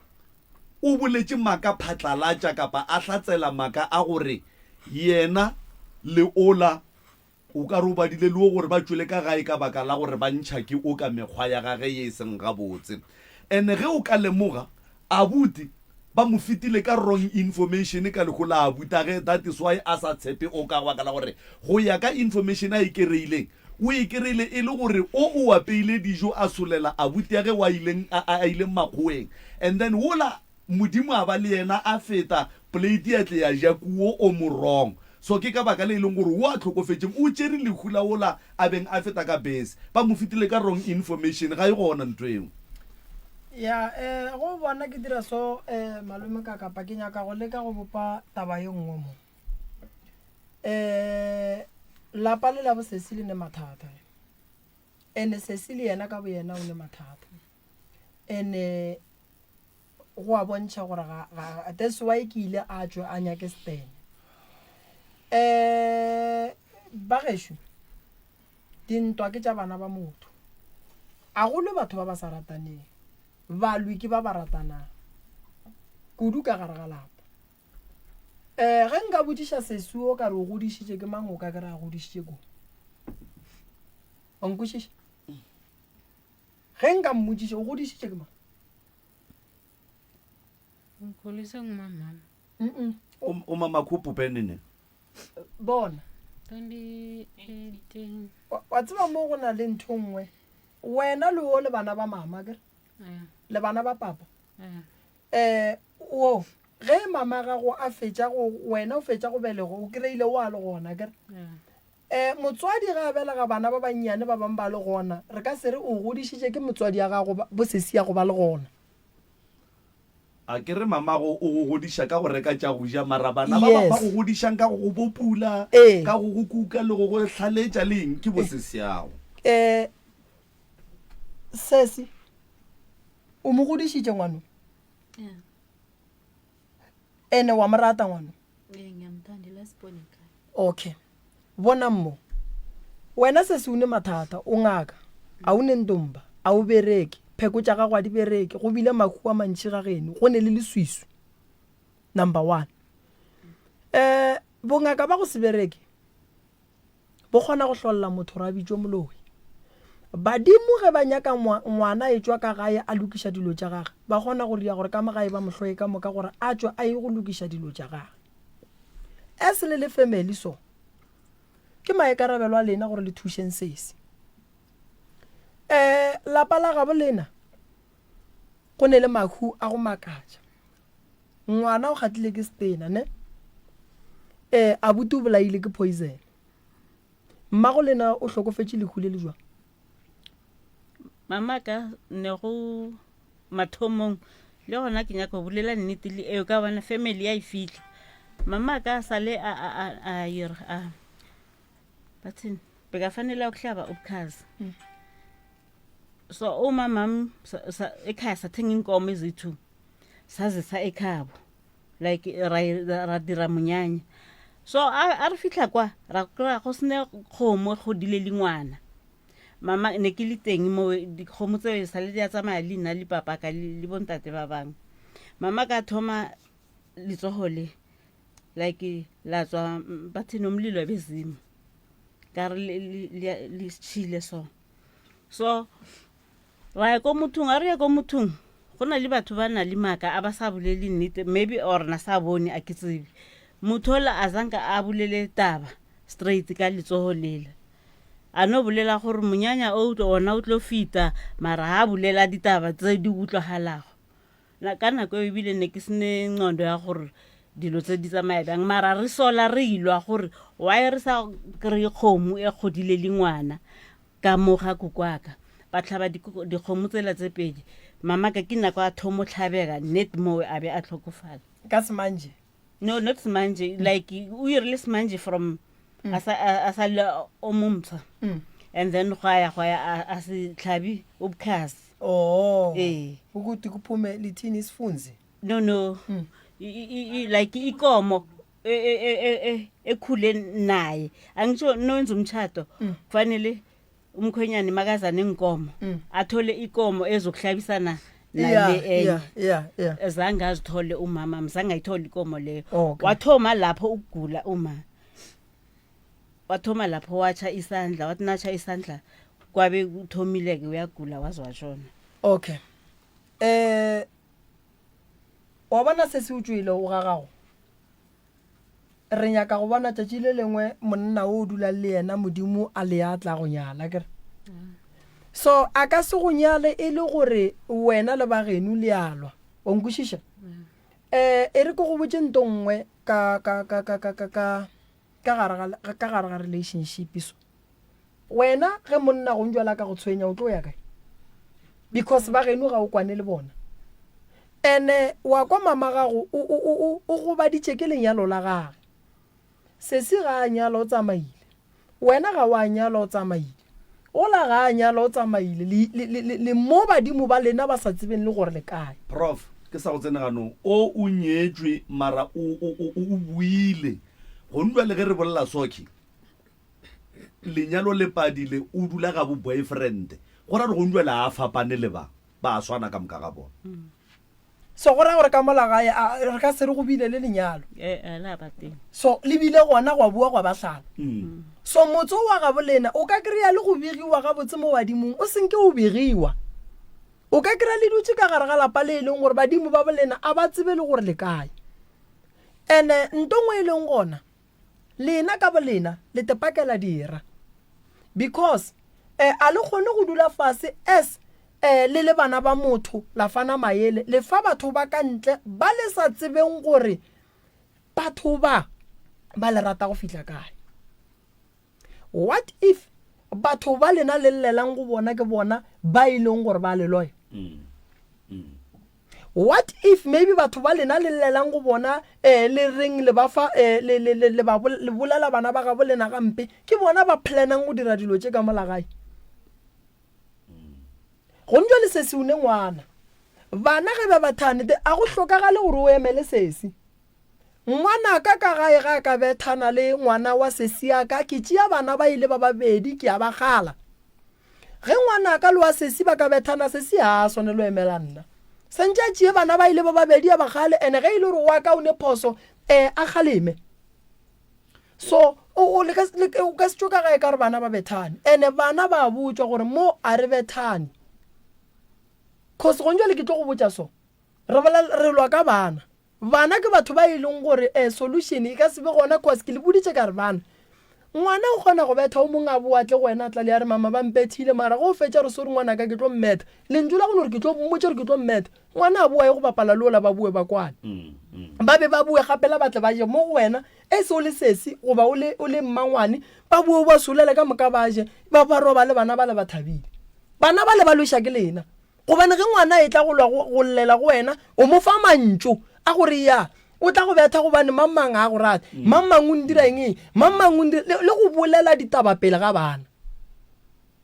O boletše maaka phatlalatša kapa a hlatsela maaka a gore yena le ola O ka re o badile le wo gore ba tšwele ka gae ka baka la gore ba ntšha ke o ka mekgwa ya gage ye e seng gabotse. Ene ge o ka lemoga, abuti ba mo fetile ka wrong information ka lehu la abutage, that is why a sa tshepe o ka baka la gore go ya ka information a e kereileng, o e kereile e le gore o o apeile dijo a solela abutiage wa ileng a a ileng makgoweng and then wola Modimo a ba le yena a feta plate ya tle ya ja kuo o mo wrong. So ke ka baka le e leng gore wo a hlokofetšeng o tšere lehu la wola a beng a feta ka bese. Ba mo fetile ka wrong information, ga e gona ntho eo. Ya, eh, go bona ke dira so, eh, malome ka kapa ke nyaka go leka go bopa taba ye nngwe mo. Eh, lapa le la bo sesi le ne mathata. Ene sesi le yena ka boyena o ne mathata. Ene go a bontšha gore ga, ga, that's why ke ile a tšwe a nyake stene. Eh, ba gešo, dintwa ke tša bana ba motho. A go lwe batho ba ba sa rataneng. Balwi ke ba ba ratanang. Kudu ka gare ga lapa. Eh, ge nka botšiša sesi o ka re o godišitše ke mang o ka ke re a godišitše ko. O nkwešiša? Ge nka mmotšiša o godišitše ke mang? Ngikhuliswe ngumamami. Mm-mm. O mama khuphu nene. Bona. 2018. Wa tseba mo go na le ntho nngwe. Wena le o le bana ba mama ke? Le bana ba papa. Eh, o ge mama gago a fetša go wena o fetša go belego o kry-ile o a le gona ke? Eh, motswadi ge a belega bana ba bannyane ba bangwe ba le gona, re ka se re o godišitše ke motswadi ya gago bo sesi ya go ba le gona. A ke re mamago o go godiša ka go reka tša go ja, mara bana ba bang ba go godišang ka go go bopula, ka go go kuka le go go hlaletša le eng, ke bo sesiago. Eh, sesi, o mo godišitše ngwano? Yeah. Ene wa mo rata ngwano? Ee, ngiyamthanda, i-last born ekhaya. Okay. Bonang mo. Wena sesi o ne mathata, o ngaka, a o ne ntomba, a o bereke, pheko tša gago a di bereke, go bile mahu a mantši ga geno, go ne le leswiswi. Number one. Eh, bongaka ba go se bereke bo kgona go hlolla motho gore a bitšwe moloi. Badimo ge ba nyaka ngwana a etšwa ka gae a lokiša dilo tša gage, ba kgona go ria gore ka mo gae ba mo hloye ka moka gore a tšwe a ye go lokiša dilo tša gage. As le le family so, ke maikarabelo a lena gore le thušeng sesi. Um lapa la gabo lena go ne le mahu a go makatša. Ngwana o gatile ke setena ne? Eh abuti o bolaile ke poison. Mmago lena o hlokofetše lehu le le jwang? Mama ka ne go mathomong le gona ke nyaka go bolela nnete le eo ka bona family ya e fitlha. Mama ka sale a a a a yer a bathini bekafanele ukuhlaba ubukhazi. So umamam ekhaya sathenga inkomo eziyi-two sazisa ekhabo like ra, ra dira monyanya so a, a re fitlha kwa ra kry-a go sene kgomo go dile le ngwana mama ne ke le teng mo dikgomo tseo sale di a tsamaya le nna le papa ka le bontate ba bangwe mama ka thoma letsogo le like la tswa bathe nomlilo bezimo ka re le tšhile so so Ra ya ko mothong, a re ya ko mothong, go na le batho ba na le maaka a ba sa bolele nnete, maybe or na sa bone, a ke tsebe. Motho ola a zanka a bolele taba straight ka letsogo lela. A no bolela gore monyanya o ona o tlo fita, mara ha bolela ditaba tse di utlwagalago. Na ka nako eo ebile ne ke sene nqondo ya gore dilo tse di tsamaya bjang, mara re sola re ilwa gore why re sa kry-e kgomo e kgodile le ngwana. Ka mo ga kokoaka ba tlhaba dikgomo tsela tse pedi. Mamaka ke nako a thomo tlhabega net mowe a be a tlhokofala. Ka semanje? No, not semanje. Like o irile semanje from a sa a sa le o mompsha. And then go ya go ya a se tlhabi o bukhazi. Oh. Eh. Ukuthi kuphume lithini isifunzi? No no. I, i, i, like ikomo e, e, e, e, e, ekhule naye angitsho nowenza umtshato kufanele umkhwenyane makaza neenkomo athole ikomo ezokuhlabisana nale enye yeah, yeah, yeah. zange azithole umama mzange ayithole ikomo leyo Okay. wathoma lapho ukugula uma wathoma lapho watsha isandla wathi natsha isandla kwabe kuthomile-ke uyagula waze washona Okay. Eh wa bona se se utšwele o ga gago Re nyaka go bona tšatši le lengwe monna o dulang le yena Modimo a le a tla go nyala kere. So a ka se go nyale e le gore wena le bageno le a lwa. O nkwešiša? Eh e re ke go botše nto nngwe ka ka ka ka ka ka ka. ka gare ga ka gare ga relationship so wena ge monna go njwala ka go tshwenya o tlo ya kae because ba geno ga o kwane le bona ene wa kwa mama gago o o o o gobaditše ke lenyalo la gage sesi ga a nyala o tsamaile wena ga wa nyala o tsamaile ola ga a nyala o tsamaile le le le le mo badimo ba lena ba sa tsebeng le gore le kae Prof, ke sa go tsene ganong o o nyetšwe mara o o o o buile gonjwa le ge re bolela soke lenyalo le padile o dula ga bo boyfriend go ra re gonjwa le a fapane le ba ba swana ka moka ga bona so go raya gore ka mola gae a re ka se re go bile le lenyalo Eh, eh, la ba teng so le bile gona gwa bua gwa bahlala so motse o wa gabo lena o ka kry-a le go begiwa gabotse mo badimong o senke o begiwa o ka kry-a le dutse ka gare ga lapa le e leng gore badimo ba bolena a ba tsebe le gore le kae ene nto ngwe e leng gona lena ka bolena le tepakela dira because eh, a le kgone go dula fase as eh, le le bana ba motho la fana maele le fa batho ba ka ntle ba le sa tsebeng gore batho ba ba le rata go fihla kae what if batho ba lena le llelang go bona ke bona ba e leng gore ba le loya what if maybe batho ba lena le llelang go bona um le reng le ba fa um le, le, le, le, ba, le bolela bana ba gabo lena gampe ke bona ba planang go dira dilo tše ka mola gae gomme jale sesi o ne ngwana bana ge ba bathane a go hlokagale gore o emele sesi Ngwanaka ka gae ga a ka bethana le ngwana wa sesiaka, ke tšea bana ba ile ba babedi ke a ba gala. Ge ngwanaka le wa sesi ba ka bethana, sesi ga a swanelo emela nna. Santše a tšee bana ba ile ba babedi a ba gale, ene ge e le gore wa ka o ne phoso, eh, a kgaleme. So, o, o, le ka, le, o ka se tšwe ka gae ka re bana ba bethane. Ene bana ba botšwa gore mo a re bethane. Cause gonjwale ke tlo go botša so, re bolela, re lwa ka bana. Bana ke batho ba e leng gore eh, solution e ka se be gona cause ke le boditše ka re bana ngwana o kgona go betha o mongwe a boa tle go wena a tla le ya re mama ba mpethile mara go o fetša re sorry ngwanaka ke tlo mmetha lentšu la go no re ke tlo mmotša gore ke tlo mmetha ngwana a boa ye go bapala le ola ba boe ba kwane ba be ba boe gape la batle ba je mo go wena e se o le sesi goba o le o le mmangwane ba boe ba solele ka moka ba je ba ba robale bana ba le ba thabile bana ba le ba lweša ke lena Gobane ge ngwana a etla go lwa go, go llela go wena, o mo fa mantšu a gore ya, o tla go betha gobane mang mang ga a go rate, mang mang o ndira eng eng, mang mang o ndira, le, le go bolela ditaba pele ga bana.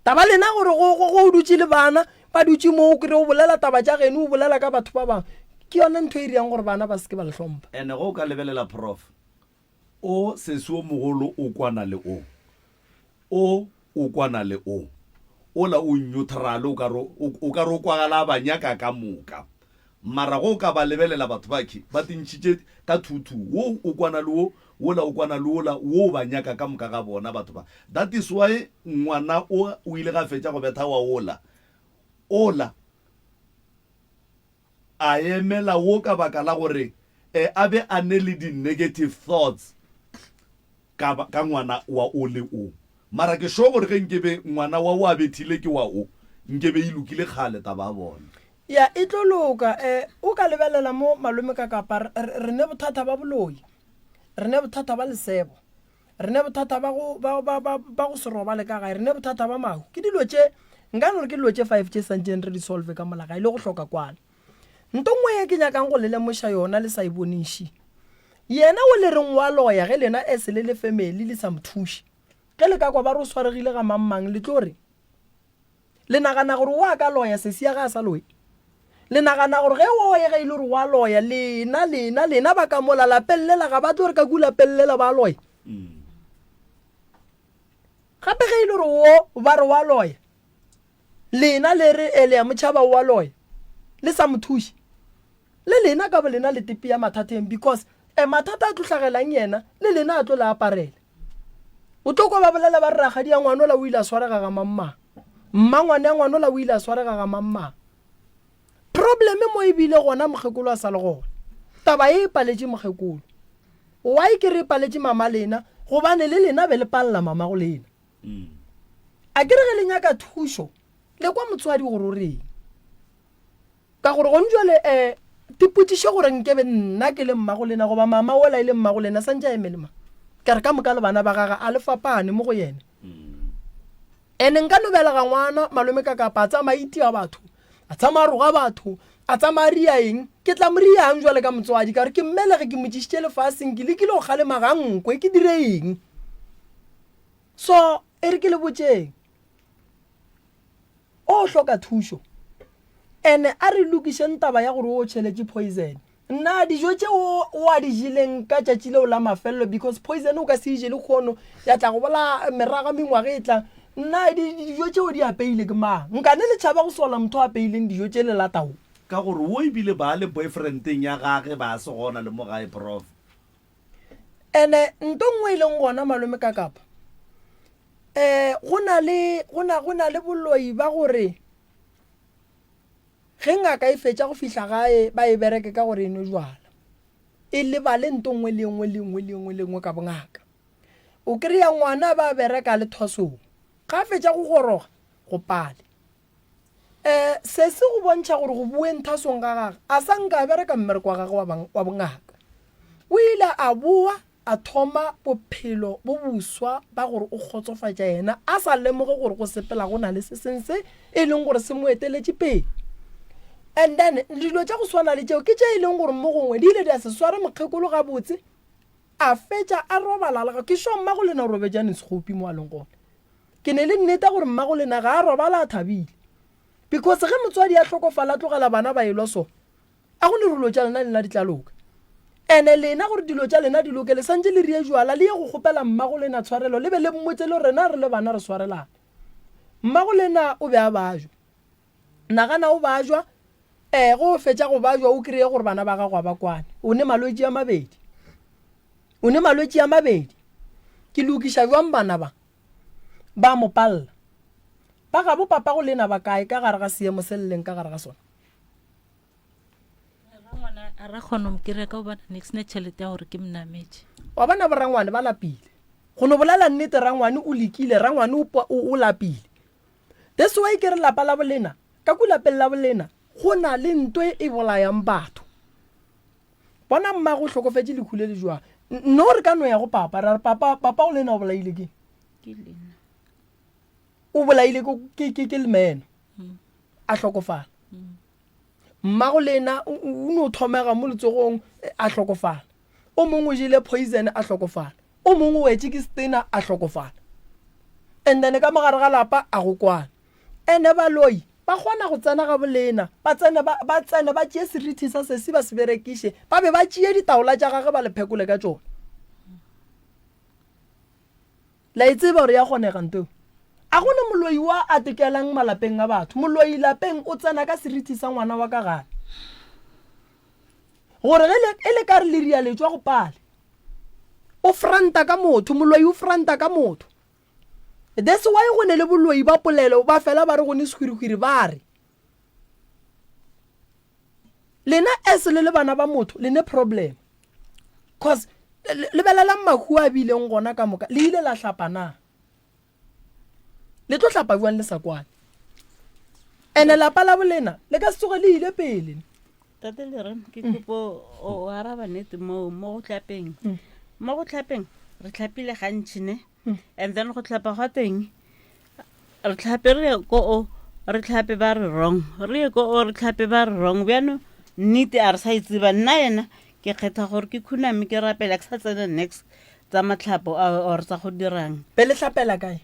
Taba lena gore go, go, go o dutše le bana, ba dutše mo o kry o bolela taba tša geno, o bolela ka batho ba bangwe. Ke yona ntho e dirang gore bana ba se ke ba le hlompha. Ene ge o ka lebelela Prof. O sesi o mogolo o kwana le o. O o kwana le o. Ola o neutral o ka re o ka re o kwagala a ba nyaka ka moka. Mara ge o ka ba lebelela batho bakhe ba tintšhitše ka thuthu wo o kwana le wo, wola o kwana le wola, wo o ba nyaka ka moka ga bona batho ba. That is why ngwana o o ile ga fetša go betha wa wola, ola a emela wo ka baka la gore a be a ne le di negative thoughts ka, ka ngwana wa o le o. Mara ke sure gore ge nkebe ngwana wa o a bethile ke wa o, nkebe e lokile kgale taba ya bona. Ya, e tlo loka. Eh, o ka lebelela mo malome ka kapa, re, re, re ne bothata ba boloi. Re ne bothata ba lesebo. Re ne bothata ba go, ba, ba, ba, ba go se robale ka gae. Re ne bothata ba mahu. Ke dilo tše, nka no re ke dilo tše five tše santšeng re di solve ka mola gae le go hloka kwano. Nto nngwe ye ke nyakang go le lemoša yona le sa e boneng še. Yena o le reng wa loya ge lena as le le family le sa mo thuše. Ge le ka kwa ba re o swaregile ga mang mang le tlo reng? Le nagana gore o a ka loya sesi ya ge a sa loye? Le nagana gore ge oye ge e le gore wa loya lena lena lena ba ka mola lapeng lela ga ba tlo re ka ku lapeng lela ba loya? Gape ge e le gore wo ba re wa loya Lena le re, E, le a mo tšhaba, o a loya. Le sa mo thuše. Le lena ka bolena le tepea mathateng because e mathata a tlo hlagelang yena, le lena a tlo le aparela. O tlo kwa ba bolela ba re rakgadi ya ngwanola o ile a swarega ga mang-mang. Mmangwane ya ngwanola o ile a swarega ga mang-mang. Probleme mo e bile gona mokgekolo a sa le gona. Taba e e paletše mokgekolo. Why ke re e paletše mama lena? Gobane le lena be le palela mama go lena. A ke re ge le nyaka thušo le kwa motswadi gore o reng. Ka gore gone jwale um ke potšiše gore nkebe nna ke le mmago lena goba mama ola e le mmago lena santše a eme le mang. Ka re ka moka le bana ba gage a le fapane mo go yena. Ene nka no belega ngwana malome ka kapa a tsamaya a itia batho, a tsamaya a roga batho, a tsamaya a ria eng, ke tla mo riang jwale ka motswadi ka gore ke mmelege ke mo tšišitše lefaseng ke lekile go kgalema ga nkwe ke dire eng? So e re ke le botšeng o hloka thušo ene a re lokišeng taba ya gore o tšheletše poison. Nna dijo tše o o a di jeleng ka tšatši leo la mafelelo because poison o ka se e je lekgono ya tla go bolaya meraga mengwaga e tlang. Nna di dijo tšeo di apeile ke mang? Nkane le tšhaba go sola motho a apeileng dijo tše le latago? Ka gore wo ebile ba le boyfriendeng ya gage ba se gona le mo gae prof. Ene nto nngwe e leng gona malome ka kapa um go na le go na go na le boloi ba gore Ge ngaka e fetša go fihla gae, ba e bereke ka gore e nwe jwala. E lebale nto nngwe le nngwe le nngwe le nngwe le nngwe ka bongaka. O kry-a ngwana ba bereka a le thwasong. Ga a fetša go goroga, go pale. Um se se go bontšha gore go boeng thwasong ga gage, a sa nka a bereka mmereko wa gagwe wa bongaka. O ile a boa a thoma bophelo bo boswa ba gore o kgotsofatša yena a sa lemoge gore go sepela go na le se seng se e leng gore se mo eteletše pele. And then dilo tša go swana le tšeo ke tše e leng gore mo gongwe di ile di a se sware mokgekolo gabotse a fetša a robala le ke sure mmago lena o robetšane sekgopi mo a leng gona. Ke ne le nnete gore mmago lena ga a robala a thabile because ge motswadi a hlokofala a tlogela bana ba elwa so A go ne dilo tša lena lena di tla loka. Ene lena gore dilo tša lena di loke le santše le rie jwala le ye go kgopela mmago lena tshwarelo le be le mmotse le rena re le bana re swarelane. Mmago lena o be a bajwa. Nagana o bajwa eh ge o fetša go bajwa o kreye gore bana ba gago a ba kwane. O ne malwetši a mabedi. O ne malwetši a mabedi. Ke lokiša jwang bana ba? Ba mo palla. Ba gabo papago lena ba kae ka gare ga seemo se le leng ka gare ga sona? Rangwana a ra kgona go kry-a ka gobane ne ke sena tšhelete ya gore ke mnametše. Wa bona borangwane ba lapile. Go no bolela nnete rangwane o lekile, rangwane o, o, o lapile. That's why ke re lapa la bolena, ka ku lapeng la bolena go na le nto e bolayang batho. Bona mmago o hlokofetše lehu le le jwang. No re ka no ya go papa ra re papa, papa o lena o bolaile ke? Ke lena. O bolaile ke, ke, ke, ke lemeno. A hlokofala. Mmago lena o no thomega mo letsogong a hlokofala. O mongwe o jele poison a hlokofala. O mongwe o wetše ke setena a hlokofala. And then ka mogare ga lapa a go kwana. Ene baloi ba kgona go tsena ga bolena, ba tsene ba, ba tsene ba tšee serithi sa sesi ba se berekiše, ba be ba tšee ditaola tša gage ba le phekole ka tšona. La e tseba gore ya kgonega nto eo? A go na moloi wa a tekelang malapeng a batho. Moloi lapeng o tsena ka seriti sa ngwana wa ka gare. Gore ge le, e le ka re le ria le tšwa go pale. O franta ka motho, moloi o franta ka motho. That's why go ne le boloi ba polelo ba fela ba re go ne sehwirihwiri ba re. Lena as le le bana ba motho le ne problem. Cause lebelelang mahu a bileng gona ka moka le ile la hlapa na? Le tlo hlapa bjang le sa kwane? Ene lapa la bolena le ka se tsoge le ile pele. Tate Lere, ke kopo o araba nnete mo mo go tlapeng. Mo go tlhapeng re tlhapile gantši ne. And then go tlhapa gwa teng re tlhape re ye ko o re tlhape ba re wrong re ye ko o re tlhape ba re wrong bjano nnete a re sa e tseba nna yena ke kgetha gore ke khuname ke rapela ke sa tsena next tsa matlhapo or tsa go dirang be le hlapela kae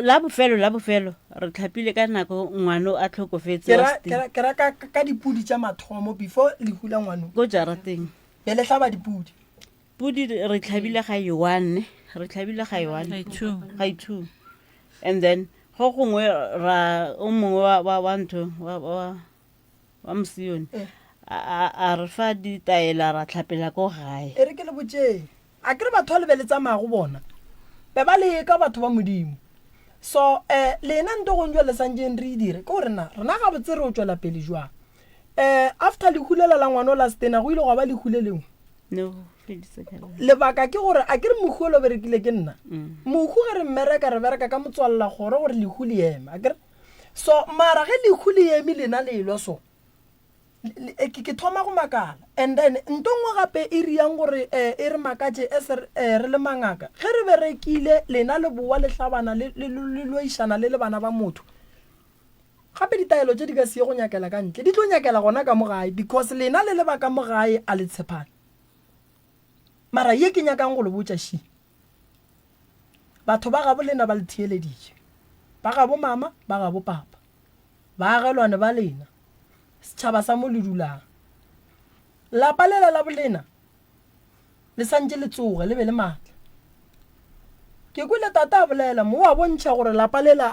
la bofelo la bofelo re tlhapile ka nako ngwano a tlhokofetse ke ra ka dipudi tša mathomo before lehu la ngwano ko jarateng be le hlaba dipudi Pudi re tlhabile ga e one, re tlhabile ga e one. Ga e two. And then go gongwe ra o mongwe wa wa wa ntho wa wa wa mosione eh. a a re fa ditaela ra tlhapela ko gae. E re ke le botšeng. A ke re batho ba le be le tsamaya go bona. Be ba le ka batho ba Modimo. So eh lena nto gong jwale santšeng re e dire ke gore na rena gabotse re o tšwela pele jwang. Eh after lehu lela la ngwana o la stena go ile gwa ba lehu le lengwe. No, fedisa ka la. Lebaka ke gore a ke re mohu o lo berekile ke nna. Mohu ge re mmereka re bereka ka motswalla kgoro gore lehu le eme, a ke re? So mara ge lehu le eme lena le elwa so. Eh, ke thoma go makala. And then nto nngwe gape e riang gore eh, e re makatše as eh, re le mangaka, ge re berekile lena le bowa le hlabana le le loišana le le bana ba motho, gape ditaelo tše di ka se ye go nyakela ka ntle, di tlo nyakela gona ka mo gae because lena le le ba ka mo gae a le tshepane. Mara ye ke nyakang go le botša shi, batho ba gabo lena ba le theeleditše, ba gabo mama, ba gabo papa, baagelwane ba lena, setšhaba sa mo le dulang. Lapa lela la bolena le santše le tsoge le be le maatla. Ke kwele tate a bolela mo wa bontšha gore lapa lela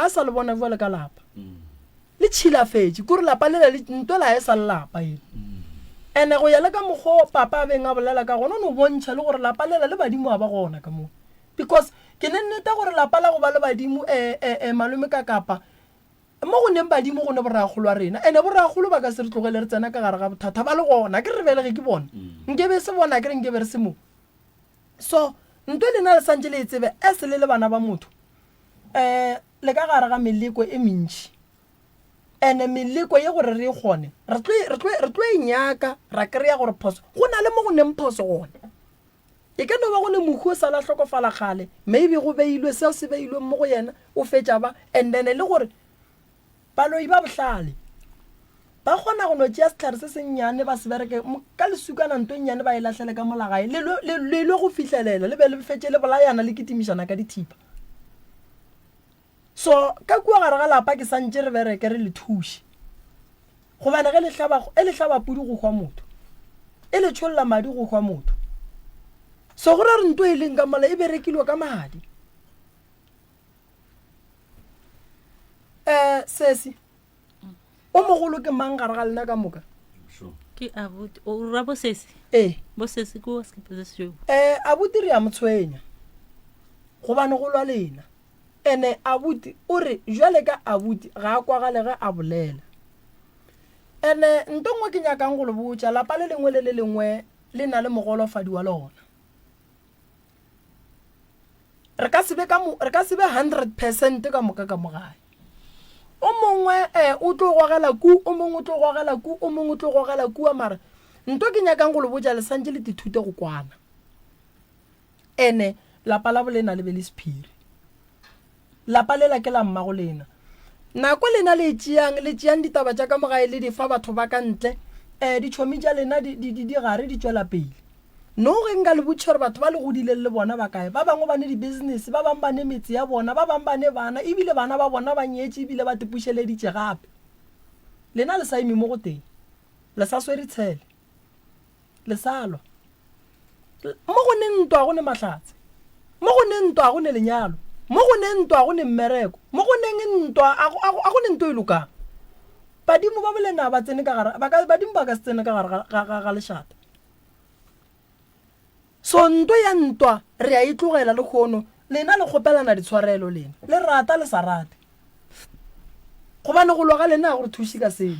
a sa le bona bjale ka lapa. Le tšhilafetše kore lapa lela le ntwela e sa le lapa ele. Ene go ya le ka mokgo papa a beng a bolela ka gona o no bontšha le gore lapa lela le badimo a ba gona ka mo. Because ke ne nnete gore lapa la go ba le badimo eh eh malome ka kapa Mo go neng badimo go ne borragolo wa rena, ene borragolo ba ka se re tlogele re tsena ka gare ga bothata ba le gona. Ke re re belege ke bona. Nkebe e se bona, ke re nkebe re se mo. So, nto lena le santše le e tsebe as le le bana ba motho, um le ka gare ga meleko e mentši. Ene meleko ye gore re e kgone, re tlo, re tlo, re tlo e nyaka ra kry-a gore phoso, go na le mo go neng phoso gona. E ka no ba go ne mohu o sala hlokofala kgale, maybe go beilwe seo se beilweng mo go yena, o fetša ba, and then le gore baloi ba bohlale ba kgona go no tšea sehlare se sennyane ba se bereke ka lesukana nto e nnyane ba e lahlele ka mola gae, le lwe, le, le lwe go fihlelela, le be le fetše le bolayana le kitimišana ka dithipa. So, ka kua gare ga lapa ke santše re bereke re le thuše. Gobane ge le hlaba, e le hlaba pudi go hwa motho. E le tšholla madi go hwa motho. So go ra re nto e leng ka mola e berekilwe ka madi. Eh, sesi, o mogolo ke mang gare ga lena ka moka? Ke abuti, o ra bosesi? Ee. Bosesi ke wa sekepe se sešweu. Eh, abuti re a mo tshwenya. Gobane go lwa lena. Ene abuti o re jwale ka abuti ga a kwagale ge a bolela. Ene nto nngwe ke nyakang go le botša, lapa le lengwe le le lengwe le na le mogolofadi wa lona. Re ka se be ka mo, re ka se be 100% ka moka ka mo gae. O mongwe eh, o tlo gogela ku, o mongwe o tlo gogela ku, o mongwe o tlo gogela kua, mara nto ke nyakang go le botša le santše le tithute go kwana. Ene lapa la bolena le be le sephiri. Lapa lela ke la mmago lena. Nako lena le e tšeang, le tšeang ditaba tša ka mo gae le di fa batho ba ka ntle, um ditšhomi tša lena di, di, di, di gare di tšwela pele. No ge nka le botšiša gore batho ba le godileng le bona ba kae, ba bangwe ba ne di-business, ba bangwe ba ne metse ya bona, ba bangwe ba ne bana, ebile bana ba bona ba nyetše ebile ba tepušeleditše gape. Lena le sa eme mo go tee. Le sa swere tshele. Le sa lwa. Mo go ne ntwa go ne mahlatse. Mo go ne ntwa go ne lenyalo. Mo go ne ntwa go ne mmereko. Mo go neng ntwa a go, a go, a go ne nto e lokang. Badimo ba bolena ba tsene ka gare, ba ka, badimo ba ka se tsene ka gare ga, ga, ga, ga lešata. So nto ya ntwa re a e tlogela lehono, lena le kgopelana ditshwarelo lena, le rata le sa rate. Gobane go lwa ga lena ga go re thuše ka selo.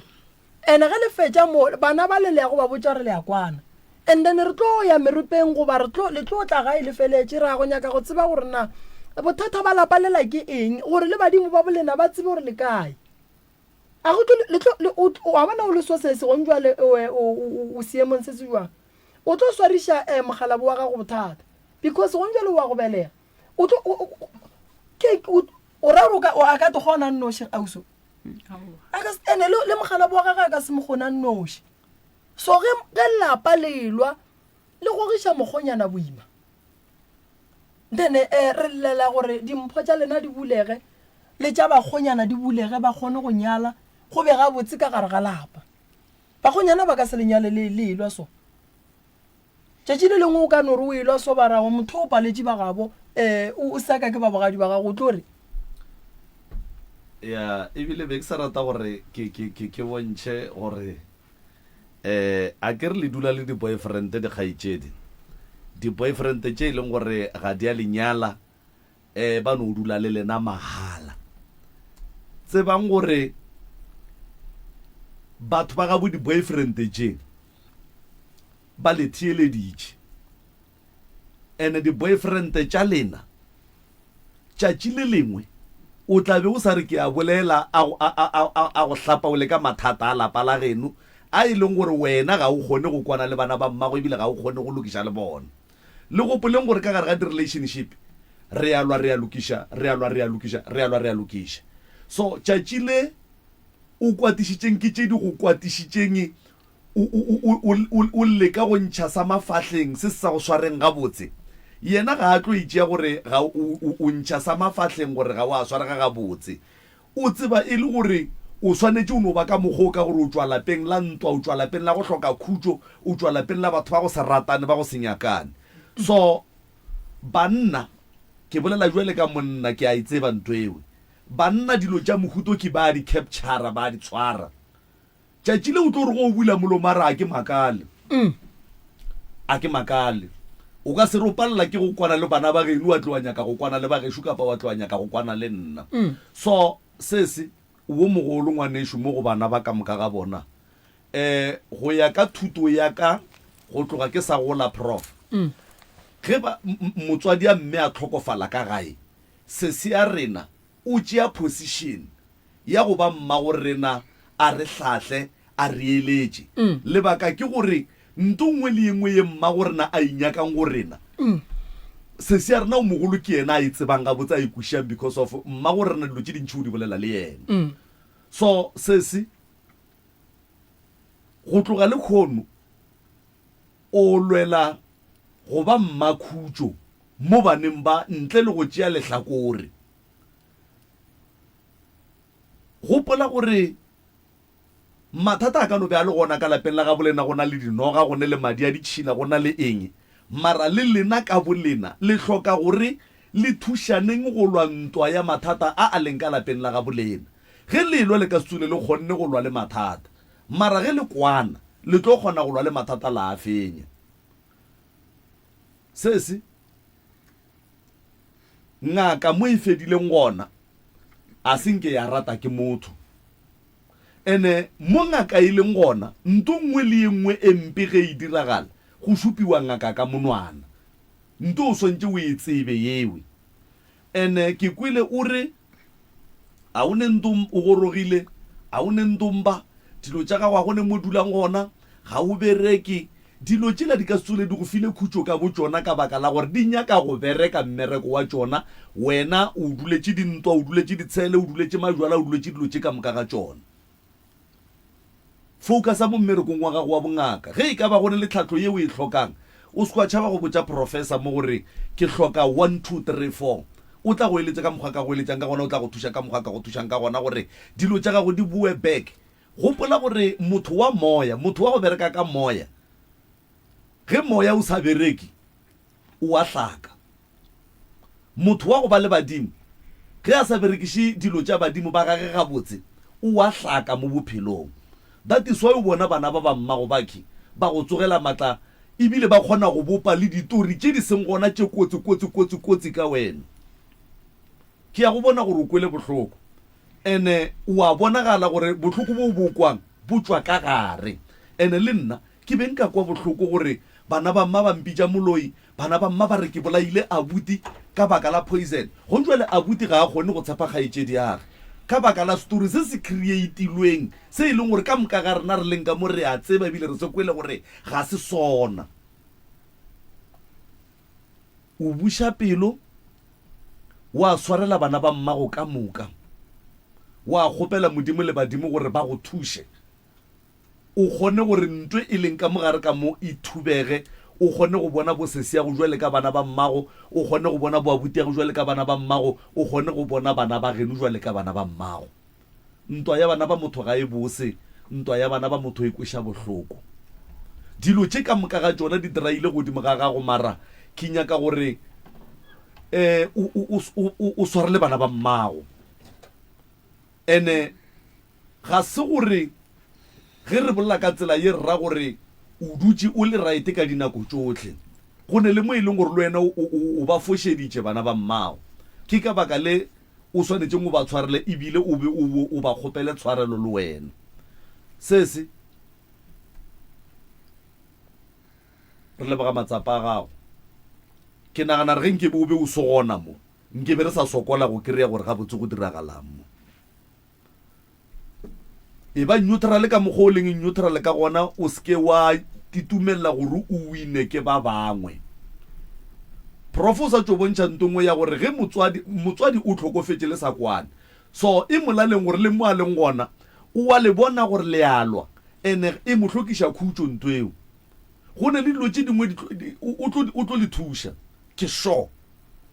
Ene ge le fetša mo, bana ba le le ya go ba botša gore le a kwana. And then re tlo ya meropeng goba re tlo, le tlo tla gae le feletše, ra go nyaka go tseba gore na bothata ba lapa lela ke eng, gore le badimo ba bolena ba tsebe gore le kae. A go tlo, le tlo, le, o, wa bona o le so se se gong jwale o, o, o, o seemong se se jwang. O tlo swariša eh, mokgalabo wa gago bothata. Because gong jwale o wa go belega. O tlo, o, o, ke, o, o ra gore o ka, o a ka te kgona nnoši auso. A ka se, ene le, le mokgalabo wa gagwe a ka se mo kgona nnoši. So ge, ge lapa le lwa, le gogiša mokgonyana boima. Then eh, re llela gore dimpho tša lena di bulege, le tša bakgonyana di bulege, ba kgone go nyala, go be gabotse ka gare ga lapa. Bakgonyana ba ka se le nyale le, le elwa so. Tšatši le lengwe o ka no re o elwa so ba rago motho o paletše ba gabo, eh, o, o seka ke ba bogadi ba gago, o tlo re. Ya, ebile be ke sa rata gore ke, ke, ke, ke bontšhe gore eh, a ke re le dula le di-boyfriend dikgaetšedi, di-boyfriend tše e leng gore ga di a le nyala, eh, ba no dula le lena mahala. Tsebang gore batho ba gabo di-boyfriend tše ba le theeleditše, ene di-boyfriend tša lena tšatši le lengwe o tla be o sa re ke a bolela a, a, a, a, a go hlapa o le ka mathata a lapa la geno. a e leng gore wena ga o kgone go kwana le bana ba mmago ebile ga o kgone go lokiša le bona. Le gopoleng gore ka gare ga di-relationship re a lwa re a lokiša, re a lwa re a lokiša, re a lwa re a lokiša. So tšatši le o kwatišitšeng ke tše di go kwatišitšeng o, o, o, o, o, o leka go ntšha sa mafahleng se se sa go swareng gabotse. Yena ga a tlo e tšea gore ga o, o, o ntšha sa mafahleng gore ga o a swarega gabotse. O tseba e le gore o swanetše o no ba ka mokgwa o ka gore o tšwa lapeng la ntwa, o tšwa lapeng la go hloka khutšo, o tšwa lapeng la batho ba go se ratane, ba go se nyakane. So, banna, ke bolela bjale ka monna, ke a e tseba ntho eo. Banna dilo tša mohuto ke ba a di capture-ra, ba a di tshwara. Tšatši le o tlo re go o bula molomo a re a ke makale. A ke makale. O ka se re o palela ke go kwana le bana ba geno wa tlo wa nyaka go kwana le ba gešo kapa wa tlo wa nyaka go kwana le nna. So sese o wo mogolo ngwanešu mo go bana ba ka moka ga bona. Um go ya ka thuto ya ka go tloga ke sa gola Prof. Ge ba motswadi a mme a hlokofala ka gae, sesi ya rena o tšea position ya go ba mmago rena a re hlahle, a re eletše. Lebaka ke gore nto nngwe le ye nngwe ye mmago rena a e nyakang go rena, sesi ya rena o mogolo ke yena a e tsebang gabotse, a e kwešišang because of mmago rena dilo tše dintši o di bolela le yena. So sesi, go tloga lekhono o lwela go ba mmakhutšo mo baneng ba ntle le go tšea lehlakore. Gopola gore mathata a ka no be a le gona ka lapeng la gabo lena, go na le dinoga, go ne le madi a ditšhila, go na le eng, mara le lena ka bolena le hloka gore le thušaneng go lwa ntwa ya mathata a a leng ka lapeng la gabo lena. Ge le elwa le ka se tsule le kgonne go lwa le mathata, mara ge le kwana le tlo kgona go lwa le mathata la a fenya. Sesi. Ngaka mo e fedileng gona a se nke ya rata ke motho. Ene mo ngaka e leng gona, nto nngwe le ye nngwe e mpe ge e diragala, go šupiwa ngaka ka monwana. Nto o swantše o e tsebe yewe. Ene ke kwele o re A o ne nto o gorogile, a o ne ntomba, dilo tša gago a go ne mo dulang gona, ga o bereke. Dilo tšela di ka se tsole di go file khutšo ka botšona ka baka la gore di nyaka go bereka mmereko wa tšona, wena o duletše dintwa, o duletše ditshele, o duletše majwala, o duletše dilo tše ka moka ga tšona. Foukasa mo mmerekong wa gago wa bongaka. Ge e ka ba go ne le tlhahlo ye o e hlokang, o se ke wa tšhaba go botša professor mo gore, Ke hloka one, two, three, four. O tla go eletša ka mokgwa a ka go eletšang ka gona, o tla go thuša ka mokgwa a ka go thušang ka gona gore dilo tša gago di boe back. Gopola gore motho wa moya, motho wa go bereka ka moya, ge moya o sa bereke, o a hlaka. Motho wa go ba le badimo, ge a sa berekiše dilo tša badimo ba gage gabotse, o a hlaka mo bophelong. That is why o bona bana ba ba mmago bakhi ba go tsogela matla ebile ba kgona go bopa le ditori tše di seng gona tše kotsi kotsi kotsi kotsi ka wena. Ke a go bona gore o kwele bohloko ene o a bonagala gore bohloko bo o bo kwang bo tšwa ka gare. Ene le nna ke be nka kwa bohloko gore bana ba mma ba mpitša moloi, Bana ba mma ba re ke bolaile abuti ka baka la poison. Gong jwale abuti ga a kgone go tshepa kgaetšediage ka baka la story se se creatilweng se e leng gore ka moka ga rena re leng ka mo re a tseba ebile re se kwele gore ga se sona. O buša pelo wa swarela bana ba mmago ka moka, wa kgopela Modimo le badimo gore ba go thuše. O kgone gore ntwe e leng ka mo gare ka mo e thubege, o kgone go bona bosesiago jwale ka bana ba mmago, o kgone go bona boabutiago jwale ka bana ba mmago, o kgone go bona bana ba geno jwale ka bana ba mmago. Ntwa ya bana ba motho ga e bose, ntwa ya bana ba motho e kweša bohloko. Dilo tše ka moka ga tšona di draile godimo ga gago, mara ke nyaka gore um o, o, o, o swarele bana ba mmago. Ene ga se gore ge re bolela ka tsela ye re ra gore o dutše o le right ka dinako tšohle. Go ne le mo e leng gore le wena o, o, o ba fošeditše bana ba mmago. Ke ka baka le o swanetšeng o ba tshwarele ebile o be o, o ba kgopele tshwarelo le wena. Sesi, re leboga matsapa a gago. Ke nagana re ge nke be o be o se gona mo, Nke be re sa sokola go kry-a gore gabotse go diragalang mo. E ba neutral ka mokgwa o leng neutral ka gona, o se ke wa itumelela gore o wine ke ba bangwe. Prof o sa tšo bontšha nto nngwe ya gore ge motswadi, motswadi o hlokofetše le sa kwane. So e molaleng gore le mo a leng gona o wa le bona gore le a lwa ene e mo hlokiša khutšo nto eo. Go ne le dilo tše dingwe di tlo, di, o, o tlo, o tlo le thuša. Ke sure.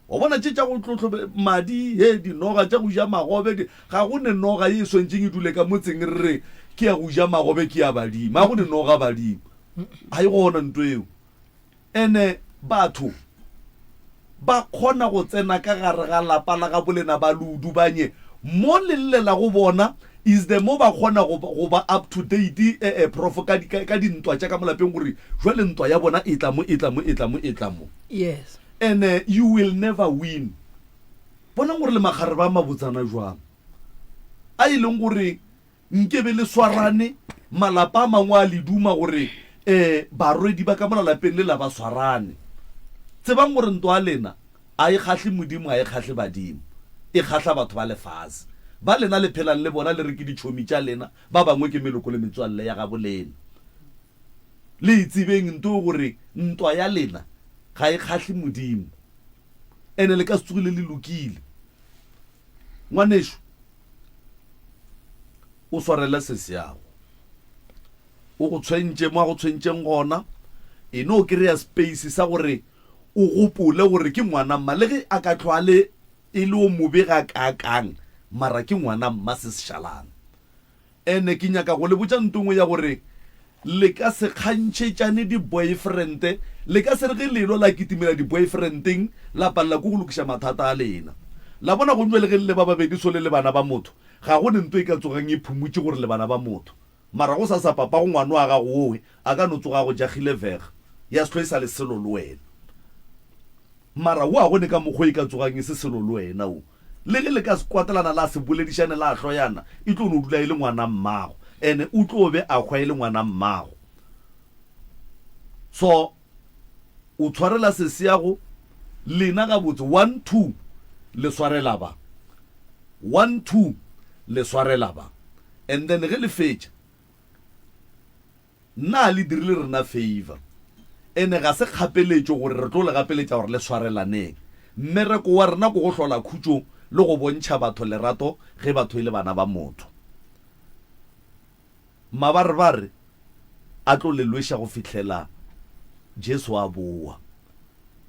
Wa bona tše tša go tlo hlobe madi, he, dinoga tša go ja magobe, di, ga go ne noga ye e swantšeng e dule ka motseng re re ke ya go ja magobe ke ya badimo. Ga go ne noga badimo. Ga e gona nto eo. Ene batho ba kgona go tsena ka gare ga lapa la gabolena ba le udubanye mo le llela go bona is the mo ba kgona go, go ba up to date eh, eh, prof ka, ka, ka dintwa tša ka mo lapeng gore jwale ntwa ya bona e tla mo, e tla mo, e tla mo, e tla mo. Yes. Ene you will never win. Bonang gore le makgarebe a mabotsana jwang a e leng gore Nke be le swarane, malapa a mangwe a le duma gore um barwedi ba ka mola lapeng le la ba swarane. Tsebang gore ntwa ya lena a e kgahle Modimo, a e kgahle badimo, e kgahla batho ba lefase. Ba lena le phelang le bona le re ke ditšhomi tša lena, ba bangwe ke meloko le metswalle ya gabo lena. Le e tsebeng nto gore ntwa ya lena ga e kgahle Modimo, ene le ka se tsogile le lokile. Ngwanešu, o swarele seseago. O go tshwentše mo a go tshwentšeng gona. E no kry-a space sa gore o gopole gore ke ngwana mma. Le ge a ka hlwa le e le o mobe ga kaakang, mara ke ngwana mma se se šalang. Ene ke nyaka go le botša nto nngwe ya gore le ka se kgantšhetšane di-boyfriend, le ka se re ge lelo la kitimela di-boyfriendeng la palela ke go lokiša mathata a lena. La bona go bjale ge le le ba babedi so le le bana ba motho, ga go ne nto e ka tsogang e phumutše gore le bana ba motho. Mara go sasa papago ngwano wa gago owe a ka no tsoga a go jagile vega ya se hlwe e sa le selo le wena. Mara wo a go ne ka mokgo e ka tsogang e se selo le wena wo. Le ge le ka se kwatelana la se boledišane la hloyana, e tlo no dula e le ngwana mmago. Ene o tlo be a hwa e le ngwana mmago. So o tshwarela sesiago lena gabotse one two le swarela ba. One two le swarela ba. And then ge le fetša. Na le dirile rena favor? Ene ga se kgapeletšo gore re tlo le gapeletša gore le swarelaneng. Mmereko wa rena ke go hlola khutšo le go bontšha batho lerato ge batho e le bana ba motho. Mabarebare a tlo le lweša go fihlela Jesu a boa.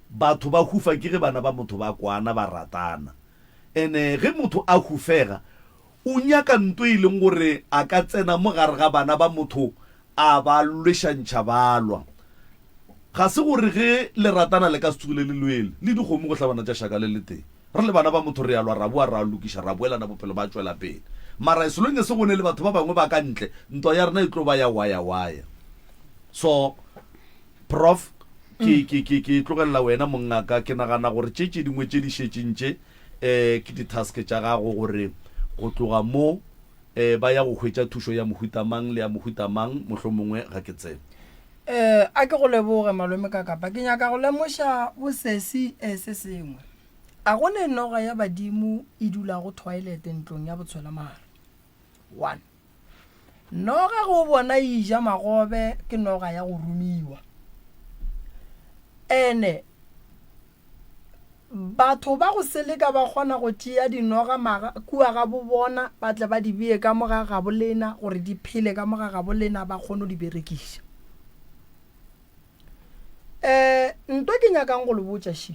Batho ba hufa ke ge bana ba motho ba kwana ba ratana. Ene ge motho a hufega O nyaka nto e leng gore a ka tsena mo gare ga bana ba motho a ba lwešantšha ba lwa. Ga se gore ge le ratana le ka se tsogile le lwele le dikgomo go hlabana tša šaka le letee. Re le bana ba motho re a lwa ra boa ra lokiša ra boelana bophelo ba tšwela pele. Mara as long as go ne le batho ba bangwe ba ka ntle ntwa ya rena e tlo ba ya waya-waya. So Prof ke ke ke ke tlogelela wena mongaka ke nagana gore tše tše dingwe tše di šetšeng tše um ke di-task tša gago gore go tloga mo um ba ya go hwetša thušo ya mohuta mang le ya mohuta mang, mohlomongwe ga ke tsebe. Um a ke go leboge malome Kakapa. Ke nyaka go lemoša bosesi um se sengwe. A go ne noga ya badimo e dulago toilet ntlong ya botshwelamare? One. Noga ge o bona e ja magobe ke noga ya go romiwa. Ene Batho ba go seleka ba kgona go tšea dinoga maga kua ga bo bona ba tle ba di bee ka mo ga gabo lena gore di phele ka mo ga gabo lena ba kgone go di berekiša. Um nto ke nyakang go le botša še,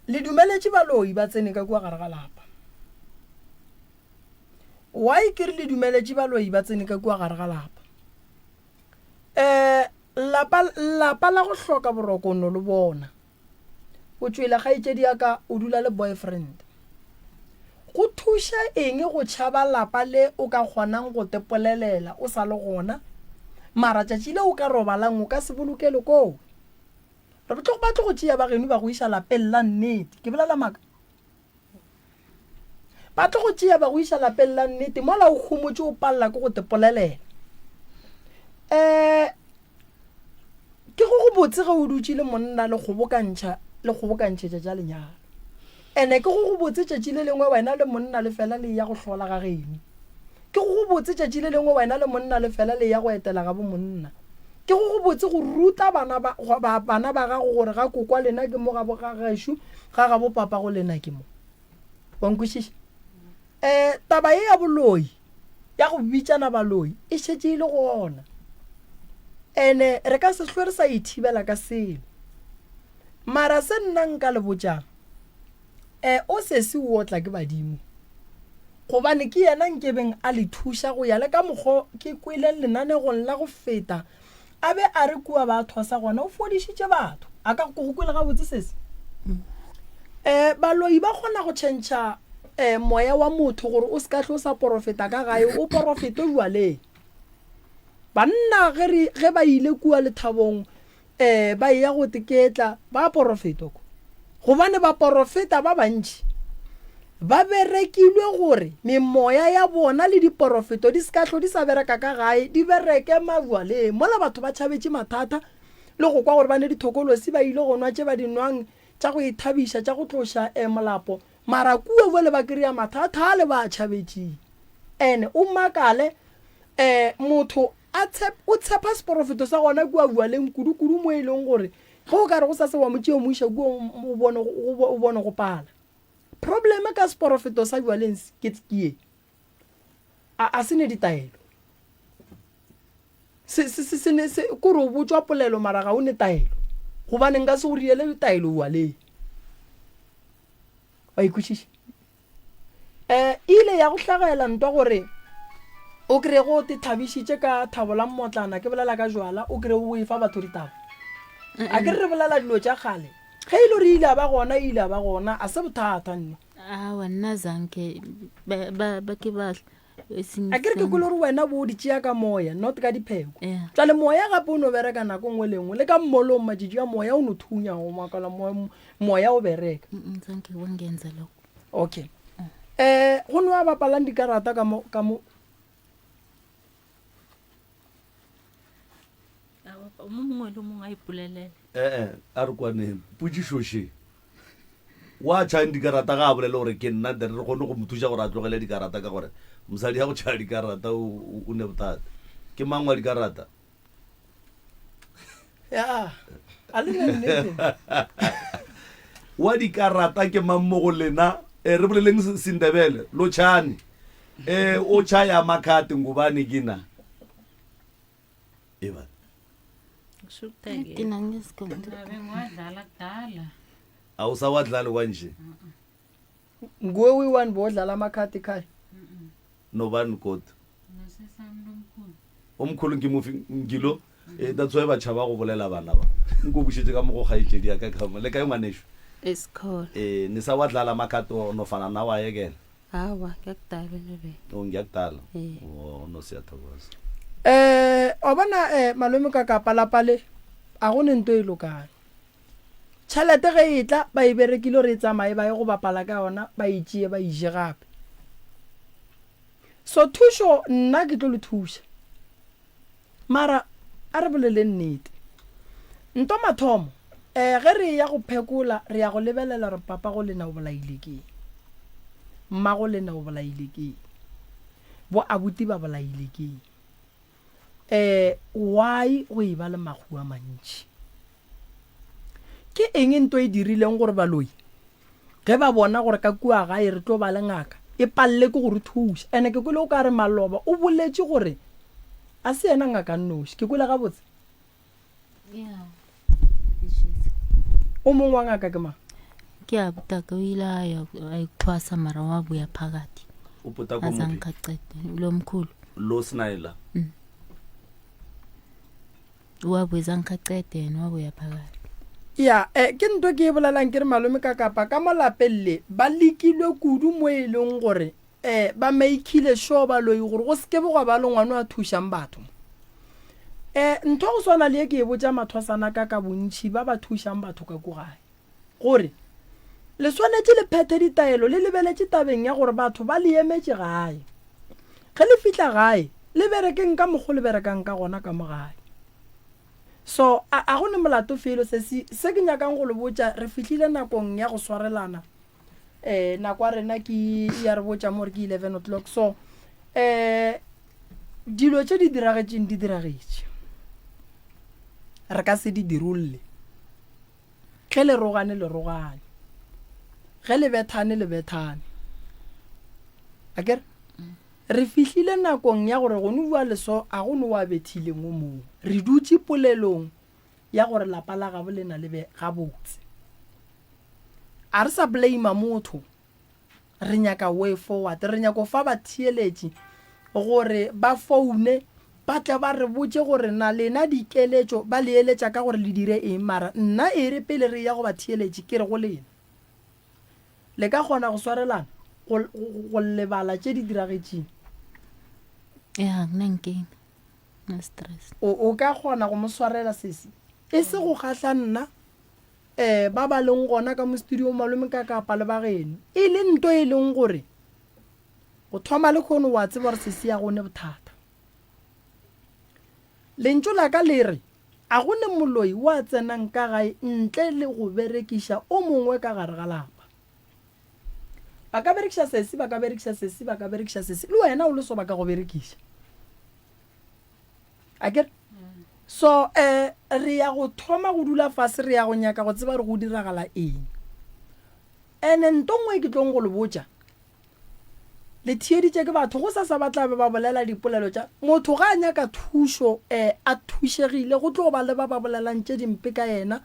le dumeletše baloi ba tsene ka kua gare ga lapa. Why ke re le dumeletše baloi ba tsene ka kua gare ga lapa? Um Lapa, lapa la go hloka boroko o no le bona. O tšwele kgaetšedi ya ka o dula le boyfriend. Go thuša eng go tšhaba lapa le o ka kgonang go tepolelela o sa le gona? Mara tšatši le o ka robalang o ka se bolokele koo. Re tlo ba tlo go tšea ba geno ba go iša lapeng la nnete. Ke bolela maaka? Ba tlo go tšea ba go iša lapeng la nnete mola o homotše o palela ke go tepolelela. Um ke go go botse ge o dutše le monna le kgobokantšha le kgobokantšhetša tša lenyalo. Ene ke go go botse tšatši le lengwe wena le monna le fela le eya go hlola ga geno. Ke go go botse tšatši le lengwe wena le monna le fela le eya go etela ga bo monna. Ke go go botse go ruta bana ba, ba, bana ba gago gore ga kokwa lena ke mo ga bo ga gešo, ga ga bo papa go lena ke mo. Wa nkwešiša? Um taba ye ya boloi, ya go bitšana baloi, e šetše e le gona. Ene re ka se hlwe re sa e thibela ka selo. Mara se nna nka le botšang, um o sesi o otla ke badimo, gobane ke yena nkebeng a le thuša go ya le ka mokgo ke kweleng lenanegong la go feta a be a re kua ba thosa gona o fodišitše batho. A ka go kwele gabotse sesi? Um baloi ba kgona go tšhentšha um moya wa motho gore o se ka hle o sa porofeta ka gae, o porofete bjaleng. Banna ge re ge ba ile kua lethabong um ba eya go teketla ba porofetwa ko gobane baporofeta ba bantši ba berekilwe gore memoya ya bona le diporofeto di se ka hlo di sa bereka ka gae di bereke mabjaleng mola batho ba tšhabetše mathata le go kwa gore ba ne dithokolosi ba ile go nwa tše ba di nwang tša go ithabiša tša go tloša um molapo mara kua bjale ba kry-a mathata a le ba a tšhabetšeng ene o makale um motho A tshep, o tshepa seporofeto sa gona kua bjaleng kudu-kudu mo e leng gore ge o ka re go sa se wa mo tšea o mo iša kua o bone, o bone go pala. Probleme ka seporofeto sa bjaleng ke, ke ye, a, a se ne ditaelo. Se, se, se, se ne, se, kore o botšwa polelo mara ga o ne taelo. Gobane nka se go riele ditaelo bjaleng. Wa ikwešiša? E ile ya go hlagela ntwa gore o kry-e go te thabišitše ka thabo la mmotlana, ke bolela ka jwala, o kry-e o efa batho ditaba. A ke re re bolela dilo tša kgale. Ge e le gore e ile ya ba gona, e ile ya ba gona, a se bothata nne. Aowa nna zanke ba ba ba ke ba A ke re ke kwele gore wena bo o di tšea ka moya, not ka dipheko. Jwale moya gape o no bereka nako nngwe le nngwe, le ka mmolong matšatši a moya o no thunya o makala moya o bereka. Zanke wangenza lokho. Okay. Eh go nwa bapalang dikarata ka mo ka mo mo mongwe le mongwe a ipolelele. Eh eh a re kwaneng potšišo še. Wa tšhayang dikarata ga a bolele gore ke nna then re kgone go mo thuša gore a tlogele dikarata ka gore mosadi ya go tšhaya dikarata o o ne bothata. Ke mang wa dikarata? Ya, a le ne nnete. Wa dikarata ke mang mo go lena? Eh, re boleleng Sindebele, lotšhani. Eh, o tšhaya makhate ngubani kina? Eba. Thina ngesikolo. Bengiwadlala kudala. Awusawadlali kwanje? Nguwe uyi-one bowodlala amakhadi ekhaya? Nobani godu? Nosesami lomkhulu. Omkhulu ngimufi ngilo eh, that's why ba tšhaba go bolela bana ba. Nko bušetše ka mo go kgaetšedi ya ka ka mo. Le kae ngwanešu? Esikhona. Eh, ne sa wadlala amakhadi o nofana na wa yekela? Awa, ngiyakudala nebe. O ngiyakudala. Eh. O no siyathokoza. Eh, wa bona eh malome ka kapa lapa le a go ne nto e lokang. Tšhelete ge e tla ba e berekile gore e tsamaye ba ye go bapala ka yona ba e tšee ba e je gape. So thušo nna ke tlo le thuša. Mara a re boleleng nnete. Nto mathomo eh ge re eya go phekola re ya go lebelela gore papa go lena o bolaile keng. Mmago lena o bolaile keng. Bo abuti ba bolaile keng. Eh why go eba le mahu a mantši? Ke eng nto e dirileng gore baloi ge ba bona gore ka kua gae re tlo ba le ngaka e palele ke go re thuša? Ene ke kwele o ka re maloba o boletše gore a se yena ngaka nnoši. Ke kwele gabotse? O mongwe wa ngaka ke mang? Ke abutaka o ile a ya a ithwasa mara wa buya phakathi. O potaka o Azange mophi? aqede lo mkhulu. Lo Snyler. Wabuya zange aqede yena wabuya phakathi. Ya, eh, ke nto ke e bolelang ke re malome ka kapa ka mo lapeng le ba lekilwe kudu mo e leng gore eh, ba makeile sure baloi gore go seke be gwa ba le ngwana a thušang batho. Eh, ntho go swana le ye ke e botša mathwasana ka ka bontši ba ba thušang batho ka ko gae gore le swanetše le phethe ditaelo le lebeletše tabeng ya gore batho ba le emetše gae. Ge le fihla gae le berekeng ka mokgo le berekang ka gona ka mo gae. So a, a go ne molato felo se se, se ke nyakang go le botša, re fihlile nakong ya go swarelana. Um nako ya rena ke ya re botša mo gore ke 11 o'clock. So um dilo tše di diragetšeng di diragetše. Re ka se di dirolle. Ge le rogane le rogane. Ge le bethane le bethane. Akere? Re fihlile nakong ya gore gone bua leso a go no wa bethileng o mongwe. Re dutše polelong ya gore lapa la gabo lena le be gabotse. A re sa blame motho. Re nyaka way forward. Re nyaka go fa batheeletši gore ba foune ba tle ba re botše gore na lena dikeletšo ba le eletša ka gore le dire eng. Mara nna e re pele re eya go batheeletši ke re go lena, le ka kgona go swarelana go, go, go lebala tše di diragetšeng? Ya, nna nkeng. No stress. O, o ka kgona go mo swarela sesi? E se go kgahla nna, um ba ba leng gona ka mo studio malome ka kapa le ba geno e le nto e leng gore go thoma le kgono wa tseba gore sesi ya gone bothata lentšu la ka le re a go ne moloi wa tsenang ka gae ntle le go berekiša o mongwe ka gare ga lapa ba ka berekiša sesi ba ka berekiša sesi ba ka berekiša sesi le wena o le so ba ka go berekiša A ke re? So, eh, re ya go thoma go dula fase, re ya go nyaka go tseba gore go diragala eng. Ene nto nngwe e ke tlong go le botša, le theeditše ke batho, go sasa ba tla be ba bolela dipolelo tša, motho ga a nyaka thušo, eh, a thušegile, go tlo ba le ba ba bolelang tše dimpe ka yena.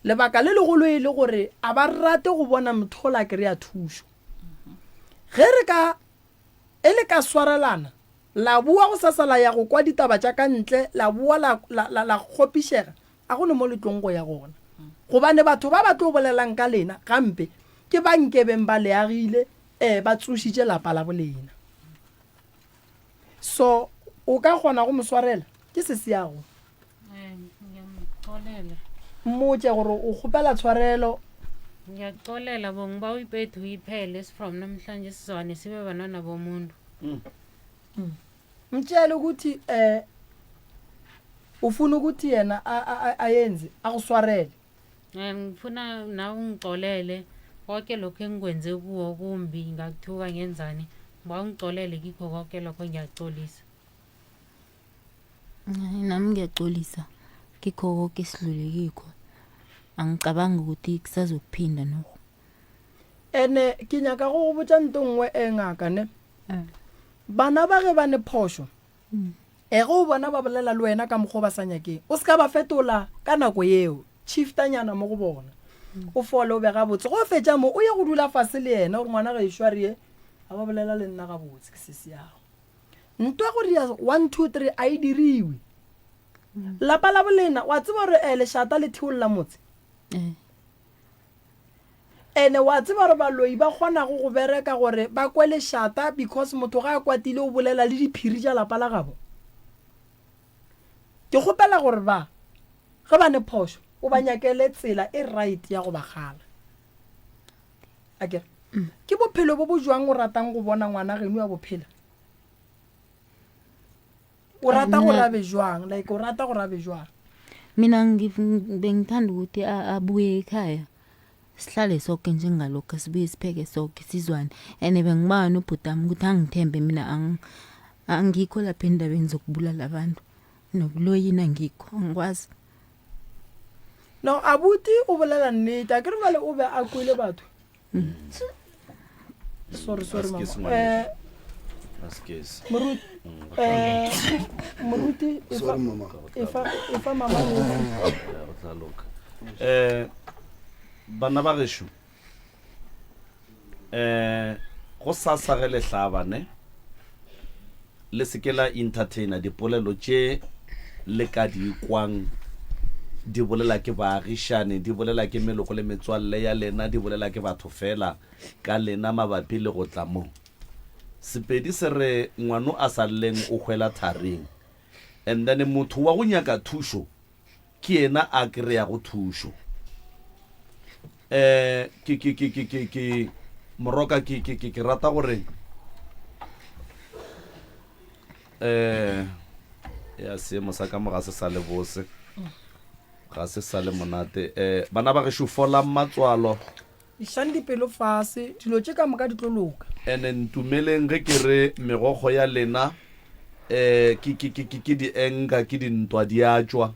Lebaka le legolo e le gore a ba rate go bona motho ola a kry-a thušo. Ge re ka, e le ka swarelana, La boa gosasa la ya go kwa ditaba tša ka ntle, la boa la, la, la, la kgopišega, a go ne mo le tlong go ya gona. Gobane batho ba ba tlo bolelang ka lena gampe ke ba nkebeng ba le agile, ee, ba tsošitše lapa la bolena. So, o ka kgona go mo swarela? Ke sesiago. Ngiyakuxolela. Mmotše gore o kgopela tshwarelo. Ngiyakuxolela bongi ba uyipethu uyiphele from namhlanje sizwane sibe bantwana bomuntu. Mtshele ukuthi eh ufuna ukuthi yena ayenze akuswarele. Eh ngifuna nawe ungixolele konke lokho engikwenze kuwo kumbi ngakuthuka ngenzani. Ngiba ungixolele kikho konke lokho ngiyaxolisa. Hayi, nami ngiyaxolisa kikho konke esidlule kikho. Angicabangi ukuthi kusazokuphinda nokho. Ene ke nyaka go go botša nto nngwe e ngaka ne. Bana ba ge ba ne phošo, e ge o bona ba bolela le wena ka mokgwa o ba sa nyakeng, o se ka ba fetola ka nako yeo. Shiftanyana mo go bona. O fole o be gabotse. Go fetša mo o ye go dula fase le yena gore ngwana gešo a re ye a ba bolela le nna gabotse ke sesi yago. Ntwa go ria 1 2 3 a e diriwe. Lapa la bolena wa tseba gore eh, lešata le theolla motse. Ene wa tseba gore baloi ba kgonago go bereka gore ba kwe lešata because motho ga a kwatile o bolela le diphiri tša lapa la gabo. Ke kgopela gore ba ge ba ne phošo o ba nyakele tsela e right ya go ba kgala. Akere ke bophelo bo bo jwang o ratang go bona ngwana geno a bo phela? O rata gore a be jwang? Like o rata gore a be jwang? Mina bengithanda ukuthi abuye ekhaya sihlale soke njengalokhu sibuye sipheke soke sizwane and bengibawa nobhutami ukuthi angithembe mina angikho lapha endabeni zokubulala abantu nokuloyina angikho angikwazi. No abuti o bolela nnete a ke re bjale o be a kwele batho. Sorry sorry mama. Eh Moruti eh Moruti e fa e fa e fa mama go tla loka. Eh bana ba gešo eh go sasa ge le hlaba ne Le se ke la entertainer dipolelo tše le ka di kwang di bolela ke baagišani, di bolela ke meloko le metswalle ya lena, di bolela ke batho feela ka lena mabapi le go tla mo. Sepedi se re ngwano a sa lleng o hwela tharing. And then motho wa go nyaka thušo ke yena a kry-ago thušo. Um ke, ke, ke, ke, ke, ke, Moroka, ke, ke, ke, ke rata gore um ya seemo sa ka mo ga se sa le bose, ga se sa le monate. Um bana ba gešo folang matswalo. Išang dipelo fase, dilo tše ka moka di tlo loka. Ene ntumeleng ge ke re megokgo ya lena um ke, ke, ke, ke, ke dienka, ke dintwa di a tšwa.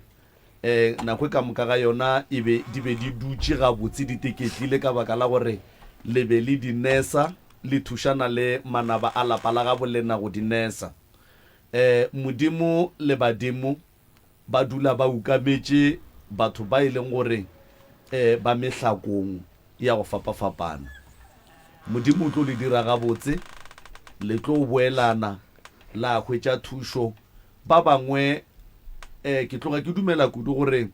Um nako e ka moka ga yona e be, di be di dutše gabotse di teketlile ka baka la gore le be le di nesa, le thušana le manaba a lapa la gabo lena go di nesa. Um Modimo le badimo ba dula ba ukametše batho ba e leng gore ba mehlakong ya go fapafapana. Modimo o tlo le dira gabotse, le tlo boelana la hwetša thušo. Ba bangwe ke tloga ke dumela kudu gore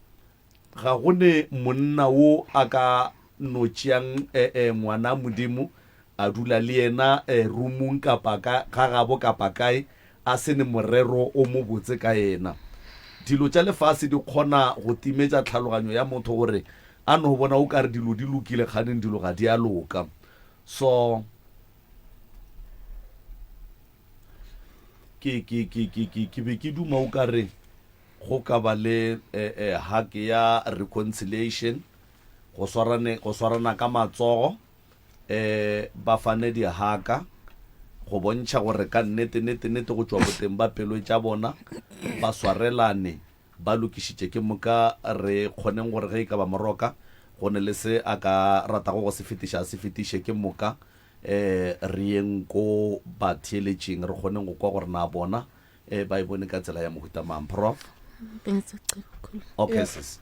Ga go ne monna wo a ka no tšeang ngwana Modimo a dula le yena roomong kapa ka ga gabo kapa kae a se ne morero o mobotse ka yena. Dilo tša lefase di kgona go timetša tlhaloganyo ya motho gore a no bona o ka re dilo di lokile kganeng dilo ga di a loka. So ke ke ke ke ke ke be ke duma o ka re Go ka ba le hug ya reconciliation, go swarane, go swarana ka matsogo, ba fane dihaka go bontšha gore ka nnete, nnete, nnete go tšwa boteng ba pelo tša bona ba swarelane, ba lokišitše. Ke moka re kgoneng gore ge e ka ba Moroka go ne le se a ka ratago go se fetiša, a se fetiše. Ke moka re yeng ko batheeletšing re kgoneng go kwa gore na bona E, ba e bone ka tsela ya mohuta mang, Prof? Bengisacela ukukhuluma. Okay, Yeah. sis.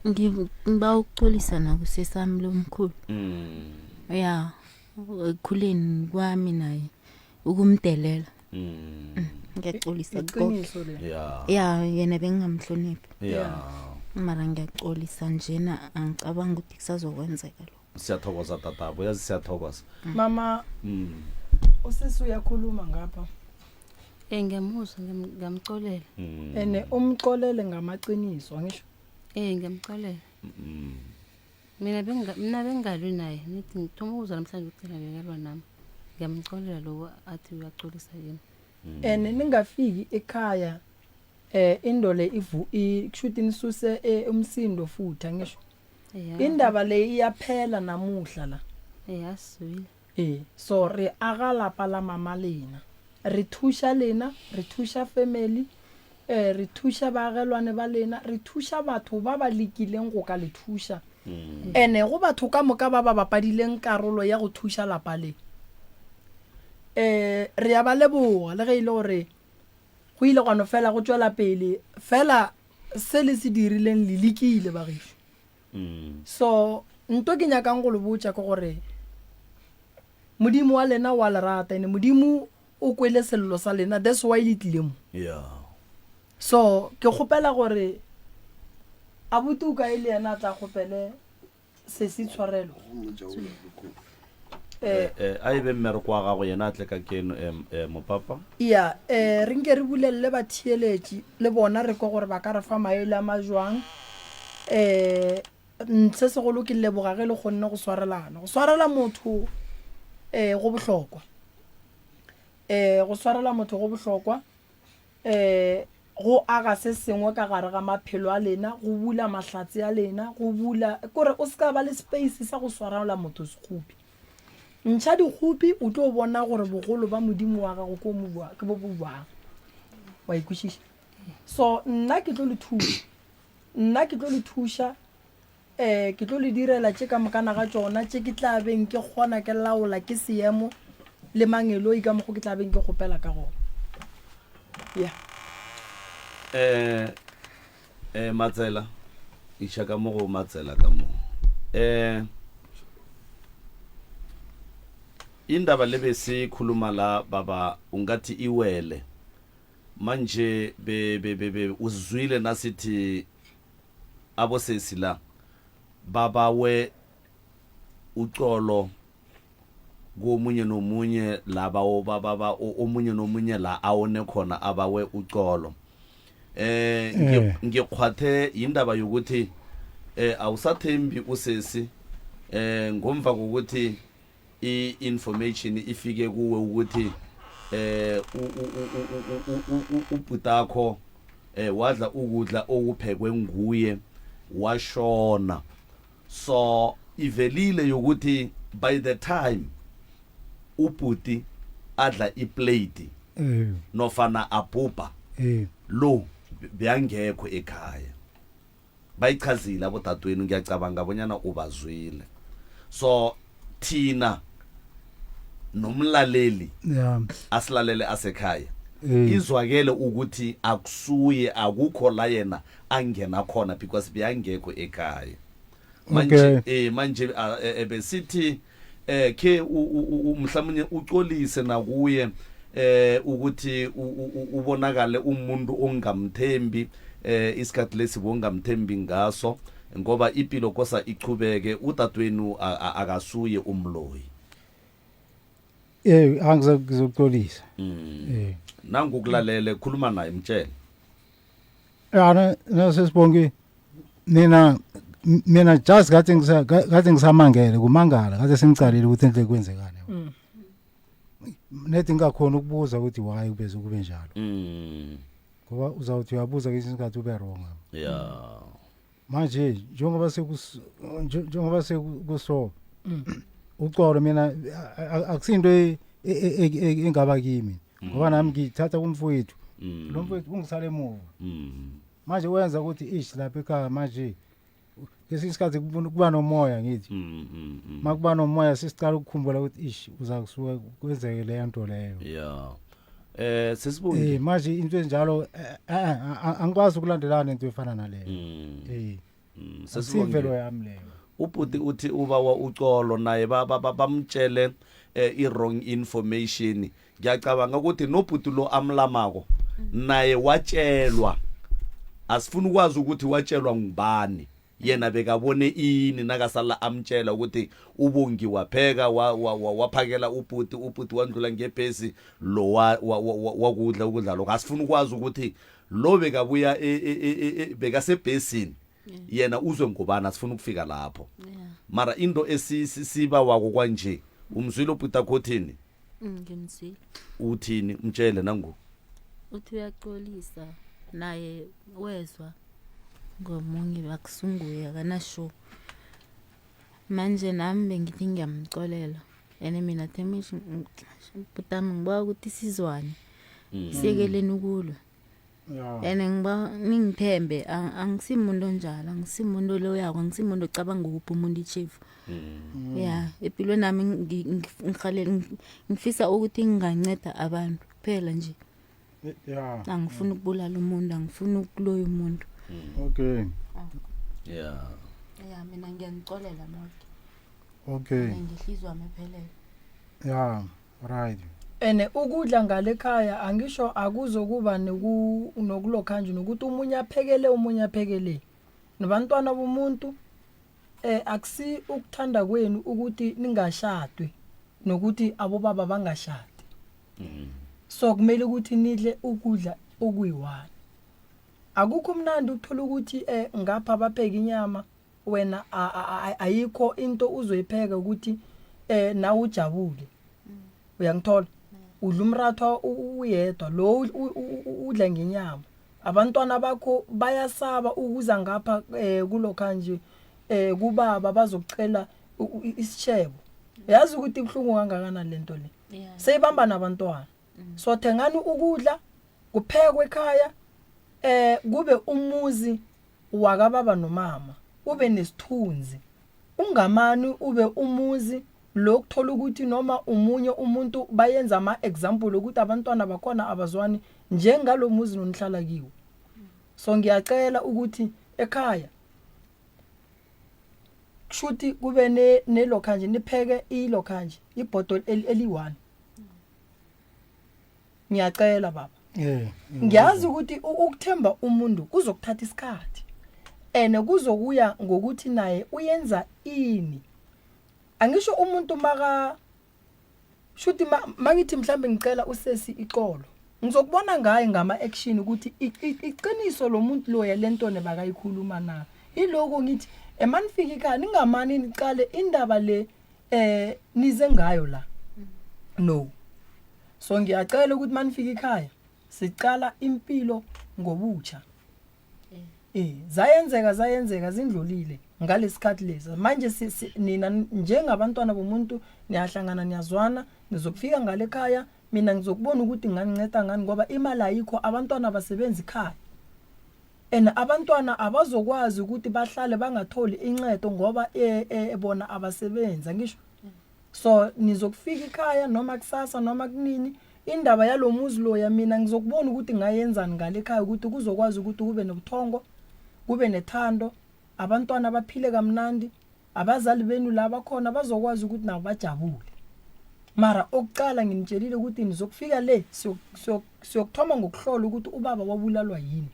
Ngi- Ngiba ukuxolisa nakusesami lomkhulu. Mm. Ya, ekukhuleni kwami naye ukumdelela. Mm. Ngiyaxolisa konke. Iqiniso le. Yeah. Ya, yena bengingamhloniphi. Yeah. Mara ngiyaxolisa njena angicabangi ukuthi kusazokwenzeka lokho. Siyathokoza tatabo, yazi siyathokoza. Mama, Mm. usisi uyakhuluma ngapha. Eh ngiyamuzwa ngiyam- ngiyamcolela. Mm. Ene umxolele ngamaqiniso angisho. Eh ngiyamcolela. Mm. Mina benga mina bengalwi naye nithi ngithoma ukuzwa namhlanje ukuthi yena bekalwa nami. Ngiyamcolela lokho athi uyaxolisa kimi. Ene ningafiki ekhaya eh indole ivu kushuthi nisuse eh, umsindo futhi angisho. Yeah. Indaba le iyaphela namuhla la. Eh asizwile. Ee, so re aga lapa la mama lena. Re thuša lena, re thuša family, eh, re thuša baagelwane ba lena, re thuša batho ba ba lekileng go ka le thuša. Ene go batho ka moka ba ba bapadileng karolo ya go thuša lapa le, eh, re a ba leboga le ge e le gore go ile gwa no fela go tšwela pele, fela se le se dirileng le lekile bagešo. So nto ke nyakang go le botša ke gore Modimo wa lena wa le rata ene Modimo o kwele sello sa lena that's why le tlile mo. Yeah. So ke kgopela gore abuti o kae le yena a tla kgopele sesi tshwarelo. Eh, Eh, a e be mmereko wa gago yena a tle ka keno eh, eh, mopapa. Ya, eh, re nke re bulelele batheeletši le bona re kwe gore ba ka re fa maele a majwang. Eh, se segolo ke leboga ge le kgonne go swarelana. Go swarela motho eh, go bohlokwa. Eh, go swarela motho go bohlokwa. Eh, go aga se sengwe ka gare ga maphelo a lena, go bula mahlatse a lena, go bula, kore o se ka ba le space sa go swarela motho sekgopi. Ntšha dikgopi o tlo bona gore bogolo ba Modimo wa gago ke o mo bjang, ke bo bo bjang. Wa e kwešiša? So nna ke tlo le thuša. Nna ke tlo le thuša, eh, ke tlo le direla tše ka mokana ga tšona tše ke tla beng ke kgona ke laola ke seemo le mangeloi ka mokgo ke tla beng ke kgopela ka gona. Yeah. Eh, eh, Matsela, iša ka mo go Matsela ka mo. Eh, indaba le bese khuluma la baba ungathi iwele manje be be be, be uzwile nasithi abosesi la babawe uxolo komunye nomunye laba obaba omunye nomunye la awone khona abawe uxolo eh ngikhwathe indaba yokuthi eh awusathembi usesi eh ngomva kokuthi i-information ifike kuwe ukuthi eh ubhutakho eh wadla ukudla okuphekwe nguye washona so. Ivelile yokuthi by the time ubhuti adla iplate Eh. nofana abhubha Eh. lo beyangekho ekhaya. Bayichazile abodadewenu ngiyacabanga bonyana ubazwile. So thina nomlaleli Yeah. asilalele asekhaya Eh. izwakele ukuthi akusuye akukho la yena angena khona because beyangekho ekhaya manje Okay. eh manje ah, eh, eh, besithi eh ke mhlawumnye ucolise nakuye eh ukuthi ubonakale umuntu ongamthembi eh isikhathi lesi bongamthembi ngaso ngoba impilo kosa ichubeke udadewenu akasuye umloyi Eh angizokuxolisa. Mm. Eh. Nangukulalele khuluma naye mtshele. Yana nasesibonke mina mina just kade ngisa kade ngisamangele kumangala kade sengicalile ukuthi enhle kwenzekani. Nethi ngingakhona ukubuza ukuthi why kubeze kube njalo. Ngoba uzawuthi uyabuza kwesinye isikhathi ube wrong. Yeah. Manje njengoba sekus njengoba sekuso uxolo mina akusinto e- e- e- engaba kimi ngoba nami ngithatha kumfowethu lo mfowethu ungisale emuva manje wenza ukuthi ish lapha ekhaya manje ngesinye isikhathi kuba nomoya ngithi makuba nomoya sesicala ukukhumbula ukuthi ish uza kusuka kwenzeke leyo nto leyo Yeah. Eh sesibonge. eh manje into enjalo eh, eh, angikwazi ukulandelana into efana naleyo eh Sesibonge. Akusiyimvelo yami leyo Ubhuti uthi ubawa ucolo naye bamtshele eh, i-wrong information. Ngiyacabanga ukuthi nobhuti lo amlamako naye watshelwa. Asifuni ukwazi ukuthi watshelwa ngubani. Yena bekabone ini nakasala amtshela ukuthi ubongi wapheka waphakela ubhuti ubhuti wandlula ngebhesi lo wakudla ukudla lokho. Asifuni ukwazi ukuthi lo bekabuya bekasebhesini yena uzwe ngobani asifuna ukufika lapho. Mara into esisiba wako kwanje umzwile ubhuti akho uthini? Ngimzwile. Uthini mtshele nangu. Uthi uyaxolisa naye wezwa ngomunye akusunguye akanasho. Manje nami bengithi ngiyamxolela and mina Themish bhutami ngiba ukuthi sizwane siyekeleni ukulwa. Yeah. And ngiba ningithembe angisimuntu onjalo angisimuntu loyako angisimuntu ocabanga ukupha umuntu ichefu. Yeah, empilweni nami ngihalele ngifisa ukuthi nginganceda abantu kuphela nje. Yeah. Angifuni ukubulala umuntu, angifuni ukuloya umuntu. Okay. Yeah. Yeah, mina ngiyanicolela nonke. Okay. Ngihlizwa yami ephelele. Yeah, right. Ene ukudla ngalekhaya angisho akuzokuba nokulokha nje nokuthi umunye aphekele umunye aphekele. Nabantwana bomuntu akusi ukuthanda kwenu ukuthi ningashadwi nokuthi abobaba bangashadi. So kumele ukuthi nidle ukudla okuyi-one. Akukho mnandi ukuthola ukuthi ngapha bapheka inyama wena ayikho into uzoyipheka ukuthi nawe ujabule. Uyangithola? Udla umratha uyedwa lo udla ngenyama. Abantwana bakho bayasaba ukuza ngapha kulokha nje kubaba bazokucela isishebo. Yazi ukuthi ibhlungu kangakanani lento le. Seyibamba nabantwana. So thengani ukudla kuphekwe ekhaya kube umuzi wakababa nomama ube nesithunzi. Ungamani ube umuzi lokuthola ukuthi noma umunye umuntu bayenza ama example ukuthi abantwana bakhona abazwani njengalomuzi nonihlala kiwo. So ngiyacela ukuthi ekhaya kushuthi kube nelokha nje nipheke ilokha nje ibhodo eli-1. Ngiyacela baba. Ngiyazi ukuthi ukuthemba umuntu kuzokuthatha isikhathi. Ene kuzokuya ngokuthi naye uyenza ini. Angisho umuntu maka shuthi mangithi mhlambe ngicela usesi ixolo. Ngizokubona ngaye ngama action ukuthi iqiniso lomuntu lo yalento nebakayikhuluma na. Iloko ngithi emanifika ekhaya ningamani niqale indaba le nize ngayo la. No. So ngiyacela ukuthi manifika ekhaya siqala impilo ngobutsha. Zayenzeka zindlulile. Ngalesikhathi lesi manje si, si, nina njengabantwana bomuntu niyahlangana niyazwana nizokufika ngale ekhaya mina ngizokubona ukuthi nganinceda ngani ngoba imali ayikho abantwana basebenzi ekhaya and abantwana abazokwazi ukuthi bahlale bangatholi incedo ngoba e, e, bona abasebenzi angisho so nizokufika ekhaya noma kusasa noma kunini indaba yalomuzi loya mina ngizokubona ukuthi ngayenzani ngale ekhaya ukuthi kuzokwazi ukuthi kube nobuthongo kube nethando abantwana baphile kamnandi abazali benu la bakhona bazokwazi ukuthi nabo bajabule mara okuqala nginitshelile ukuthi nizokufika le siyokuthoma ngokuhlola ukuthi ubaba wabulalwa yini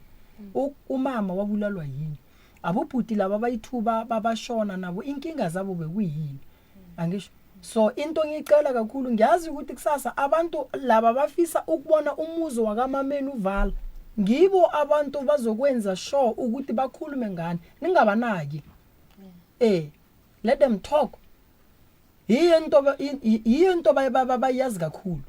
umama wabulalwa yini abobhuti laba bayithuba babashona nabo inkinga zabo bekuyini angisho so into ngiyicela kakhulu ngiyazi ukuthi kusasa abantu laba bafisa ukubona umuzi wakamameni uvala ngibo abantu bazokwenza sure ukuthi bakhulume ngani ningabanaki eh let them talk yiyo into yiyo into bayazi kakhulu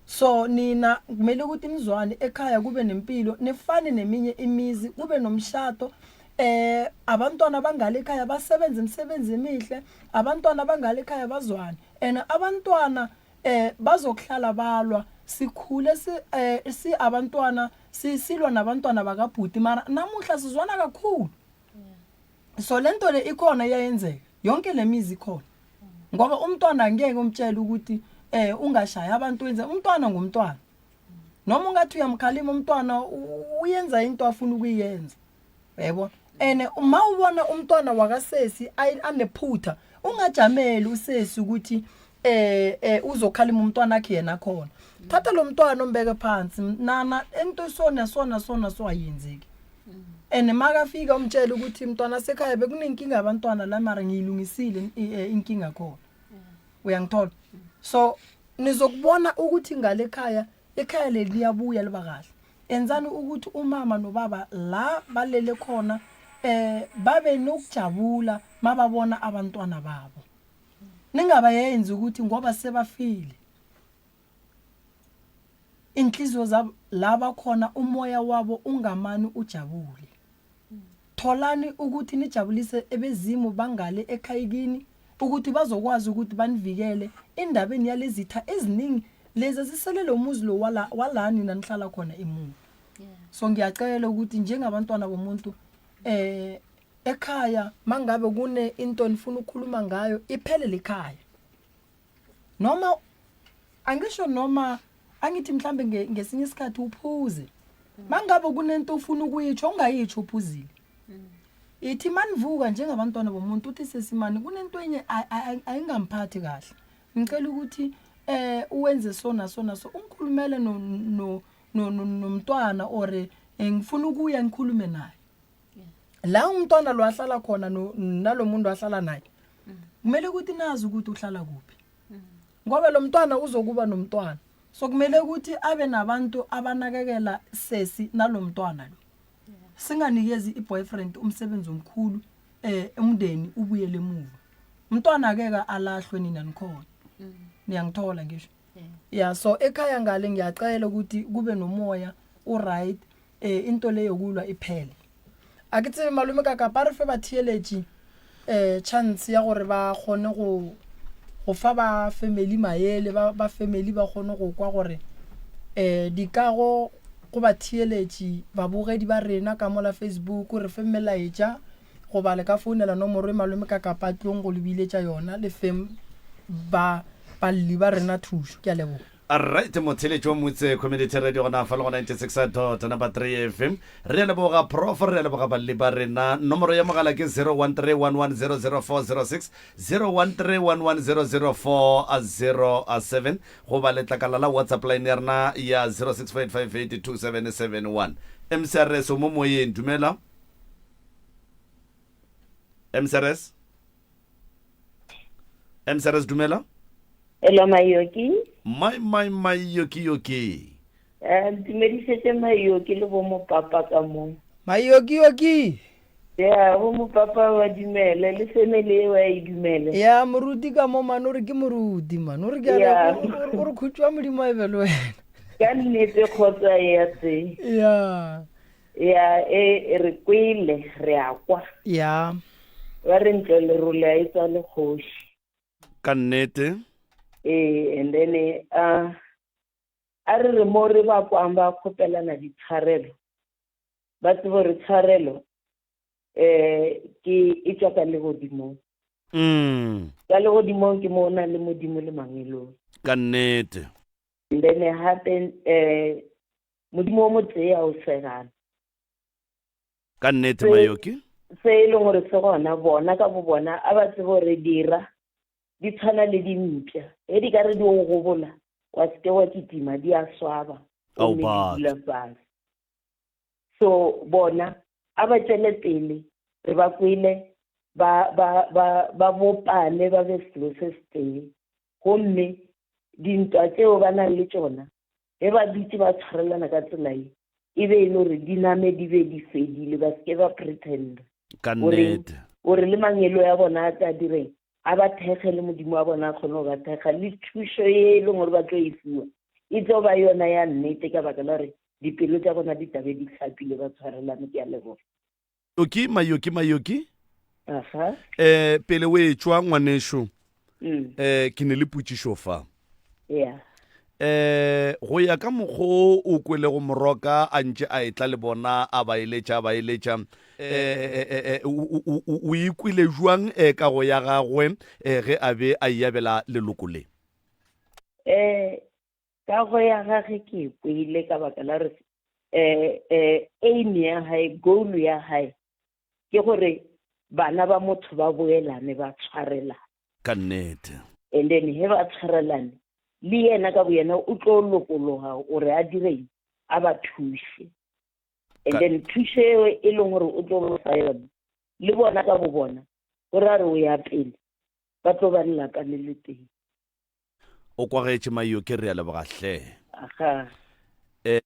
so nina kumele ukuthi nizwane ekhaya kube nempilo nifane neminye imizi kube nomshado eh abantwana bangale ekhaya basebenze imisebenzi emihle abantwana bangale ekhaya bazwane and abantwana eh bazokuhlala balwa sikhule si eh si abantwana sisilwa nabantwana bakabhuti mara namuhla sizwana kakhulu so lento le ikhona iyayenzeka yonke lemizi ikhona ngoba umntwana angeke umtshele ukuthi eh ungashaya abantu wenze umntwana ngumntwana noma ungathi uyamkhalima umntwana uyenza into afuna ukuyenza yebo ene uma ubona umntwana wakasesi anephutha ungajameli usesi ukuthi eh eh uzokhalima umntwana akhe yena khona thatha lo mntwana umbeke phansi nana into sona sona sona so ayenzeki and makafika umtshela ukuthi mntwana sekhaya bekunenkinga abantwana la mara ngiyilungisile eh, inkinga khona uyangithola so nizokubona ukuthi ngale khaya ekhaya leli liyabuya liba kahle enzani ukuthi umama nobaba la balele khona eh babe nokujabula mababona abantwana babo ningabayenzi ukuthi ngoba sebafile inhliziyo zabo laba khona umoya wabo ungamani ujabule tholani ukuthi nijabulise ebezimu bangale ekhayikini ukuthi bazokwazi ukuthi banivikele endabeni yalezitha eziningi lezi zisele lo muzi lo wala wala nina nihlala khona emuva so ngiyacela ukuthi njengabantwana bomuntu eh ekhaya mangabe kune into nifuna ukukhuluma ngayo iphele lekhaya noma angisho noma angithi mhlambe ngesinye isikhathi uphuze mangabe kunento ufuna ukuyitsho ungayitsho uphuzile ithi manivuka njengabantwana bomuntu uthi sesimani kunento enye ayingamphathi kahle ngicela ukuthi eh uwenze so naso naso ungikhulumele no no nomntwana or eh, ngifuna ukuya ngikhulume naye la umntwana lo ahlala khona nalomuntu ahlala naye kumele ukuthi nazi ukuthi uhlala kuphi ngoba lo mntwana uzokuba nomntwana so kumele ukuthi abe nabantu abanakekela sesi nalomntwana lo singanikezi i-boyfriend umsebenzi omkhulu eh umndeni ubuyele emuva umntwana akeke alahlwe nina nikhona niyangithola ngisho ya so ekhaya ngale ngiyacela ukuthi kube nomoya uright eh into le yokulwa iphele a ke tsebe malome ka kapa re fe batheeletši um chance ya gore ba kgone go go fa ba family maele ba, ba family ba kgone go kwa gore um dikago go batheeletši babogedi ba rena ka mola facebook re fe melaetša goba le ka founela nomoro e malome ka kapa tlong go le biletša yona le feng ba balli ba rena thušo ke a leboga Alright, motheletši wa Motse Community Radio gona fa le go 96 dot number 3 FM. Re a leboga Prof, re a leboga balli ba rena. Nomoro ya mogala ke 0131100406, 0131100407 goba letlakala la WhatsApp line ya rena ya 0648582771. MCRS o mo moyeng, dumela. MCRS. MCRS dumela. Hello Mayoki. My my my yoki yoki. Eh ntumedišetše Mayoki le bo mopapa ka mo. Mayoki yoki. Ya bo mopapa ba dumele le family e wa e dumele. Ya moruti ka mo man o re ke moruti man o re ke a o re khutšwa modimo a e be le wena. Ka nnete kgotsa ya tse. Ya. Ya e re kwele re a kwa. Ya. Ba re ntlo lerole a e tswale kgoši. Ka nnete. Ee, and then a a re re mo re ba kwang ba kgopelana ditshwarelo, ba tsebe gore tshwarelo eh ke e tšwa ka legodimong. Ka legodimong ke mo o nang le Modimo le mangeloi. Ka nnete. And then gape eh Modimo o motee a o segana. Ka nnete Mayoki. Se e leng gore se gona bona ka bo bona a ba tsebe gore dira di tshwana le dimpša ge di ka re di o gobola wa seke wa kitima di a swaba gomme di dula fase. So bona a ba tšwele pele re ba kwele ba ba ba ba bopane ba be selo se setee gomme dintwa tšeo ba nang le tšona ge ba dutše ba tshwarelana ka tsela ye e be e le gore di name di be di fedile ba seke ba pretenda Ka nnete. gore le mangelo ya bona a tla direng a ba thekge le modimo wa bona a kgone go ba thekga le thušo ye e leng gore ba tlo e fiwa e tlo ba yona ya nnete ka baka la gore dipelo tša bona di tlabe di hlapile ba tshwarelane ke a leboga. Yoki, Mayoki, Mayoki. Aha. Eh, pele o etšwa ngwanešo, mm. eh, ke ne le potšišo fa. Yeah. Eh, go ya ka mokgo o kwelego moroka a ntše a etla le bona a ba eletša a ba eletša eh, eh, eh, o ikwile jwang eh, kago ya gagwe eh, ge a be a iabela leloko le? Eh, Kago ya gage ke e kwele ka baka la gore um um aim ya gae goal ya gae ke gore bana ba motho ba boelane ba tshwarelane. Ka nnete. And then he ba tshwarelane le yena ka boyena o tlo lokologa gore a direng a ba thuše. And then thušo eo e leng gore o tlo ba fa yona le bona ka bo bona gore a re o ya pele ba tlo ba lelapa le le tee. O kwagetše Mayoke re a leboga hle. Aga. Eh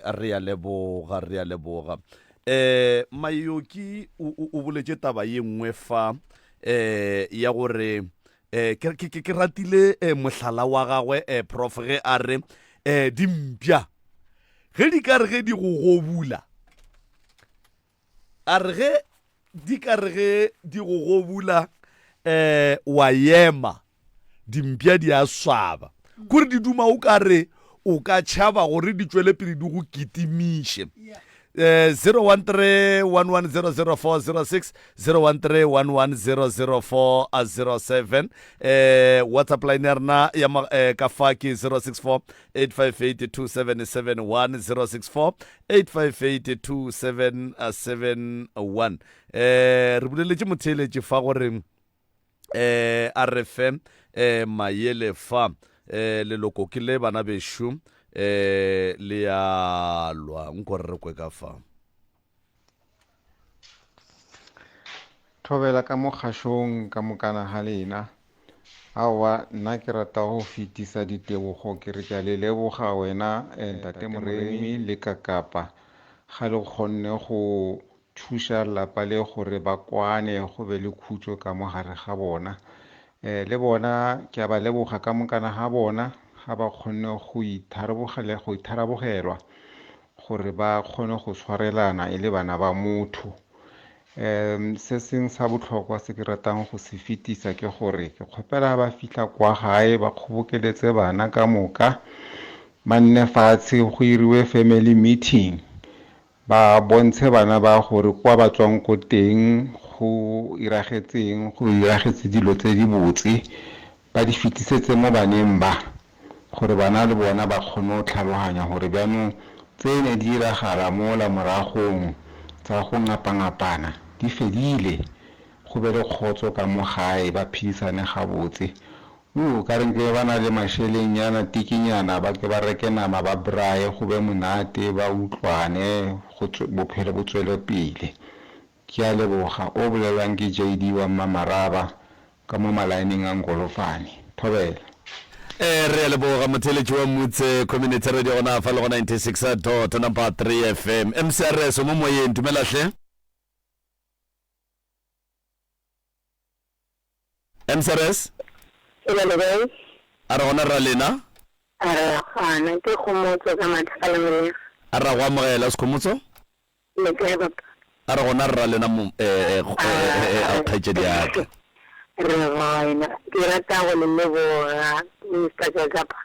re a leboga re a leboga. Eh Mayoki o o boletše taba ye nngwe fa eh ya gore eh ke ke ke ratile eh, mohlala wa gagwe eh prof ge a re eh dimpša ge di ka re ge di go gobula A re ge di ka re ge di go gobula um wa ema, dimpša di a swaba. Kore di duma o ka re o ka tšhaba gore di tšwele pele di go kitimiše. Eh, 013-1100406, 013-1100407. Eh, WhatsApp line ya rena ya eh, ka fa ke 064 858 2771 064 8582771 eh re boleletše motheeletše fa gore eh a re fe eh mayele fa eh leloko ke le bana bešo eh le ya lwa nko re re kwe ka fa Thobela ka mo kgašong ka mokana ga lena. Aowa, nna ke rata go fetisa ditebogo ke re ke a le leboga wena eh, Ntate Moremi le Kakapa ga le kgonne go thuša lapa le gore ba kwane go be le khutšo ka mo gare ga bona. Eh, le bona ke a ba leboga ka mokana ga bona ga ba kgonne go itharabogela go itharabogelwa gore ba kgone go tshwarelana e le bana ba motho. Um se seng sa bohlokwa se ke ratang go se fetisa ke gore ke kgopela ba fihla kwa gae ba kgobokeletse bana ka moka ba nne fatshe go iriwe family meeting ba bontshe bana ba gore kwa ba tswang ko teng go iragetseng go iragetse dilo tse di botse ba di fetisetse mo baneng ba gore bana le bona ba kgone go tlhaloganya gore bjanong tse ne di iragala mola moragong tsa go ngapangapana di fedile, go be le kgotso ka mo gae, ba phedisane gabotse. O ka re nke ba na le mašelengnyana, tikinyana, ba ke ba reke nama ba braye, go be monate, ba utlwane, go bophelo bo tswele pele. Ke a leboga. O bolelwang ke JD wa Mmamaraba ka mo malaeneng a Nkolofane. Thobela. Ee, re a leboga motheeletši wa Mutse Community Radio gona fa le go 96 dot number 3 FM. MCRS o mo moyeng, dumela hle. MCRS? Tsela le kae? A re gona rra lena? A re gona, ke Kgomotso ka Matlakala Molega. A ra go amogela Sekhomotso? Le kae papa? A re gona rra lena mo eh, eh, eh, eh, kgaetšedi ya ka. Re gona. Ke rata go le leboga Mister Kakapa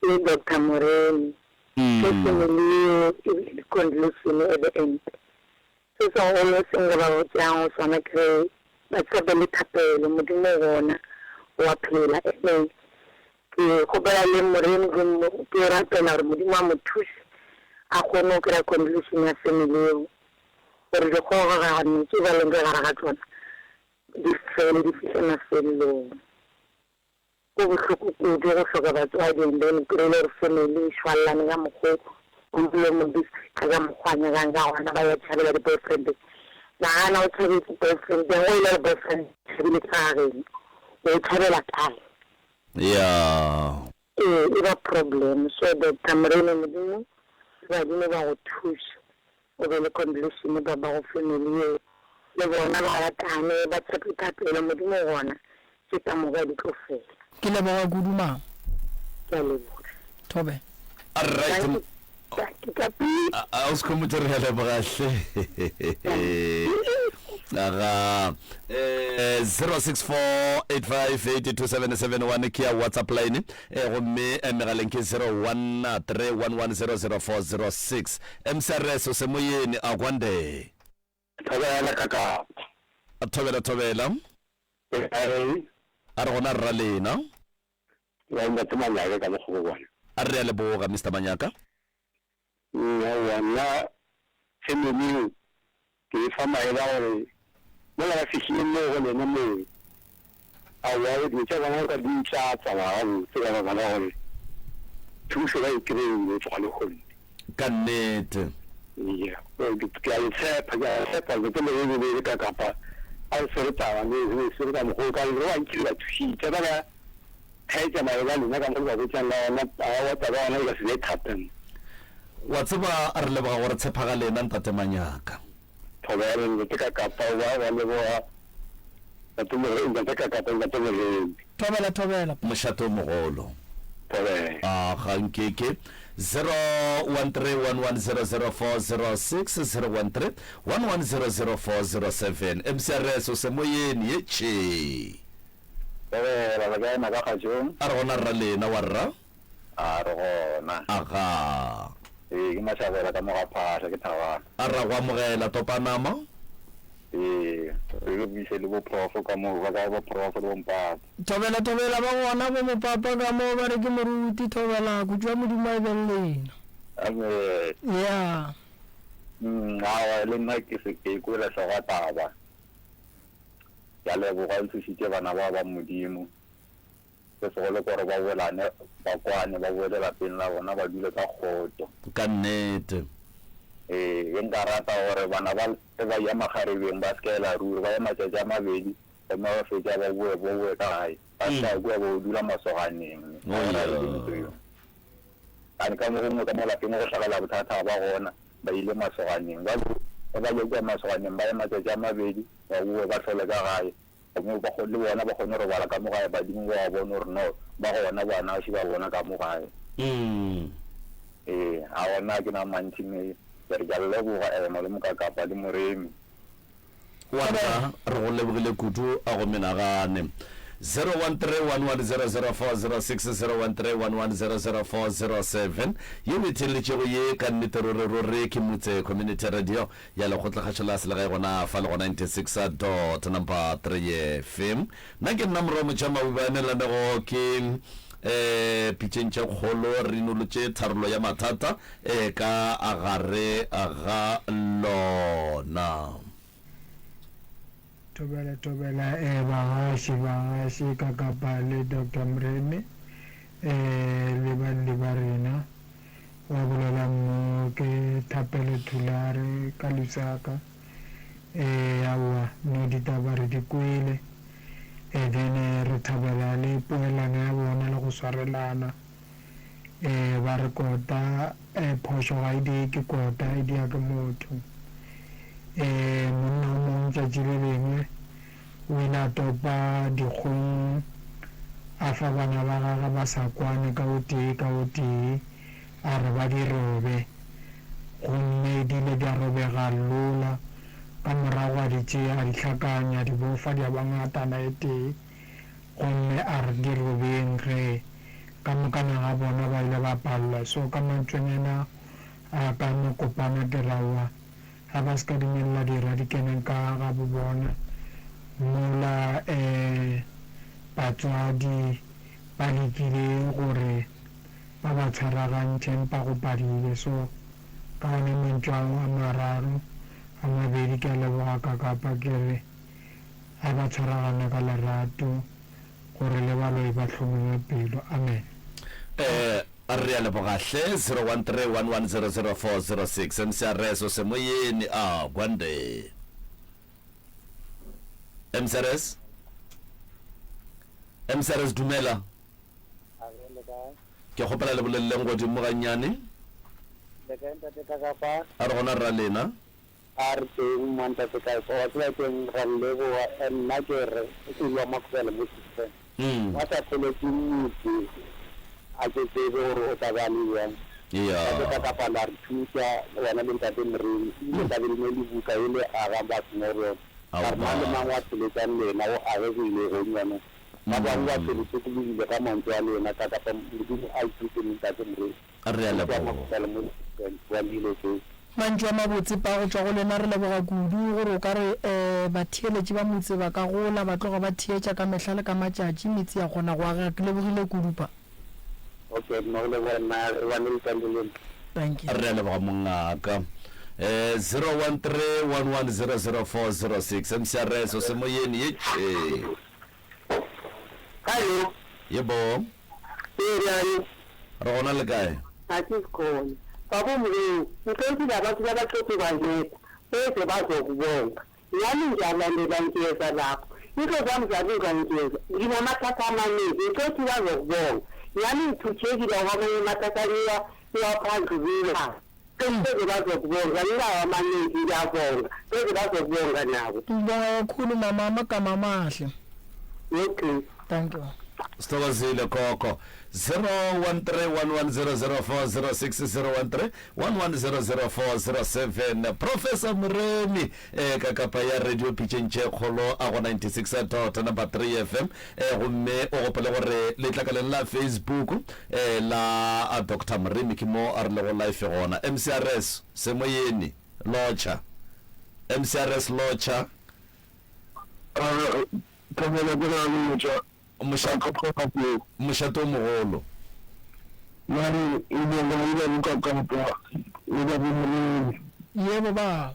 le Doctor Moremi. Ke family yeo e bile le conclusion at the end. Se segolo se nka ba botšang go sona ke ge ba tshepe le thapelo, Modimo o gona, o a phela. Ene ke kgopela le Moremi ke mo ke rapela gore Modimo a mo thuse a kgone go kry-a conclusion ya family eo gore dikgogagano tše ba leng ka gare ga tšona di fele di fihle mafelelong. Go bohloko kudu go hloka batswadi and then o kry-ile gore family e šwalelane ka mokgo o mongwe le o mongwe decide ka mokgo a nyakang ka gona ba ya tšhabela di boyfriend. Nagana o tšhabetse boyfriend ya go e le gore boyfriend o tšhabile ka ga geno o tšhabela kae? Ya. Ee e ba problem so Doctor Morena Modimo le badimo ba go thuše o be le completion ba ba go family yeo le bona ba ratane ba tshepe thapelo Modimo o gona tše ka moka di tlo fela. Ke leboga kudu mama. Ke a leboga. Thobela. Alright. A o se khomotše re a leboga hle. Aga eh 0648582771 ke ya WhatsApp line eh gomme eh, megaleng ke 0131100406. MCRS o se moyeni a kwande. Thobela kaka. Thobela thobela. A re gona rra lena. Ya ntate Manyaka ka mokgobokwane. A re a leboga Mister Manyaka. Aowa nna family eo ke e fa maele a gore mola ba fihlile moo go lena moo aowa dilo tša bona ka di tla tsamaya gabotse ka baka la gore thušo ba e kry-ile go tloga lehono. Ka nnete. Eya, ke a le tshepa, ke a tshepa ntate Moremi le ka kapa a re swere taba le re swere ka mokgwa o ka re bantši le ba thušitše ba ka Theetša maele a lena ka mo le ba botšang ka gona, aowa taba ya gona e ka se be thata. Wa tseba re leboga gore tshepa ga lena Ntate Manyaka. Thobela Ntate Kakapa wa wa leboga Ntate Moremi Ntate Kakapa Ntate Moremi. Thobela thobela. Mošate o mogolo. Thobela. A ga nkeke. 0131100406 0131100407 MCRS o se moyeni ye tšhee. Thobela, le kae maka kgatšong? A re gona rra lena wa rra? A re gona. Agaa. Ee, ke Mashabela ka mo ga Phahla, ke Thabana. A ra go amogela Topanama. Ee, re ke buise le bo Profo ka mo, ba kae bo Profo le bo Mpapa? Thobela thobela ba gona bo mopapa ka mo ba re ke moruti thobela kutšwa modimo a e be le lena. Amen. Yeah. Aowa le nna ke se ke ikwela hloga taba. Ke a leboga o thušitše bana bao ba Modimo. Se segolo ke gore ba boelane, ba kwane, ba boele lapeng la bona, ba dule ka kgotso. Ka nnete. Ee, ge nka rata gore bana ba ge ba eya makgarebeng ba se ka ela ruri, ba ye matšatši a mabedi gomme ba fetša ba boe, ba boe ka gae. Ba se ka ya kua ba yo dula masoganeng. Oh, Ga gona yeah. le ntho yeo. Gane ka mo gongwe ka mo lapeng go hlagela bothata ba gona, ba ile masoganeng. Ba bo, ge ba ya kua masoganeng ba ye matšatši a mabedi, ba bowe ba hlole ka gae, gomme ba le bona ba kgone go robala ka mo gae, badimo ba ba bone gore no, ba gona bana še ba bona ka mo gae. Ee, aowa nna ga ke na mantši mme ke re ke a le leboga Ema le Mokakapa le Moremi. Wa rra, re go lebogile kudu a go menagane. 0131100406 0131100407 ye o e theeletšego ye ka nnete ruri ruri ke Mutse Community Radio ya Lekgotlakgašo la Selegae gona fa le go 96 dot number 3 FM. Nna ke nna Morwa Motšamaubane lanego ke um pitšeng tše kgolo re inolotše tharollo ya mathata e ka gare ga lona. Thobela thobela eh bagaši bagaši ka kapa le Doctor Mremi eh le balli ba rena wa bolela mo ke Thapelo Thulare ka Lusaka eh aowa no ditaba re di kwele eh then re thabela le poelano ya bona le go swarelana eh ba re kota eh phošo ga e die ke kota e dia ke motho eh monna o mongwe tšatši le lengwe o ile a topa dikgong a fa bana ba gagwe ba sa kwane ka o tee ka o tee a re ba di robe gomme di ile di a robega lola. Ka morago a di tšea, a di hlakanya, a di bofa di a ba ngatana e tee, gomme a re di robeng ge ka mokana ga bona ba ile ba palelwa. So ka mantšonyana a ka makopana ke ra wa a ba se ka dumelela dira di kene ka ga bo bona mola um batswadi ba lekile gore ba ba tshwaragantšhe empa go padile. So ka ona mantšu ao a mararo a mabedi ke a leboga Kakapa ke re a ba tshwaragane ka lerato gore le baloi ba hlomolwe pelo. Amen. Eh, re a leboga hle 0131100406 MCRS o semoyeni a Gwande. MCRS MCRS dumela. Ke kgopela le boleleleng godimo gannyane. Le kae ntate Kakapa? A re gona rra lena. A re teng mo ntate Kakapa. Wa tseba keng ra le leboga and nna ke re ke lwa Makhubele mo Sixten. Wa sa pheletše motse a ke tsebe gore o tla ba le bjang. Ntate Kakapa la re thuša wena le ntate Moremi. Ebile tla be le ne le buka ele aga batho mo go yona. Ka re mang le mang wa pheletšang lena o agegile gonyane. Ba bangwe ba se re sokologile ka mantšu a lena, ka kapa Modimo a ithuše le Ntate Moreri. Re a Ke tšwa leboga. Makgobele mo Switzerland, wa Lilo Joe. Mantšu a mabotse pa go tšwa go lena re leboga kudu gore o ka re um batheeletši ba motse ba ka gola ba tloga ba theetša ka mehla le ka matšatši metse ya kgona go agega ke lebogile kudu pa. Okay, nna go leboga nna, re bane le tante le nna. Dankie. Re a leboga mongaka. Eh, 0131100406 MCRS o semoyeni ye tše. Hallo. Yebo. Ee, bjale. Re gona le kae? A ke khona. Babo Moreo, ngihloniphile abantu labaxoxe banceda beze bazokubonga. Nami ngiyalandela ngiyeza lapho. Into zami zalunga ngiyeza. Nginamathatha amaningi ngixothi bazokubonga. Nami ngithuthekile kwamanye amathatha ngiwa ngiwaphandlulula. Beze bazokubonga nginawo amaningi ngiyabonga. Beze bazokubonga nabo. Ngibonga kakhulu mama amagama amahle. Okay. Thank you. Sithokozile khokho 0131100406 013 1100407 Professor Moremi eh, ka kapa ya radio pitšeng tše kgolo a go 96 dot number 3 FM eh, gomme o gopole gore letlakaleng la Facebook eh, la Dr Moremi ke mo a re lego live gona. MCRS Semoyeni Lotšha MCRS Lotšha. Thobela ke ra lotša. Mošate mošate o mogolo. Bjale e boga e ba bokakapa e ba bomoremi. Yebo baba.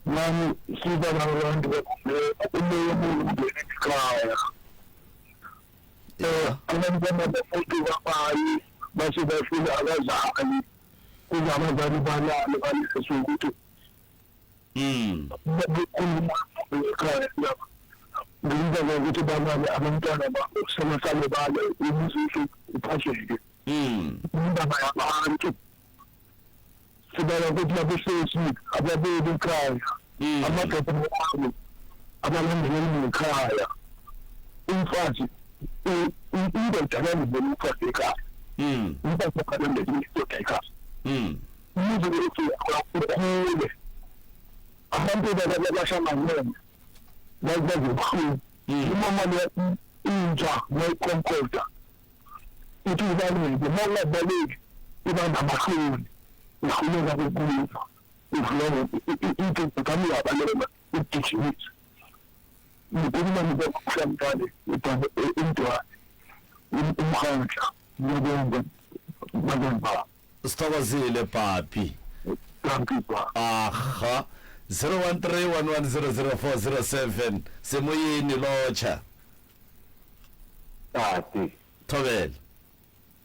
Bjale se ba ba bantu ba bolela o moya mo o bele dikaya. Eh abantwana bafuthi babayi base bafile abazali kuze abazali balale baleswe ukuthi Babekhuluma ekhaya lapha ngemva kokuthi balale abantwana babo sebasale bale umuzi uphatheke indaba yabantu sibala ukuthi labosesi ababuyeli ekhaya amadoda abo abalandeleli ngekhaya umfazi indoda kalandela umfazi ekhaya umfazi akalandeli indoda ekhaya Umuzi wethu ukhule. Abantu bahlanganyele bazobuhlungu. Umama lo inja mayikhonkoda ithi ubaleke, uma ungabaleki iba namahloni uhluleka ukukhuluma uhluleka into ngami uyabaleka ukugijimisa. Ngikhuluma nokuhlangane umntwana umkhandla ngiyabonga bazali Sithokozile papi. Dankie pa. Aha. 0131100407 Semoyeni lotšha. Tate. Thobela.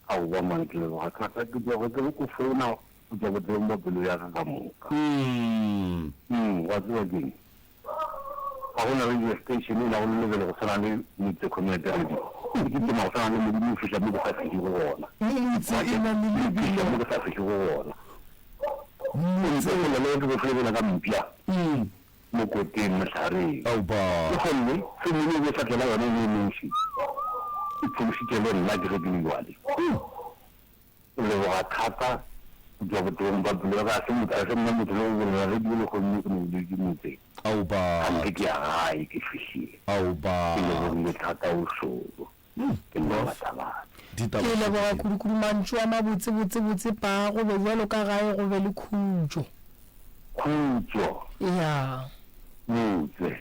Aowa man ke leboga thata ke tloga ke re ko founa go tšwa botebong bja pelo ya ka ka moka. Mm. Mm, wa tseba keng? Ga go na radio station e nago le lebelo go swana le Motse Community Radio. E kitima go swana le Modimo o fihla mo ke sa fihlego gona. Motse e na le E fihla lebelo. mo ke sa fihlego gona. Motse o na le ke go ka mpša mo koteng mohlareng. Aoba. Le gomme se Modimo o be sa tlela yona e le noši. E phološitše le nna ke ge ke le jwale. O leboga thata. Go tšwa botebong ba pelo ya ka, ga se motho, ga se nna motho le go bolela radio le gomme ke no dutše motseng. Ao ba. Gante ke ya gae, ke fihlile. Ao ba. Ke lebogile thata o šoro. Ke nna Matabane. Ditaba Ke tše leboga di. kudukudu mantšu a mabotse botse botse pa go be bjalo ka gae go be le khutšo. Khutšo. Ya. Motse.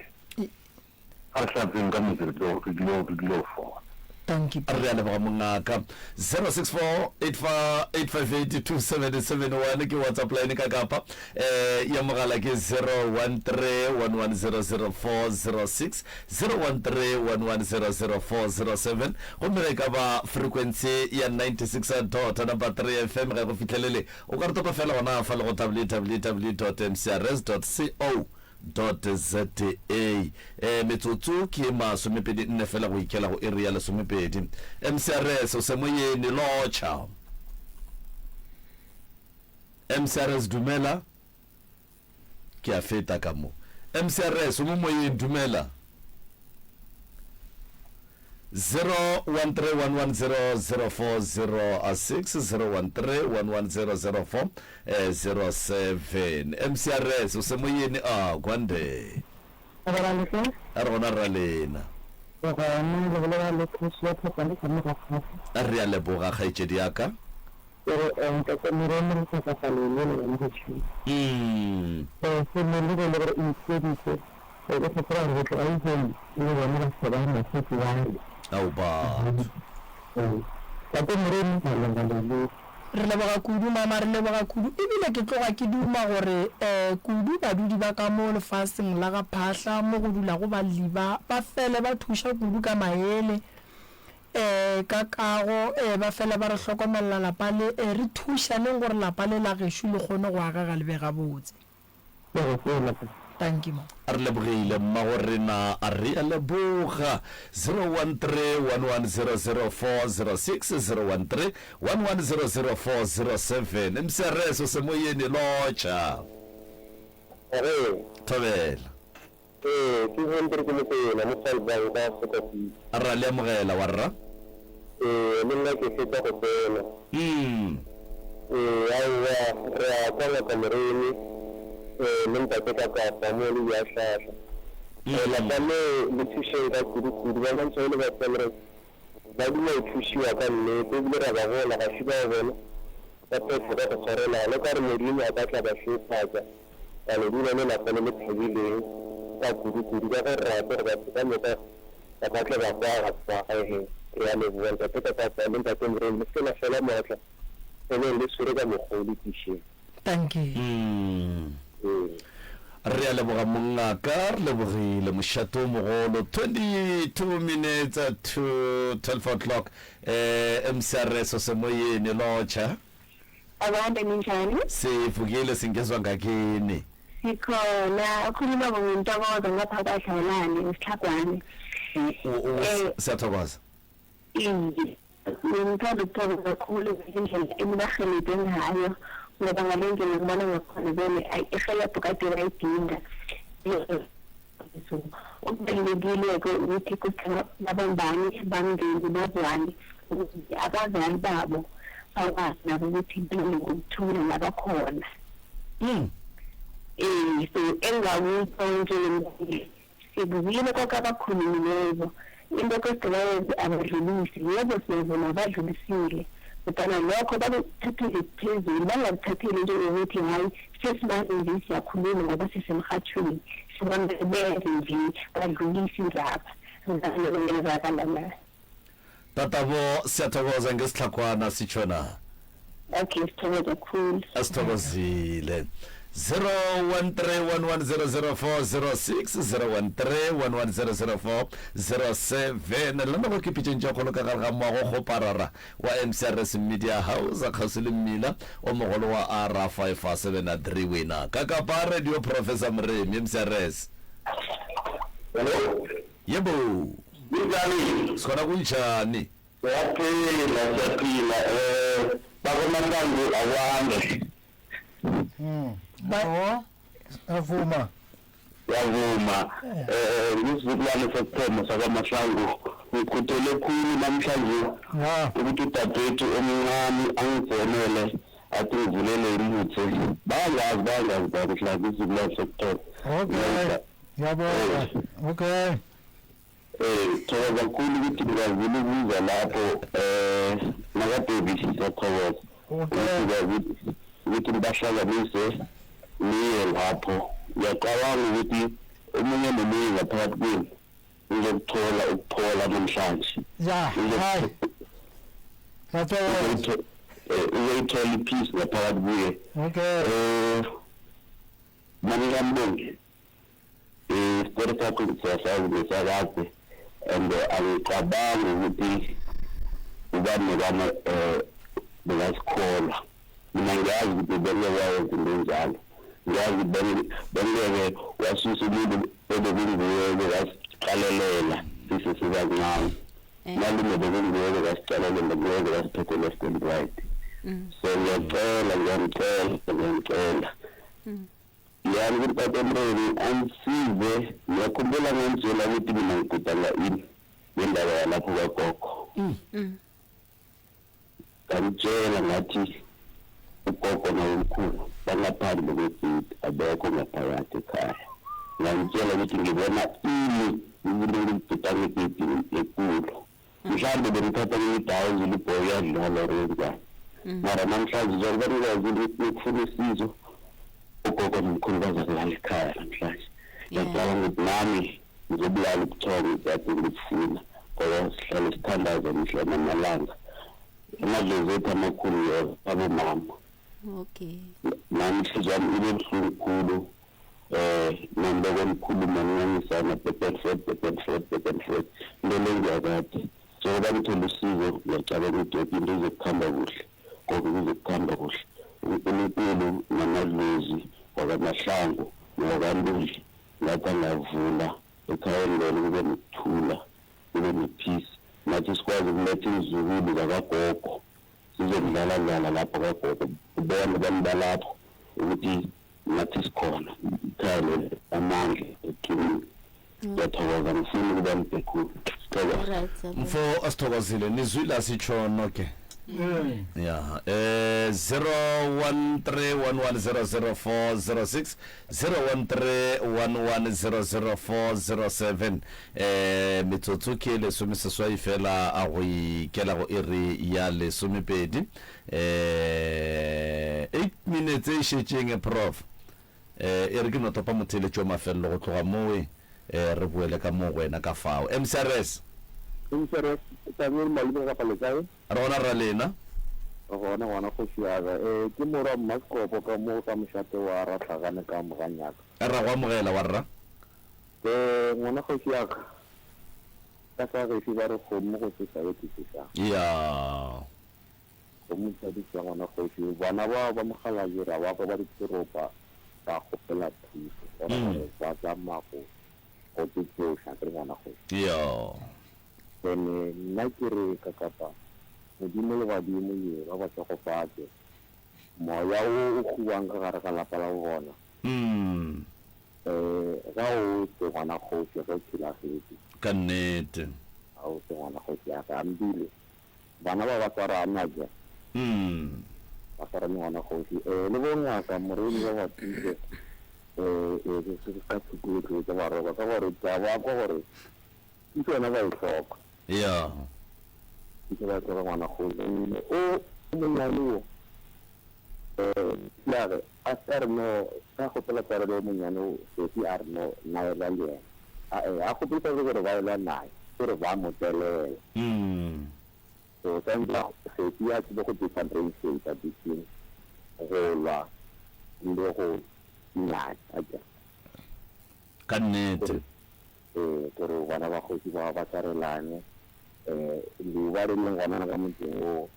A re hlatseng ka motse re tlo, re tlilo, re tlilo fola. Dankie. Re a leboga mongaka. 064858582771 ke WhatsApp line ka kapa eh ya mogala ke 0131100406 0131100407 gomme ge e ka ba frequency ya 96 dot number 3 FM ga e go fihlelele o ka re topa fela gona fa le go www dot mcrs dot co dot za. E, metsotso ke masomepedi nne fela go ikela go iri ya lesomepedi. MCRS, o semoyeni, lotšha. MCRS, dumela. Ke a feta ka mo. MCRS, o mo moyeng, dumela. 0131100406 0131100407 MCRS o semoyeni a kwande A re gona rra lena. Re gona, le bolela le kgoši ya Phokwane ka mo ga Kgafa. Re a leboga kgaetšedi ya ka. Ke re eh, ntate Moremi re hlokafalele le yena go tšhuma. Gomme le ge e le gore o ikhweditše, o gopola gore go tloga lehono le bona ba se ba mosadi wa me. Ao batho. Ee, tate Moremi ke a leboga leloko. Re leboga kudu, mama, re leboga kudu. Ebile ke tloga ke duma gore um kudu badudi ba ka mo lefaseng la ga Phahla mo go dulago balli ba, ba fele ba thuša kudu ka maele, um ka kago, um ba fele ba re hlokomelela lapa le, um re thušaneng gore lapa le la gešo le kgone go agega le be gabotse. Dankie ma. Re lebogile mmagorena, re a leboga. 0131100406, 0131100407. MCRS o semoyeni, lotšha. Re. Thobela. Ee, ke Hendrik Mokoena mo Vaalbank ka Afrika City. Ra le amogela warra. Ee, le nna ke fetša go tsena. Ee, aowa, re a kwa Ngaka Moremi, ee, le Ntate Kakapa mo le Diahlahla. Ee, lapa leo le thušeng ka kudu-kudu. Ba bontšha e le ba Semres, ba duma go thušiwa ka nnete, ebile ra ba bona, ga se bao bona ba phetha ka go swarelana. O ka re Modimo a ka tla ba šegofatša. Ba no dula le lapa le le thabileng ka kudu-kudu ka ge re rata gore batho ka moka ba ka tla ba kwa ga kwa gae. Re a leboga Ntate Kakapa le Ntate Moremi, le se ke la fela maatla, ebeng le tshwere ka mokgwa o le tišeng. Dankie. Ee. Re a leboga mongaka, re lebogile mošate o mogolo. 22 minutes to 12 o'clock. Eh, MCRS o semoyeni, lotšha. Akwande ninjani? Sivukile singezwa ngakini. Sikhona ukhuluma ngontokozo ngapha kwaDlawulane esiTlhagwane. Eh. Siyathokoza. Iye. Ngithanda ukuthokoza kakhulu ngendlela enibarhelebhe ngayo ngoba ngale ndlela ngibona ngakhona vele ayi irhelebho kade bayidinga. So okubalulekile-ke ukuthi kuthi babambane bamndeni bazwane ukuze abazali babo bakwazi nabo ukuthi balale ngokuthula labakhona. Eh so engakusho njengomzali sikuzwile konke abakhulumileko into kose bayenze abadlulisi yebo siyavuma badlulisile kodwana lokho bakuthathele phezulu bangakuthatheli njengokuthi hhayi sesimane nje siyakhuluma ngoba sisemrhatjhweni sibambe benze nje badlulise indaba ngezakala na. Tatabo siyathokoza ngesitlhagwana sitjho na. Okay sithokoza khulu. Asithokozile. 0131100406 0131100407 lena go ke pitšeng tša kgolo ka gare ga moago kgoparara wa MCRS Media House kgauswi le mmila o mogolo wa R573 wena ka kapa Radio Professor Moremi MCRS. Hello. Yebo. Kunjani? Sikhona kunjani? Siyaphila, siyaphila. Eh, bakoMahlangu akwande. Ba avuma. Ngiyavuma. Eh, ngisizukulwane sokuthoma sakwaMahlangu. Ngikhuthele khulu namhlanje ukuthi udadewethu omncane angifonele. Athi ngivulele imutse. Bayangazi bayangazi baba mhlawumbe isizukulwane sokuthoma. Okay. Ngiyabonga. Okay. Eh thokoza kakhulu ukuthi ngikwazile ukuza lapho eh nakaBaby siyathokoza. Okay. Ukuthi ukuthi nibahlanganise niye lapho. Ngiyacabanga ukuthi omunye nomunye ngaphakathi kwenu uzokuthola ukuphola namhlanje. Ya, hayi. Ngiyathokoza. Uzoyithola ipeace ngaphakathi kuye. Okay. Eh Maningambongi. Eh isitori sakho siyasazi ngesakade and angicabangi ukuthi ubani nobani eh bekasikholwa. Mina ngiyazi ukuthi bengeke wayenza into enjalo. Ngiyazi ukuthi bengeke wasusa umuntu ebekunguye bekasiqalelela sise sibancane. Malume bekunguye bekasiqalelela nguye bekasiphethe left and right. So ngiyacela ngiyamcela ngiyamcela. Yani kumpata Mremi angisize ngiyakhumbula ngangitshela ukuthi mina ngigudanga ini ngendaba yalapho kagogo. Ngamtshela ngathi ugogo nabomkhulu bangaphandle kwegate abekho ngaphakathi ekhaya. Ngamtshela ukuthi ngibona ini umuntu ngibhudanga egeyidini ekulu. Mhlawumbe bengithatha ngiyidawo zilibhoyi uyadlala or wenzani. Mara namhlanje njengoba nikwazile ukuthi niyokufuna usizo ugogo nomkhulu bazakulala ekhaya namhlanje. Ngiyacabanga ukuthi nami ngizobulala ubuthongo kade ngibufuna ngoba sihlale sithandaza mihla namalanga. Amadlozi ethu amakhulu abomama. Okay. Nami inhliziyo yami ibe buhlungu khulu eh nami nikhuluma ninganisana back and forth back and forth back and forth into le ngiyakade njengoba ngithole usizo ngiyacabanga ukuthi yoke into izokuhamba kuhle konke kuzokuhamba kuhle uNkulunkulu namadlozi wakamahlangu nowakantuli ngathi angavula ekhayeni lelo kube nokuthula kube ne-peace nathi sikwazi ukuletha izizukulu zakagogo sizokudlala dlala lapho kagogo ubone abantu balapho ukuthi nathi sikhona ikhaya leli amandla eqinile ngiyathokoza ngifuni ukuba mde khulu sithokoza Mfo asithokozile nizwile asitsho noke. Ya eh 0131100406 0131100407 eh metsotso ke lesomeseswai fela a go ikela go iri ya lesomepedi eh 8 minutes e šetšeng eh, prof eh e re ke no topa motheeletši wa mafelelo go tloga mowe eh re boele ka moo go wena ka fao MCRS MCRS Samuel Malome kapa le kae? Re gona rra lena. Re gona ngwana kgoši ya ka. Eh ke morwa Mmasekopo ka mo ka mošate wa Rahlagane ka Moganyaka. Ra go amogela wa rra. Eh ngwana kgoši ya ka. Ka sa gešo ba re kgomo go sesa ye ke sesa. Ya. Kgomo tsa di tsa ngwana kgoši. Bana ba ba mokgalabje ra ba kwa ba diteropa ba kgopela thuso. Gona gore ba tsamaya go go tsoša ke re ngwana kgoši. Ya. Ene nna ke re ka kapa Modimo le badimo ye ba ba šegofatše. Moya wo o huwang ka gare ga lapa la bona. Eh, ga o se ngwana kgoši ge o thulagetše. Ka nnete. Ga o se ngwana kgoši ya ka. Ambile bana ba ba swarana ja. Ba swarane ngwana kgoši. Eh, le bo ngaka Moremi ba ba thuse. Eh, eh, ka tshokolo tsa ba roba ka gore tsa ba kwa gore thuso yona ba e hloka. Ya. Thuso ba e hloka ngwana kgoši. Mme o monnyane wo, eh, ya re, a se a re no, ka kgopela tshwarelo o monnyane o, Sophie a re no, nna elwa le yena. A e, a kgopele tshwarelo gore ba elwa naye, ke gore ba mo telela. So, tshwanetse a, Sophie a tsebe go differentiate between go lwa le go nyatša, akere. Ka nnete. Ee, gore bana ba kgoši ba ba swarelane. Um leuba le leng gona ka motseng woo,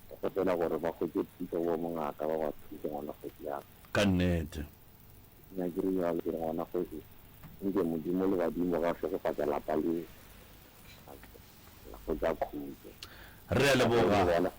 ke kgopela gore ba hwetše thušo go bongaka ba ba thuse ngwana kgoši ya ka. Ka nnete. Nna ke re bjalo, ke re ngwana kgoši, nke Modimo le badimo ba šegofatša lapa le, la hwetša khutšo. Re a leboga.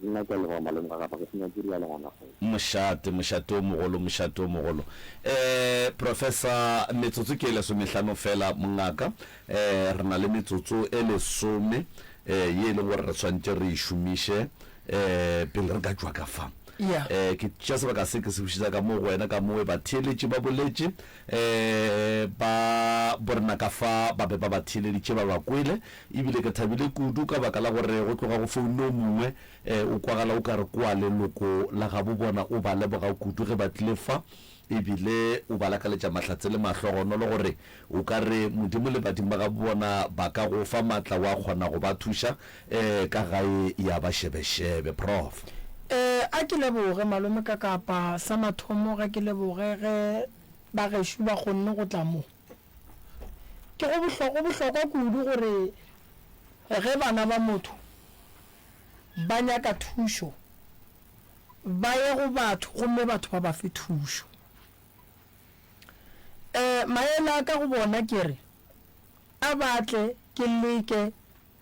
Nna ke a leboga malome ga gapa ke senya ke rialo ngwana kgoši. Mošate, mošate o mogolo, mošate o mogolo. Eh, Professor, metsotso ke e lesomehlano fela, mongaka. Eh, re na le metsotso e lesome, eh, ye e leng gore re swanetše re e šomiše. um pele re ka tšwa ka fa. Yeah. Eh, ke tšea sebaka se ke se bušetša ka mo go wena ka mowe batheeletši ba boletše eh, ba borena ka fa ba be ba ba theeleditše ba ba kwele ebile ke thabile kudu ka baka la gore go tloga go foune o mongwe eh, o kwagala o ka re kwa leloko la gabo bona o ba leboga kudu ge ba tlile fa E bile o ba lakaletša mahlatse le mahlogonolo gore o ka re Modimo le badimo ba gabo bona ba ka go fa matla wa kgona go ba thuša eh ka gae ya ba šebešebe. Prof. Eh, a ke leboge malome Kakapa, sa mathomo ga ke leboge ge ba gešo ba kgonne go tla mo. Ke go bohlokwa, go bohlokwa kudu gore ge bana ba motho ba nyaka thušo, ba ye go batho gomme batho ba ba fe thušo. Um maele a ka go bona ke re, a ba tle ke leke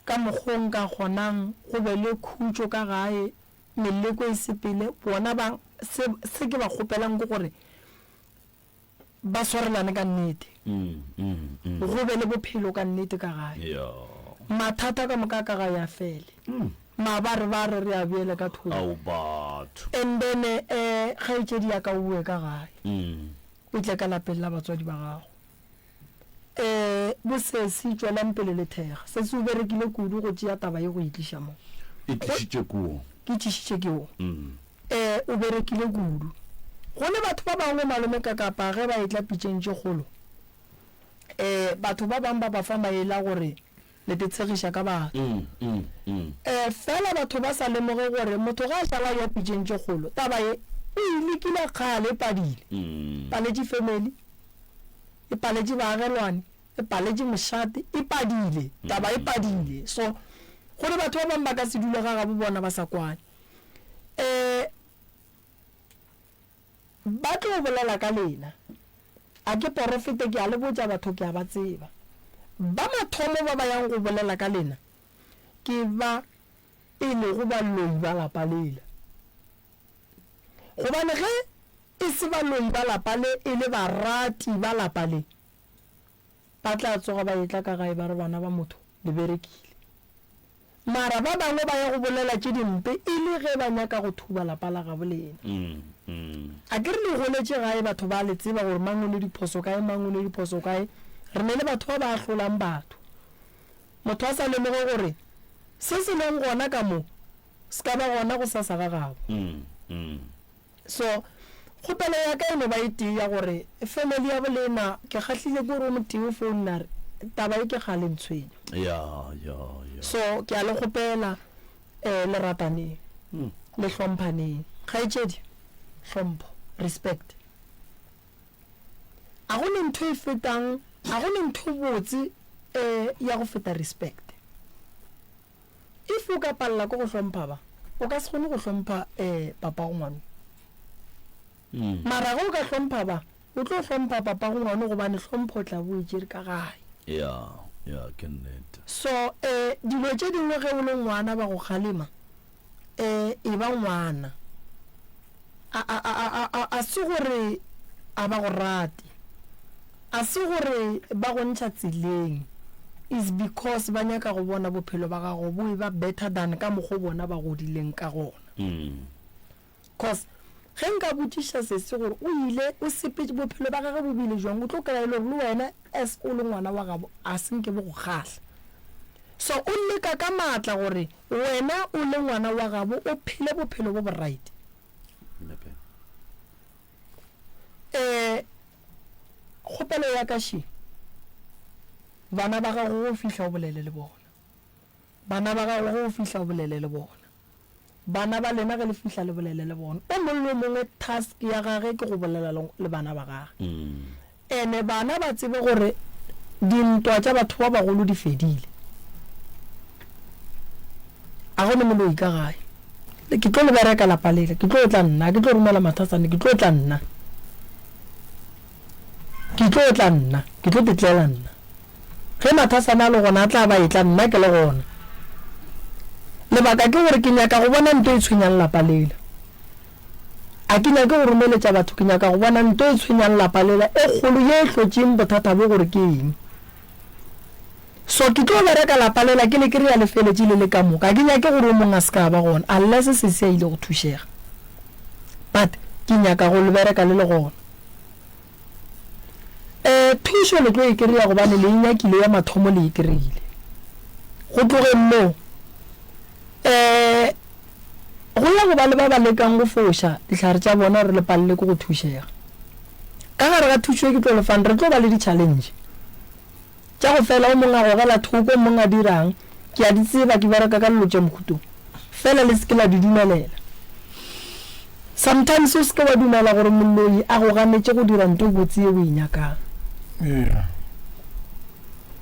ka mokgo nka kgonang go be le khutšo ka gae, meleko e sepele, bona ba, se, se ke ba kgopelang ke gore ba swarelane ka nnete, go be le bophelo ka nnete ka gae, mathata ka moka ka gae a fele, mabarebare re a beele ka thoko. And then um kgaetšedi ya ka o boe ka gae, o tle ka lapeng la batswadi ba gago. Um bosesi tšwelang pele le thekga. Sesi o berekile kudu go tšea taba ye go e tliša mo. E tlišitše koo. Ke tlišitše ke o. Ee, o berekile kudu. Go ne batho ba bangwe malome Kakapa ge ba etla pitšeng tše kgolo, ee, batho ba bang ba ba fa maele a gore le te tshegiša ka batho. Ee, fela batho ba sa lemoge gore motho ge a šala a eya pitšeng tše kgolo, taba ye o e lekile kgale e padile. Paletše family, e paletše baagelwane, e paletše mošate, e padile, taba e padile. So, go ne batho ba bang ba ka se dule ga gabo bona ba sa kwane. E, ba tlo bolela ka lena. A ke porofete, ke a le botša batho, ke a ba tseba. Ba mathomo ba ba yang go bolela ka lena ke ba e lego baloi ba lapa lela. Gobane ge e se baloi ba lapa le, e le barati ba lapa le, ba tla tsoga ba etla ka gae ba re, Bana ba motho, le berekile. Mara ba bangwe ba ya go bolela tše dimpe e le ge ba nyaka go thuba lapa la gabo lena. A ke re le goletše gae batho ba le tseba gore mang o ne diphoso kae mang o ne diphoso kae. Re ne le batho ba ba ahlolang batho. Motho a sa lemoge gore se se leng gona ka mo se ka ba gona gosasa ga gabo. So, kgopelo ya ka e no ba e tee ya gore family ya bolena, ke kgahlile ke gore o motee o founne a re taba e ke kgale ntshwenya. Ya, ya, ya. So, ke a le kgopela eh, le rataneng, le hlomphaneng. Kgaetšedi, hlompho, respect. A go ne ntho e fetang, a go ne ntho botse eh, ya go feta respect. If o ka palela ke go hlompha ba, o ka se kgone go hlompha um papago ngwano. Mara ge o ka hlompha ba, o tlo hlompha papago ngwano gobane hlompho o tla bo o e tšere ka gae. Ya, ya, ke nnete. So um dilo tše dingwe ge o le ngwana ba go kgalema, um e ba ngwana. A, a, a, a, a, a se gore a ba go rate, a se gore ba go ntšha tseleng, is because ba nyaka go bona bophelo ba gago bo eba better than ka mokgo bona ba godileng ka gona. Cause ge nka botšiša sesi gore o ile, o sepetše, bophelo ba gagwe bo bile jwang, o tlo kry-a e le gore le wena as o le ngwana wa gabo a se nke bo go kgahla. So o leka ka maatla gore wena o le ngwana wa gabo o phele bophelo bo bo right. Eh, kgopelo ya ka še, bana ba gago ge o fihla o bolele le bona. Bana ba gago ge o fihla o bolele le bona. Bana ba lena ge le fihla le bolele le bona. O mongwe le o mongwe task ya gage ke go bolela le bana ba gage. Ene bana ba tsebe gore dintwa tša batho ba bagolo di fedile. A go ne moloi ka gae. Ke tlo le bereka lapa lela, ke tlo tla nna, ke tlo romela Mathasane, ke tlo tla nna. Ke tlo tla nna, ke tlo tetlela nna. Ge Mathasane a le gona a tla ba etla nna ke le gona. Lebaka ke gore ke nyaka go bona nto e tshwenyang lapa lela. A ke nyake go romeletša batho, ke nyaka go bona nto e tshwenyang lapa lela e kgolo ye e hlotšeng bothata bo gore ke eng. So ke tlo bereka lapa lela ke le kry-a le feletše le le ka moka. Ga ke nyake gore o mongwe a se ka ba gona unless sesi a ile go thušega. But ke nyaka go le bereka le le gona. Um thušo le tlo e kry-a gobane le e nyakile ya mathomo le e kry-ile. Go tlogeng moo um go ya go ba le ba ba lekang go foša dihlare tša bona gore le palele ke go thušega. Ka gare ga thušo e ke tlo le fang re tlo ba le di-challenge. Tša go fela, o mongwe a gogela thoko, o mongwe a dirang. Ke a di tseba, ke bereka ka lelo tša mohuta wo. Fela le se ke la di dumelela. Sometimes o se ke wa dumela gore moloi a go ganetše go dira nto botse ye o e nyakang. Yeah.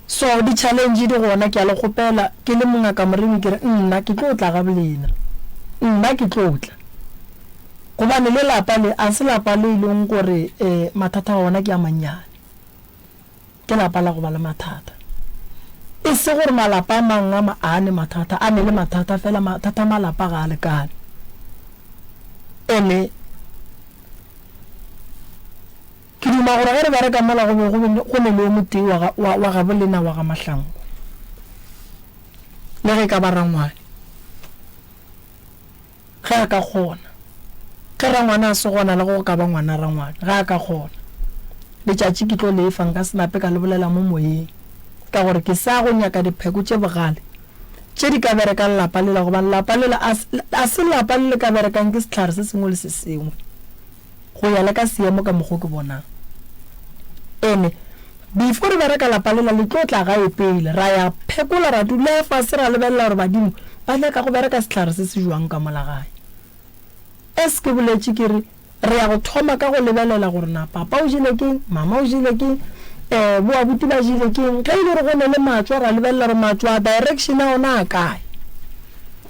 So di challenge di gona, ke a le kgopela, ke le mongaka Moremi ke re nna ke tlo tla ga bolena. Nna ke tlo tla. Gobane le lapa le, a se lapa le e leng gore eh mathata a ona ke a mannyane. Ke lapa la go ba le mathata. E se gore malapa a mangwe a a ne mathata, a ne le mathata fela mathata a malapa ga a lekane. Ene ke duma gore ge re bereka mola go be go ne le o motee wa ga, wa, wa gabo lena wa ga Mahlangu. Le ge e ka ba rangwane. Ge a ka kgona. Ge rangwane a se gona le ge go ka ba ngwana rangwane, ge a ka kgona. Letšatši ke tlo le fa, nka se nape ka le bolela mo moyeng, ka gore ke sa go nyaka dipheko tše bogale tše di ka berekang lapa lela, gobane lapa lela a, a se lapa le le ka berekang ke sehlare se sengwe le se sengwe, go ya le ka seemo ka mokgo ke bonang. Ene before re bereka lapa lela le tlo tla gae pele, ra ya phekola, ra dula fase ra lebelela gore badimo ba nyaka go bereka sehlare se se jwang ka mola gae. As ke boletše ke re, re ya go thoma ka go lebelela gore na papa o jele keng, mama o jele keng, um bo abuti ba jele keng. Ge e le gore go ne le matšwa, ra lebelela gore matšwa a direction a ona a kae,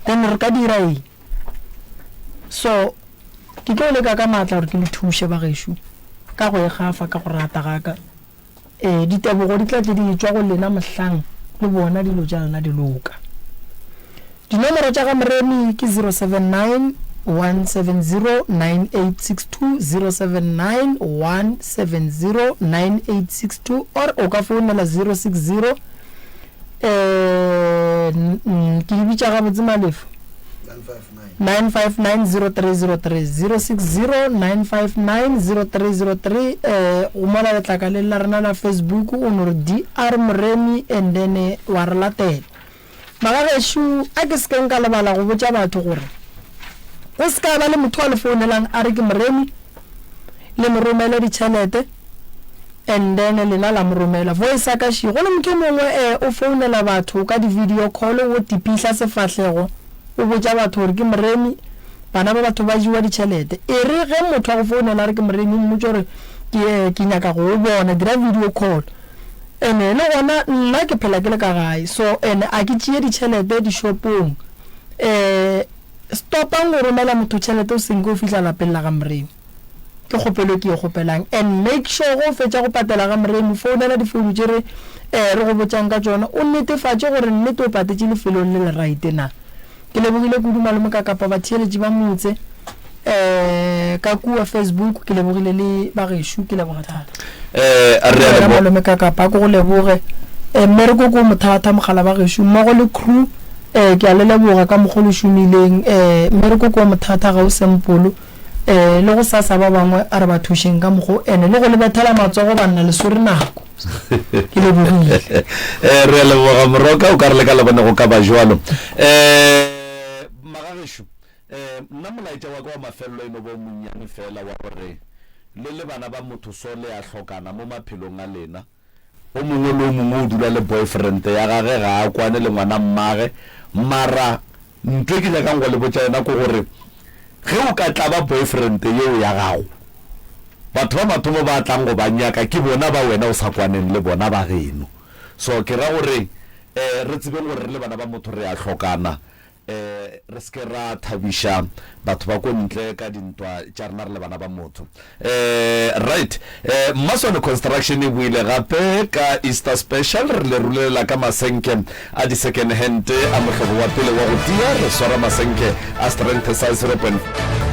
then re ka dira eng. So ke tlo leka ka maatla gore ke le thuše bagešo ka go e gafa ka go rata ga ka. Ee, ditebogo di tla tle di etšwa go lena mohlang le bona dilo tša lena di loka. Dinomoro tša ga Moremi ke 079 170 9862, 079 170 9862 or o ka founela 060 eh, ke di bitša gabotse Malefo? 9590303 0609590303 eh go mola letlakaleng la rena la Facebook o no re DR Moremi and then eh, wa re latela. Magagešo a ke se ke nka lebala go botša batho gore go se ka ba le motho a le founelang a re ke Moremi le mo romele ditšhelete and then lena la mo romela voice ya ka še go le motho o mongwe eh o founela batho ka di video call o tipihla sefahlego o botša batho gore ke Moremi bana ba batho ba jewa ditšhelete e re ge motho a go founela a re ke Moremi o mmotše gore ke eh, ke nyaka go o bona dira video call ene le gona nna ke phela ke le ka gae so ene a ke tšee ditšhelete dishopong eh stopang go romela motho tšhelete o senke o fihla lapeng la ga Moremi ke kgopelo e ke e kgopelang and make sure ge o fetša go patela ga Moremi founela difounu tše re eh re go botšang ka tšona o netefatše gore nnete o patetše lefelong le le right na. Ke lebogile kudu malome ka kapa batheeletši ba motse eh ka kua Facebook ke lebogile le bagešo ke leboga thata. Eh re a Wena leboga. malome ka kapa ko go leboge eh mmereko ko mothata mogala ba gešo mmogo le crew eh ke a le leboga ka mokgo le šomileng eh mmereko ko mothata ga o sempolo eh le go sasa ba bangwe a re ba thušeng ka mokgo ene le go le bethela matsogo banna le swere nako ke lebogile. Eh re a leboga Moroka o ka re le ka lebone go ka ba jwalo. Eh magagešo eh nna molaetša wa ka wa mafelelo e no ba o monnyane fela wa gore le le bana ba motho so le a hlokana mo maphelong a lena. O mongwe le o mongwe o dula le boyfriend ya gage ga a kwane le ngwana mmage mara ntho e ke nyakang go le botša yona ke gore ge o ka tlaba boyfriend yeo ya gago batho ba mathomo ba tlang go ba nyaka ke bona ba wena o sa kwaneng le bona ba geno so ke ra gore um re tsebeng gore re le bana ba motho re a hlokana Re se ke ra thabiša batho ba ko ntle ka dintwa tša rena re le bana ba motho. Right. Mmaswane Construction e boile gape ka Easter Special. Re le rulelela ka masenke a di second hand a mohlobo wa pele wa go tia. Re swara masenke a strength sa 0.